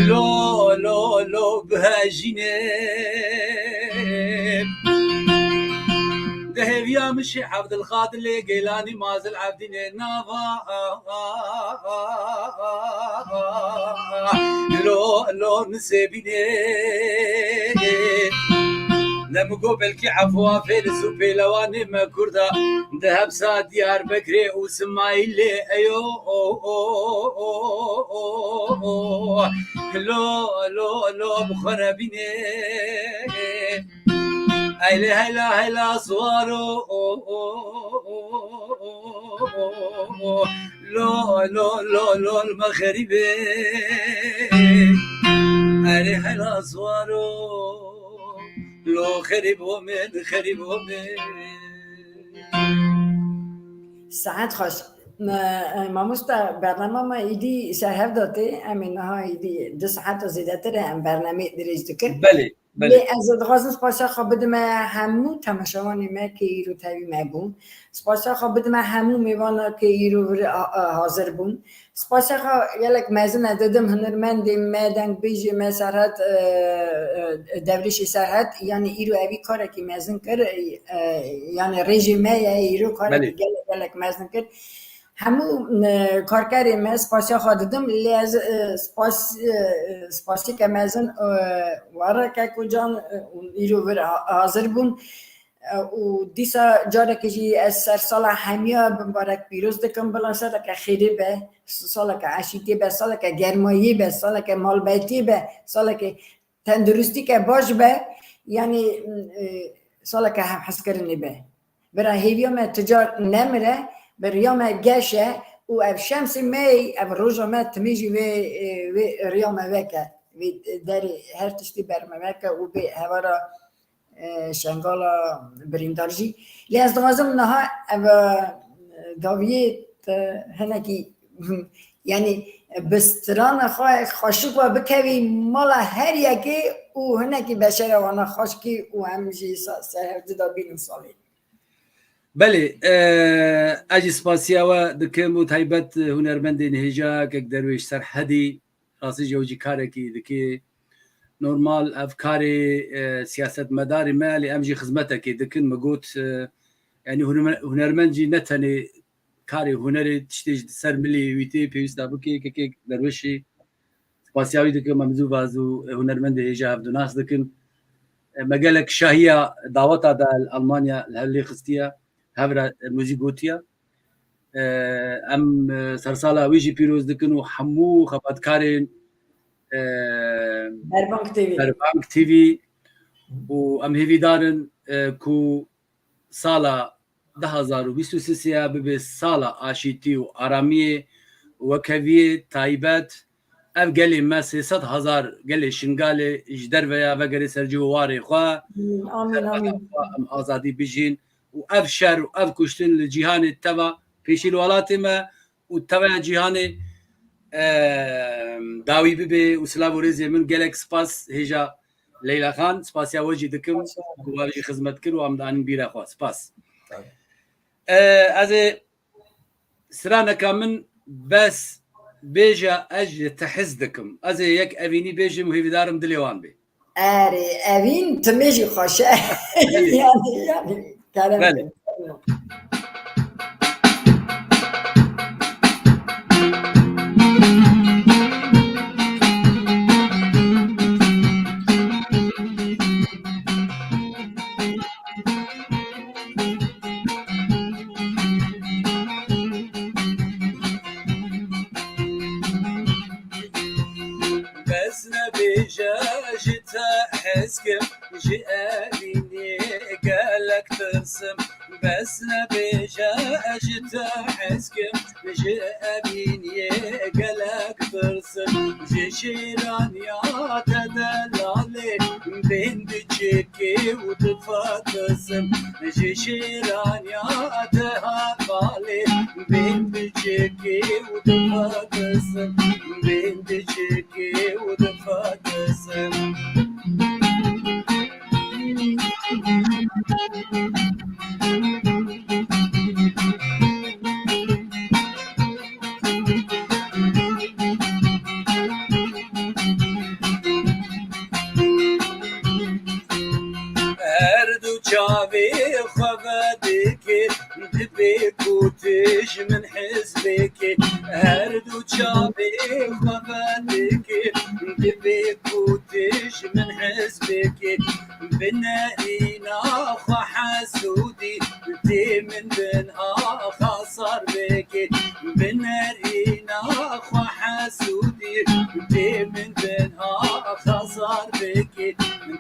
Lo, lo, lo, bihejînê. Di hêviya min şî Evdilqadirê Geylanî mazil Evdînê nava. Lo, lo, nisêbînê. Ne min got belkî efwa Fêris û pêlewanê me Kurda di hepsa Diyarbekirê û Simayîlê eyo. Lo, lo, lo, bi xwe re bînê. Eylê hela hela swaro. Lo, lo, lo, lo, me xerîbê. Erê hela swaro. Lo xerîbo min, xerîbo min. Saet xweş. Me, e, mamosta, bernama me îdî ser hev de tê. Em ê niha îdî du saeta zêdetir e em bernameyê dirêj dikin. Belê, belê. Lê ez dixwazim spasiya xwe bidime hemû temaşevanê me kê îro tevî me bûn. Spasiya xwe bidime hemû mêvana kê îro vir a, a, hazir bûn. Spasiya xwe gelek mezin ez didim hunermendê me, dengbêjê me Serhat, e, e, Devrêşê Serhat, yanî îro evî karekî mezin kir, e, yanî rêjê me ye, îro karekî Belê. gelek, gelek mezin kir. Hemû, e, karkerê me spasiya xwe didim, lê ez, e, spas, e, spasiyeke mezin, e, we re kek û can, e, û îro vir ha-, hazir bûn. E, û dîsa carekê jî ez sersala hemiya bi mibarek pîroz dikim, bila sereke xêrê be, saleke eşîtê be, saleke germayî be, saleke malbetiyê be, saleke tenduristîke baş be, yanî, e, saleke hevhezkirinê be. Bira hêviya me ti car nemire, bi riya me geş e û ev şemsê me yê, ev roja me timî jî vê, e, vê riya me veke, vê derê her tiştî ber me veke û bê hevara e, Şengala birîndar jî. Lê ez dixwazim niha ev, e, dawiyê te hinekî, yanî bi strana xwe xweşik we bikevî mala her yekê û hinekî beşera wana xweş kî û em jî sa-, ser hev di de bînin salê. Belê, e, ez jî spasiya we dikim û taybet hunermendên hêja kek Derwêş Serhedî, rastî jî ew jî karekî dike. Normal ev karê, e, siyasetmedarê me, lê em jî xizmetekê dikin. Min got, e, yanî hunerme-, hunermend jî ne tenê karê hunerê tiştê ji ser milê wî tê pêwîsta bikê, kekê derwêşê. Spasiya wî dikim, em zû va zû hunermendê hêja hevdu nas dikin. E, me gelek şahiya daweta da li Almanya li hev lê xistiye, hev re, e, muzîk gotiye. E, em, e, sersala wî jî pîroz dikin û hemû xebatkarên, e, Derbang T V. Derbang T V û em hêvîdar in, e, ku sala du hazar û bîst û sê bibe sala aşîtî û aramiyê û wekheviyê taybet. Ev gelê me sê sed hezar gelê Şingalê ji derve ya vegerê ser cih û warê xwe. Amîn, amîn. Em azadî bijîn û ev şer û ev kuştin li cîhanê teva pêşî li welatê me û teveya cîhanê, e, dawî bibe û silav û rêzê min. Gelek spas hêja Leyla Xan, spasiya we jî dikim ku we jî xizmet kir û em danîn bîra xwe. Spas. Tabii. E, ez ê straneka min bes bêje, ez ji te hez dikim. Ez ê yek evînî bêjim û hêvîdarim dilê wan bê. Erê, evîn timê jî xweş e. Belê. Yani, yani, kerem. Belê. Bes nebêje ji te hez kim, ji evînê gelek tirsim. Bes nebêje ji te hez kim, ji evînê gelek tirsim. Ji şêraniya te delalê bên diçikê û difetisim. Ji şêraniya te hevalê bên diçikê û difetisim. Bên diçikê û difetisim. Her du çavê xwe vedikir, dibê ku tu ji min hez bikî. Her du çavê xwe vedikir, dibê ku tu ji min hez bikî. Bi nerîna xwe hesûdî, tê min bin axa sar bikî. Bi nerîna xwe hesûdî, tê min bin axa sar bikî.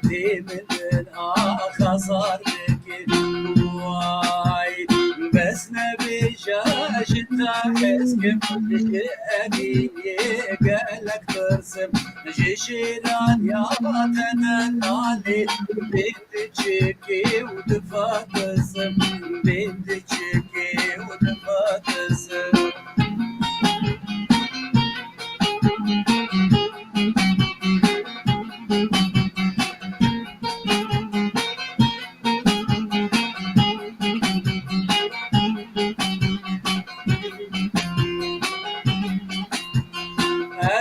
Tê min bin axa sar bikî. Way, bes nebêje ji te hez kim, ji evînê gelek tirsim. Ji şêraniya te delalê, bên diçikê û difetisim. Bên diçikê û difetisim.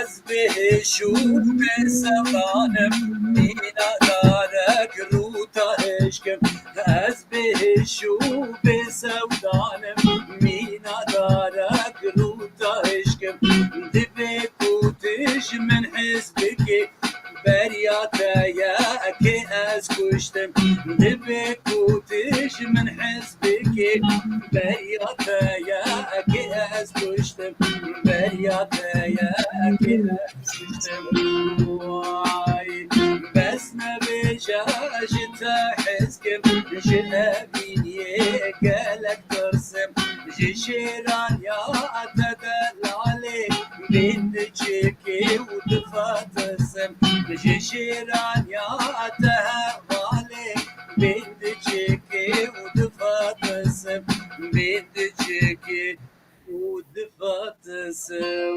Ez bi hêş û bi sevan im, mîna darek rûta hişk im. Ez bi hêş û bi sevan im, mîna darek rûta hişk im. Dibê ku tu ji min hez bikî, beriya te ye ke ez kuştim. Dibê ku tu ji min hez bikî, beriya te ye ke ez kuştim. Beriya te ye ke ez kuştim. Way, bes nebêje ji te hez kim, ji evînê gelek tirsim. Ji şêraniya te delalê, bên diçikê û difetisim. Ji şêraniya te hevalê, bên diçikê û difetisim. Bên diçikê û difetisim.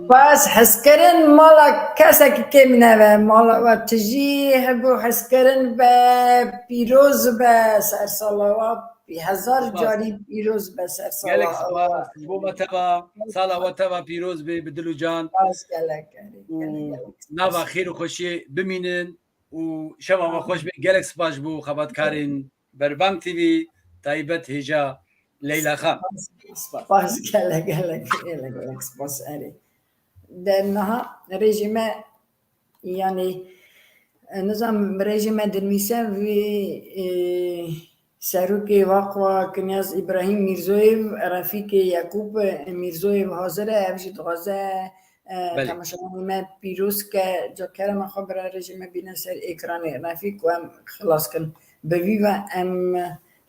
Bas hezkirin mala kesekî kêm nebe. Mala we tijî hebû hezkirin be, pîroz be, sersala we hezar Spas. Carî pîroz be, sersala Gelek we. Spas. Bo me teva, sala we teva pîroz be, bi dil û can. Spas gelek, gelek, Û gelek, gelek spas. Nava xêr û xweşiyê bimînin û şeva we xweş be. Gelek spas ji bo xebatkarên Berbang T V, taybet hêja Leyla Xan. Spas, gelek, gelek, gelek, gelek spas, erê. De niha rejîme, yanî, e, nizam rejîme dinivîse vî, e, serokê Vakfa Kinyaz Îbrahîm Mîrzoyev, Refîkê Yekûb, e, Mîrzoyev hazir e, ev jî dixwaze, e, Belê. Temaşevanê me pîroz ke, ca kerema xwe bira rejîme bîne ser êkranê. Refîk, ku em xilas kin. Bi vî ve em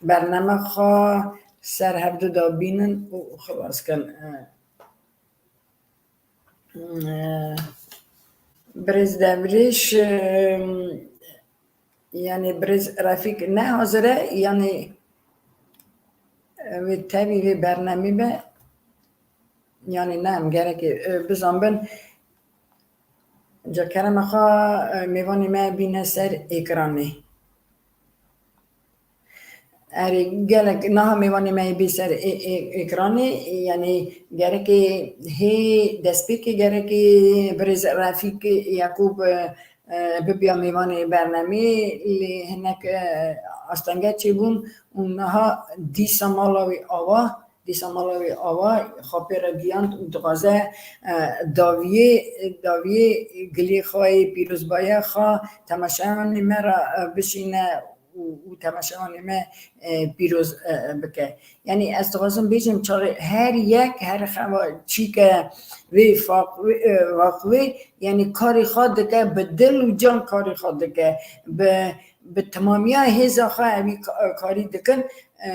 bername xwe ser hevdu de bînin û xilas kin. E, Birêz Devrêş, e, yanî birêz Refîk ne hazir e, yanî, e, wê tevî vê bernamî be, yanî ne, em gerekê, e, bizanbin. Ca kerema xwe, e, mêvanê me bîne ser êkranê. Erê, gelek niha mêvanê me yê bê ser ê-, ê-, ekranê, yanî gerekê hê destpêkê gerekê birêz Refîk Yekûb, e, e, bibiya mêvanê bernamê, lê hinek, e, astenge çêbûn û niha dîsa mala wî ava, dîsa mala wî ava, xwe pê re giyand û dixwaze, e, daviyê, daviyê gilê xwe yê pîrozbahiya xwe temaşevanê me re, e, bişîne û, û temaşevanê me, e, pîroz, e, bike. Yanî ez dixwazim bêjim, çaxê her yek, her xewa çîke vê faq-, vê, e, vaqvê, yanî karê xwe dike, bi dil û can karê xwe dike, bi, bi timamiya hêza xwe evî ka-, karî dikin. E,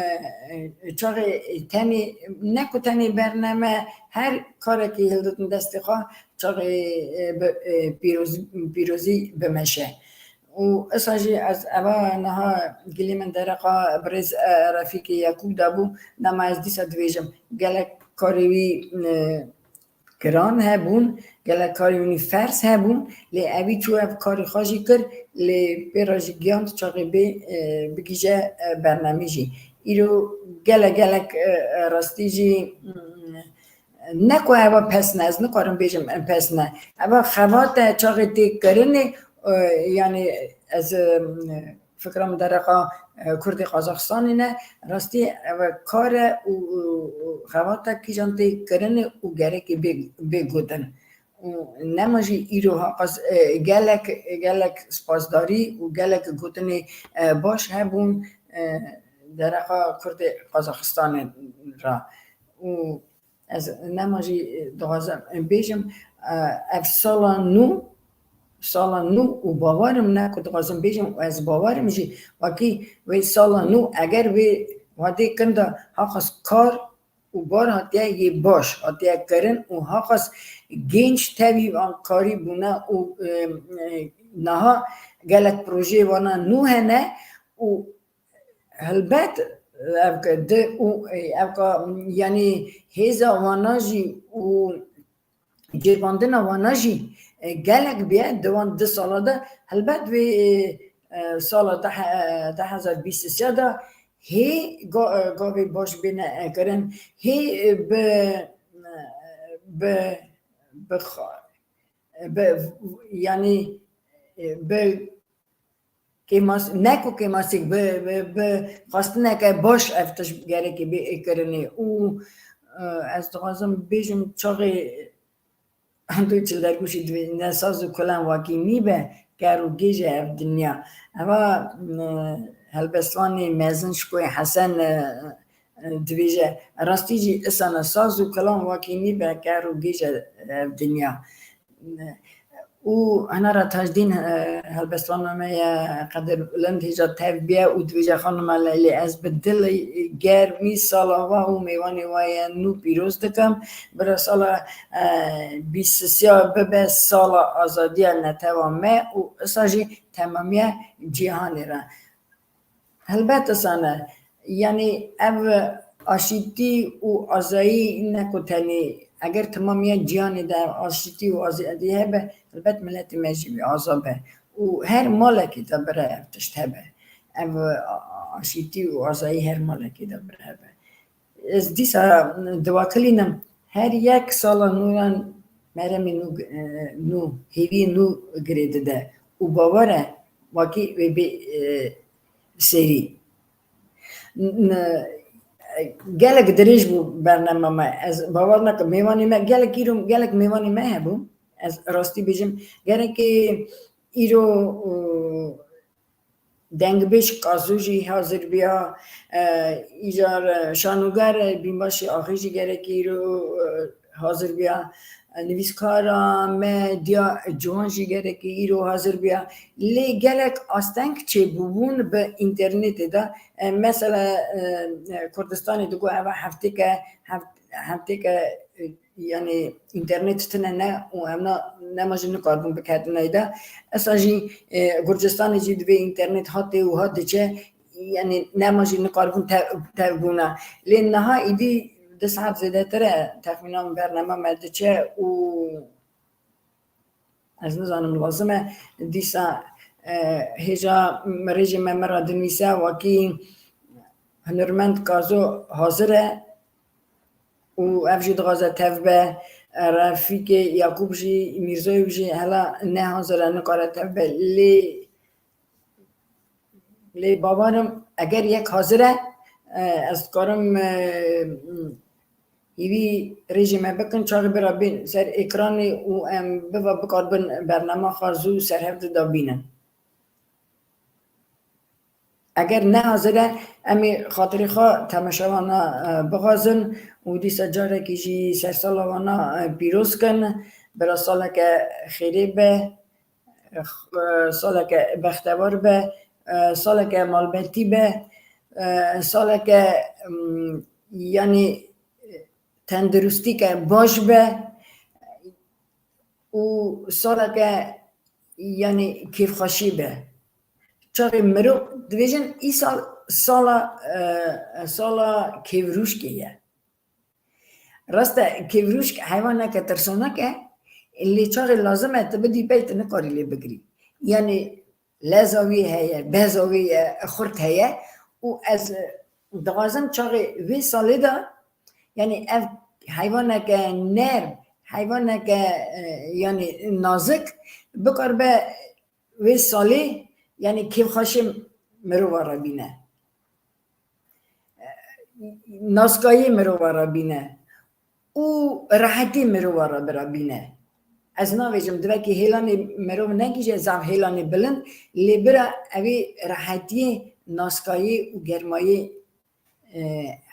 e, çaxê tenê, ne ku tenê bername, her karekî hilditin destê xwe, çaxê, e, bi, e, pîroz-, pîrozî bimeşe. Û esa jî ez eva niha gilî min dereqa birêz, e, Refîkê Yekûb de bû, dema ez dîsa dibêjim, gelek karê wî, e, giran hebûn, gelek karê wî ferz hebûn, lê evî çû ev karê xwe jî kir, lê pê re jî giyand çaxê bê, e, bigihîje, e, bernamê jî. Îro gelek, gelek, e, e, rastî jî, mm, ne ku eva pesn e, ez nikarim bêjim em pesn e. Eva xebat e, çaxê tê kirinê, e, yanî ez, e, fikra min dereqa, e, Kurdê Qazaxistanê ne, rastî eva kar e û, û, û xebat e kîjan tê kirinê û gerekê bê, bê gotin. Û nema jî îro haqas, e, gelek, gelek spasdarî û gelek gotinê, e, baş hebûn, e, dereqa Kurdê Qazaxistanê re. Û ez nema jî, e, dixwazim, e, bêjim, e, ev sala nû, sala nû û bawerim ne ku dixwazim bêjim û ez bawerim jî, wekî wê sala nû eger wê wadê kin de haqas kar û bar hatiye yê baş hatiye kirin û haqas genç tevî van karî bûne û, e, e, niha gelek projeyê wana nû hene û helbet ev ke di û, e, ev ka, yanî hêza wana jî û cêrvandina wana jî, e, gelek bûye di wan du sala de. Helbet vê, e, e, sala du he-, du hezar bîst û sê de hê ga-, e, gavê baş bêne, e, kirin. Hê, e, bi, e, bi, bi xa-, e, bi, yanî, e, bi kêmas-, ne ku kêmasîk, bi, bi, bi xwestineke baş ev tişt gerekê bê kirinê. Û, e, ez dixwazim bêjim, çaxê Hindû çil dergûşî dibêjin, ne saz û kulan wakî nîbe, ker û gêj e ev dinya. Eva, e, helbestvanê mezin Şikoyê Hesen, e, e, dibêje, rastî jî isana saz û kulan wakî nîbe, ker û gêj e ev dinya. Û hina re Tajdîn, e, helbestwana me ye qedirbilind hêja tev bûye û dibêje, Xanima Leylê, ez bi dilê germî sala we û mêvanê we yên nû pîroz dikim. Bira sala, e, bîst û sê bibe sala azadiya netewa me û isa jî temamiya cîhanê re. Helbet isane. Yanî ev aşîtî û azayî ne ku tenê, eger temamiya cîhanê de ev aşîtî û azadî hebe, helbet miletê me jî wê aza be. Û her malekê de bire ev tişt hebe. Ev a-, a-, aşîtî û azayî her malekê de bire hebe. Ez dîsa diwakilînim, her yek sala nû yan meremê nû, e, nû, hêviyê nû girê dide û bawer e, wekî wê bê, e, serî. N-, Gelek dirêj bû bernama me. Ez bawer nakim mêvanê me, gelek îro, gelek mêvanê me hebû. Ez rastî bêjim, gerekê îro, û, dengbêj Kazû jî hazir biya, e, îcar, e, şanoger, e, Bînbaşê Axê jî gerekê îro, e, hazir biya, e, nivîskara me Diya Ciwan jî gerekê îro hazir biya. Lê gelek asteng çêbûbûn bi înternetê de. E, mesela, e, e, Kurdistanê digo eva heftêke, heft-, heftêke, e, yanî înternet tune ne û em na, nema jî nikaribûn biketin neyde. Esa jî, e, Gurcistanê jî divê înternet hatê û hat diçe, yanî nema jî nikaribûn tev, tev bûna. Lê niha îdî du saet zêdetir e texmînan bernama me diçe û ez nizanim lazim e dîsa, e, hêja rêjê me me ra dinivîse, wekî hunermend Kazo hazir e û ev jî dixwaze tev be. Refîkê Yakûb jî, Mîrzoyê jî hela ne hazir e, nikare tev be. Lê, lê bawerim eger yek hazir e, e, ez dikarim, e, hîvî rêjê me bikin, çaxê bira bên ser ekranê û em biva bikaribin bernama xwe zû serhevdi da bînin. Eger ne hazir e, em ê xatirê xwe temaşevana, e, bixwazin û dîsa carekî jî sersala wana, e, pîroz kin. Bira saleke xêrê be, e, saleke bextewar be, e, saleke malbetî be, e, saleke, mm, yanî, e, tenduristîke baş be û saleke, yanî, kêfxweşî be. Çaxê mirov dibêjin, îsal sala, e, sala kêvrûşkê ye. Rast e, kêvrûşk heywaneke tirsonak e, lê çaxê lazim e tu bidî pey, tu nikarî lê bigirî. Yanî leza wî heye, beza wî ye, xurt heye û ez, e, dixwazim çaxê vê salê de, yanî ev heywaneke nerm, heywaneke, e, yanî nazik bikaribe vê salê, yanî kêfxweşê mirova re bîne. Naskayê mirova re bîne û rehetî mirova re bira bîne. Ez navêjim, divekî hêlanê mirov negihîje zaf hêlanê bilind, lê bira evê rehetiyê, naskayê û germayê, e,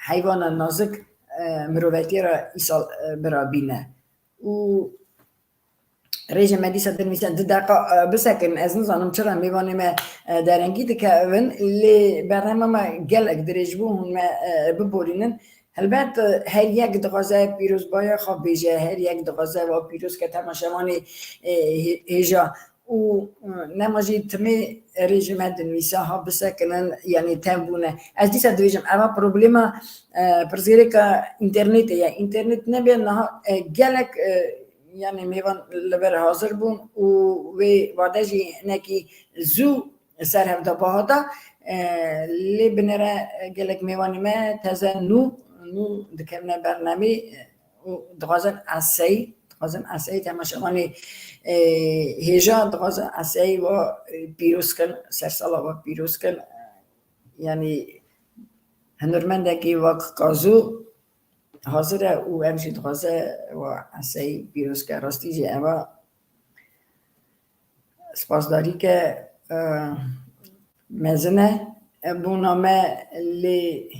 heywana nazik, e, mirovetiyê re îsal, e, bira bîne. Û rêjê me dîsa dinivîse du deqa, e, bisekin. Ez nizanim çira mêvanê me, e, derengî dikevin, lê bernama me gelek dirêj bû, hûn me, e, biborînin. Helbet, e, her yek dixwaze pîrozbaya xwe bêje, her yek dixwaze wa pîroz ke temaşevanê, e, hê-, hêja. Û, e, nema jî timê rêjê me dinivîse ha bisekinin, yanî tev bûne. Ez dîsa dibêjim, eva problema, e, pirsgirêka înternetê ye. Înternet nebê niha, e, gelek, e, yanî mêvan li vir hazir bûn û wê wade jî hinekî zû ser hevda bihata, e, lê binêre gelek mêvanê me teze nû, nû dikevine bernamê, e, û dixwazin eseyî, dixwazin eseyî temaşevanê, e, hêja dixwazin eseyî wa, e, pîroz kin, sersala wa pîroz kin. Yanî hunermendekî wek Kazû hazir e û ev jî dixwaze wa eseyî pîroz ke. Rastî jî eva spasdarîke, e, mezin e, e, bona me, lê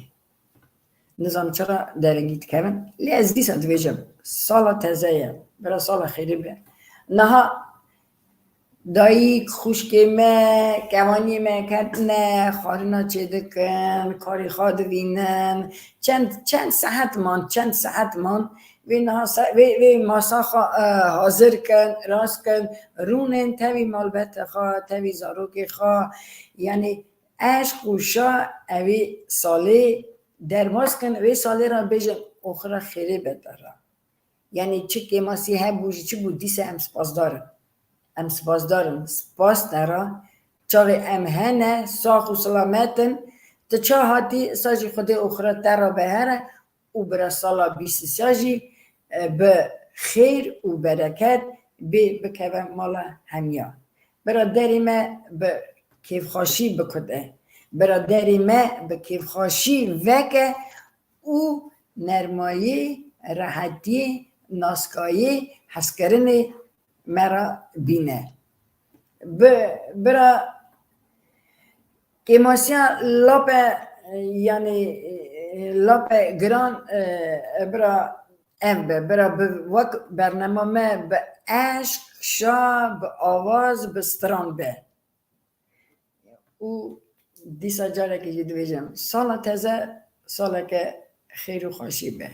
nizanim çira derengî dikevin. Lê ez dîsa dibêjim, sala teze ye, bira sala xêrê be. Niha dayik, xwişkê me, kevaniyê me ketine, xwarina çêdikin, karê xwe divînin. Çend, çend saet man, çend saet man. Vê niha se-, vê, vê masa xwe, e, hazir kin, rast kin, rûnin tevî malbetê xwe, tevî zarokê xwe. Yanî eşq û şa evî salê derbas kin, vê salê re bêjin, oxira xêrê be te re. Yanî çi kêmasî hebû jî çi bû, dîsa em spasdar in. Em spasdar in. Spas te re. Çaxê em hene, sax û silamet in. Tu ça hatî, sa jî Xwedê oxira te re be here û bira sala bîst û sê jî, e, bi xêr û bereket bê bikeve mala hemiya. Bira derê me bi kêfxweşî bikute. Bira derê me bi kêfxweşî veke û nermayî, rehetiyê, naskayî, hezkirinê me re bîne. Bi, bira kêmasiya lape, yanî, lape giran, e, bira ev be, bira bi wek bernama me bi eşq, şa, bi awaz, bi stran be. Û dîsa carekê jî dibêjim, sala teze saleke xêr û xweşî be.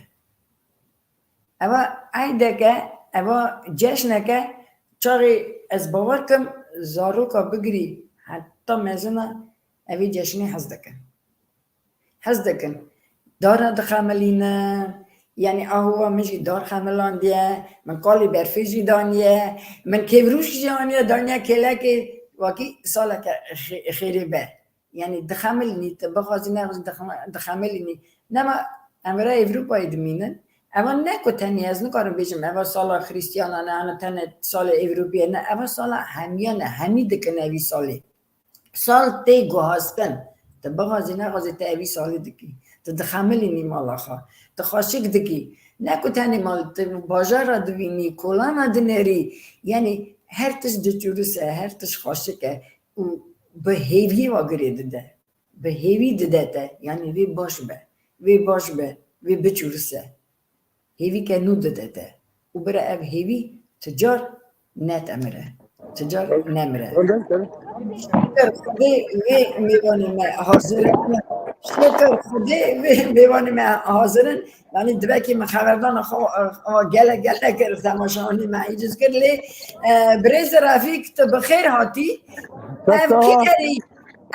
Eva eydeke, eva ceşneke, çaxê ez bawer kim zaroka bigirî heta mezina evî ceşnê hez dikin. Hez dikin. Dara dixemilînin, yanî ahuva min jî dar xemilandiye, min kalî berfê jî daniye, min kêvrûş jî aniye daniye kêlekê, wakî saleke xê-, xêrê be. Yanî dixemilînî, tu bixwazî nexwazî dixeme-, dixemilînî. Nema em vira Ewropayê dimînin. Eva ne ku tenê ez nikarim bêjim, eva sala Xrîstiyanan e, ana tenê salê Ewropî ye. Ne, eva sala hemiyan e, hemî dikin evî salê. Sal tê guhastin. Tu bixwazî nexwazî tu evî salê dikî. Tu dixemilînî mala xwe. Tu xweşik dikî. Ne ku tenê mal, tu bajara divînî, kolana dinêrî. Yanî her tişt diçûris e, her tişt xweşik e. Û bi hêviyê wa girê dide. Bi hêvî dide te. Yanî vê baş be. Vê baş be. Vê biçûrise. Hêvîke nû dide te. Û bira ev hêvî ti car netemire. Ti car nemire. Şikir Xwedê vê mêvanê me hazir in. Şikir Xwedê vê mêvanê me hazir in. Yanî divekî min xeberdana xwe, xwe gelek gelek kir temaşevanê me îciz kir lê, e, birêz Refîk, tu bi xêr hatî. Ev kî derî?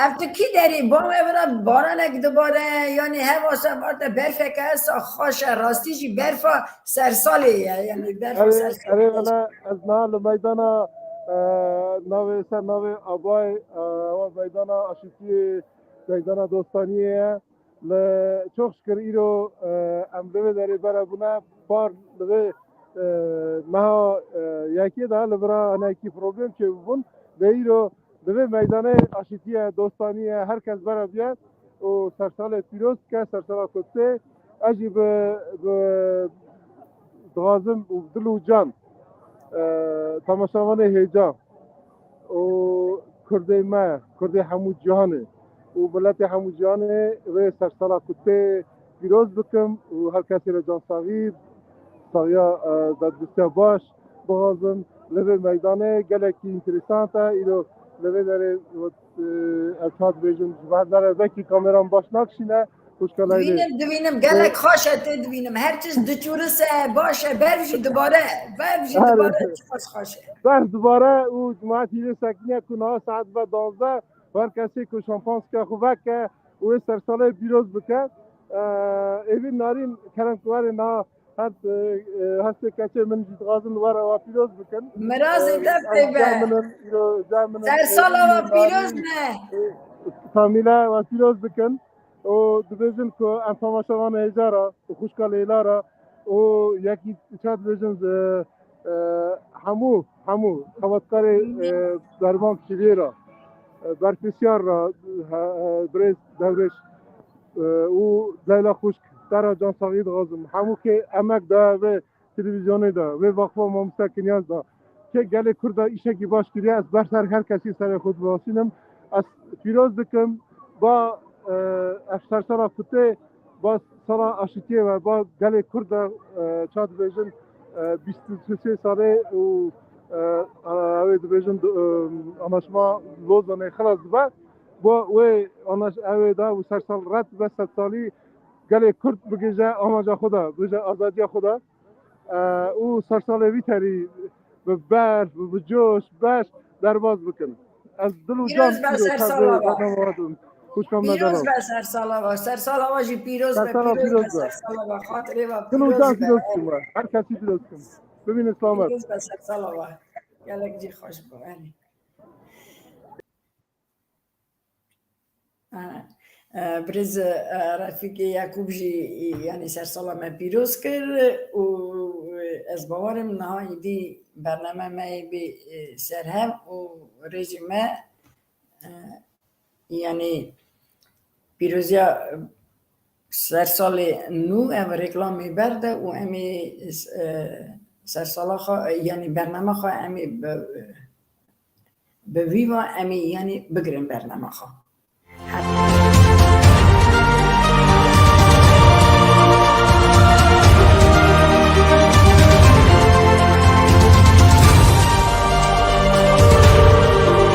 Ev tu kî derî? Bang ev ra baranek dibare, yanî hev asa varte berfeke esa xweş e, rastî jî berfa sersalê ye, yanî berfa Erê, sersalê erê ye. Vele ez niha li meydana, e, navê ser navê Abayê, e, ewa meydana aşîtiyê, meydana dostaniyê ye. Li çok şikir îro, e, em li vê derê bere bûne, par li vê, e, meha, e, yekê de li vira hinekî problem çêbûbûn. Lê îro Divê meydanê aşîtî ye, dostanî ye, her kes bere biye û sersalê pîroz dike, sersala Qudsê. Ez jî bi, bi dixwazim û dil û can, e, temaşevanê hêja û Kurdê me, Kurdê hemû cîhanê û miletê hemû cîhanê vê sersala Qudsê pîroz bikim û her kesê re can saxî, saxiya, e, dadbîstiya baş bixwazim. Li vê meydanê gelekî înteresan e. Îro li vê derê, e, ev çawa dibêjin, ji ber derê vekî kameran baş nakişîne. Xwişka Leylê. Divînim, divînim, gelek xweş e, tê divînim. Her tişt diçûrise, baş e, berf jî dibare, berf jî dibare, çiqas xweş e. Berf dibare û cemaetî lê sekiniye ku niha saet ve duwazdeh, her kesê ku şampanska xwe veke û wê sersalê pîroz bike. E, Êvîn Narîn, kerem ku were niha Her, e, e, hestê keçê min jî dixwazin were we pîroz bikin. Mirazê, e, te pê be. Cem min in, îro cem min in, sersala we pîroz be. E, Kamîle we pîroz bikin. Û dibêjin ku em temaşevanê hêja re û xwişka Leyla re û yekî çawa dibêjin, e, e, hemû, hemû xebatkarê, e, Derman Kivê re, e, berpirsiyar re, e, e, birêz Dewrêş, e, û Leyla xwişk, te re can saxî dixwazim. Hemû kê emek daye vê televîzyonê de, vê vaqifa Mamoste Kinyaz de. Kê gelê Kurd de îşekî baş kiriye, ez ber ser her kesî serê xwe dibasînim. Ez pîroz dikim, ba, e, ev sersera Kutê, ba sala aşîtiyê ve, ba gelê Kurd de, e, ça dibêjin, e, bîst û sê salê û, e, e, ew ê dibêjin, e, anlaşma Lozanê xilas dibe. Bo wê anaş-, ew ê da û sersal red dibe, sedsalî gelê Kurd bigihîje amaca xwe de, bigihîje azadiya xwe de. E, û sersalê vî terî bi berf, bi coş, beş derbas bikin. Ez dil û can pîroz be sersala we. Xwişka me delal. Pîroz be sersala we. Sersala we jî pîroz be, sersala pîroz be, pîroz be. Sersala we. Xatirê we pîroz be. Dil û can pîroz bikim we. Her kesî pîroz bikim. Bimînin selamet. Pîroz be sersala we. Gelek jî xweş bû. Erê. E, e, birêz, e, Refîkê Yakûb jî, e, yanî sersala me pîroz kir û, e, ez bawer im niha êdî bername me ê bê, e, serhev û rêjê me, e, yanî pîroziya Sersalê nû ev reklamê berde û em ê, e, sersala xwe, yanî bernama xwe em ê bi, bi vî va em ê yanî bigirin bernama xwe.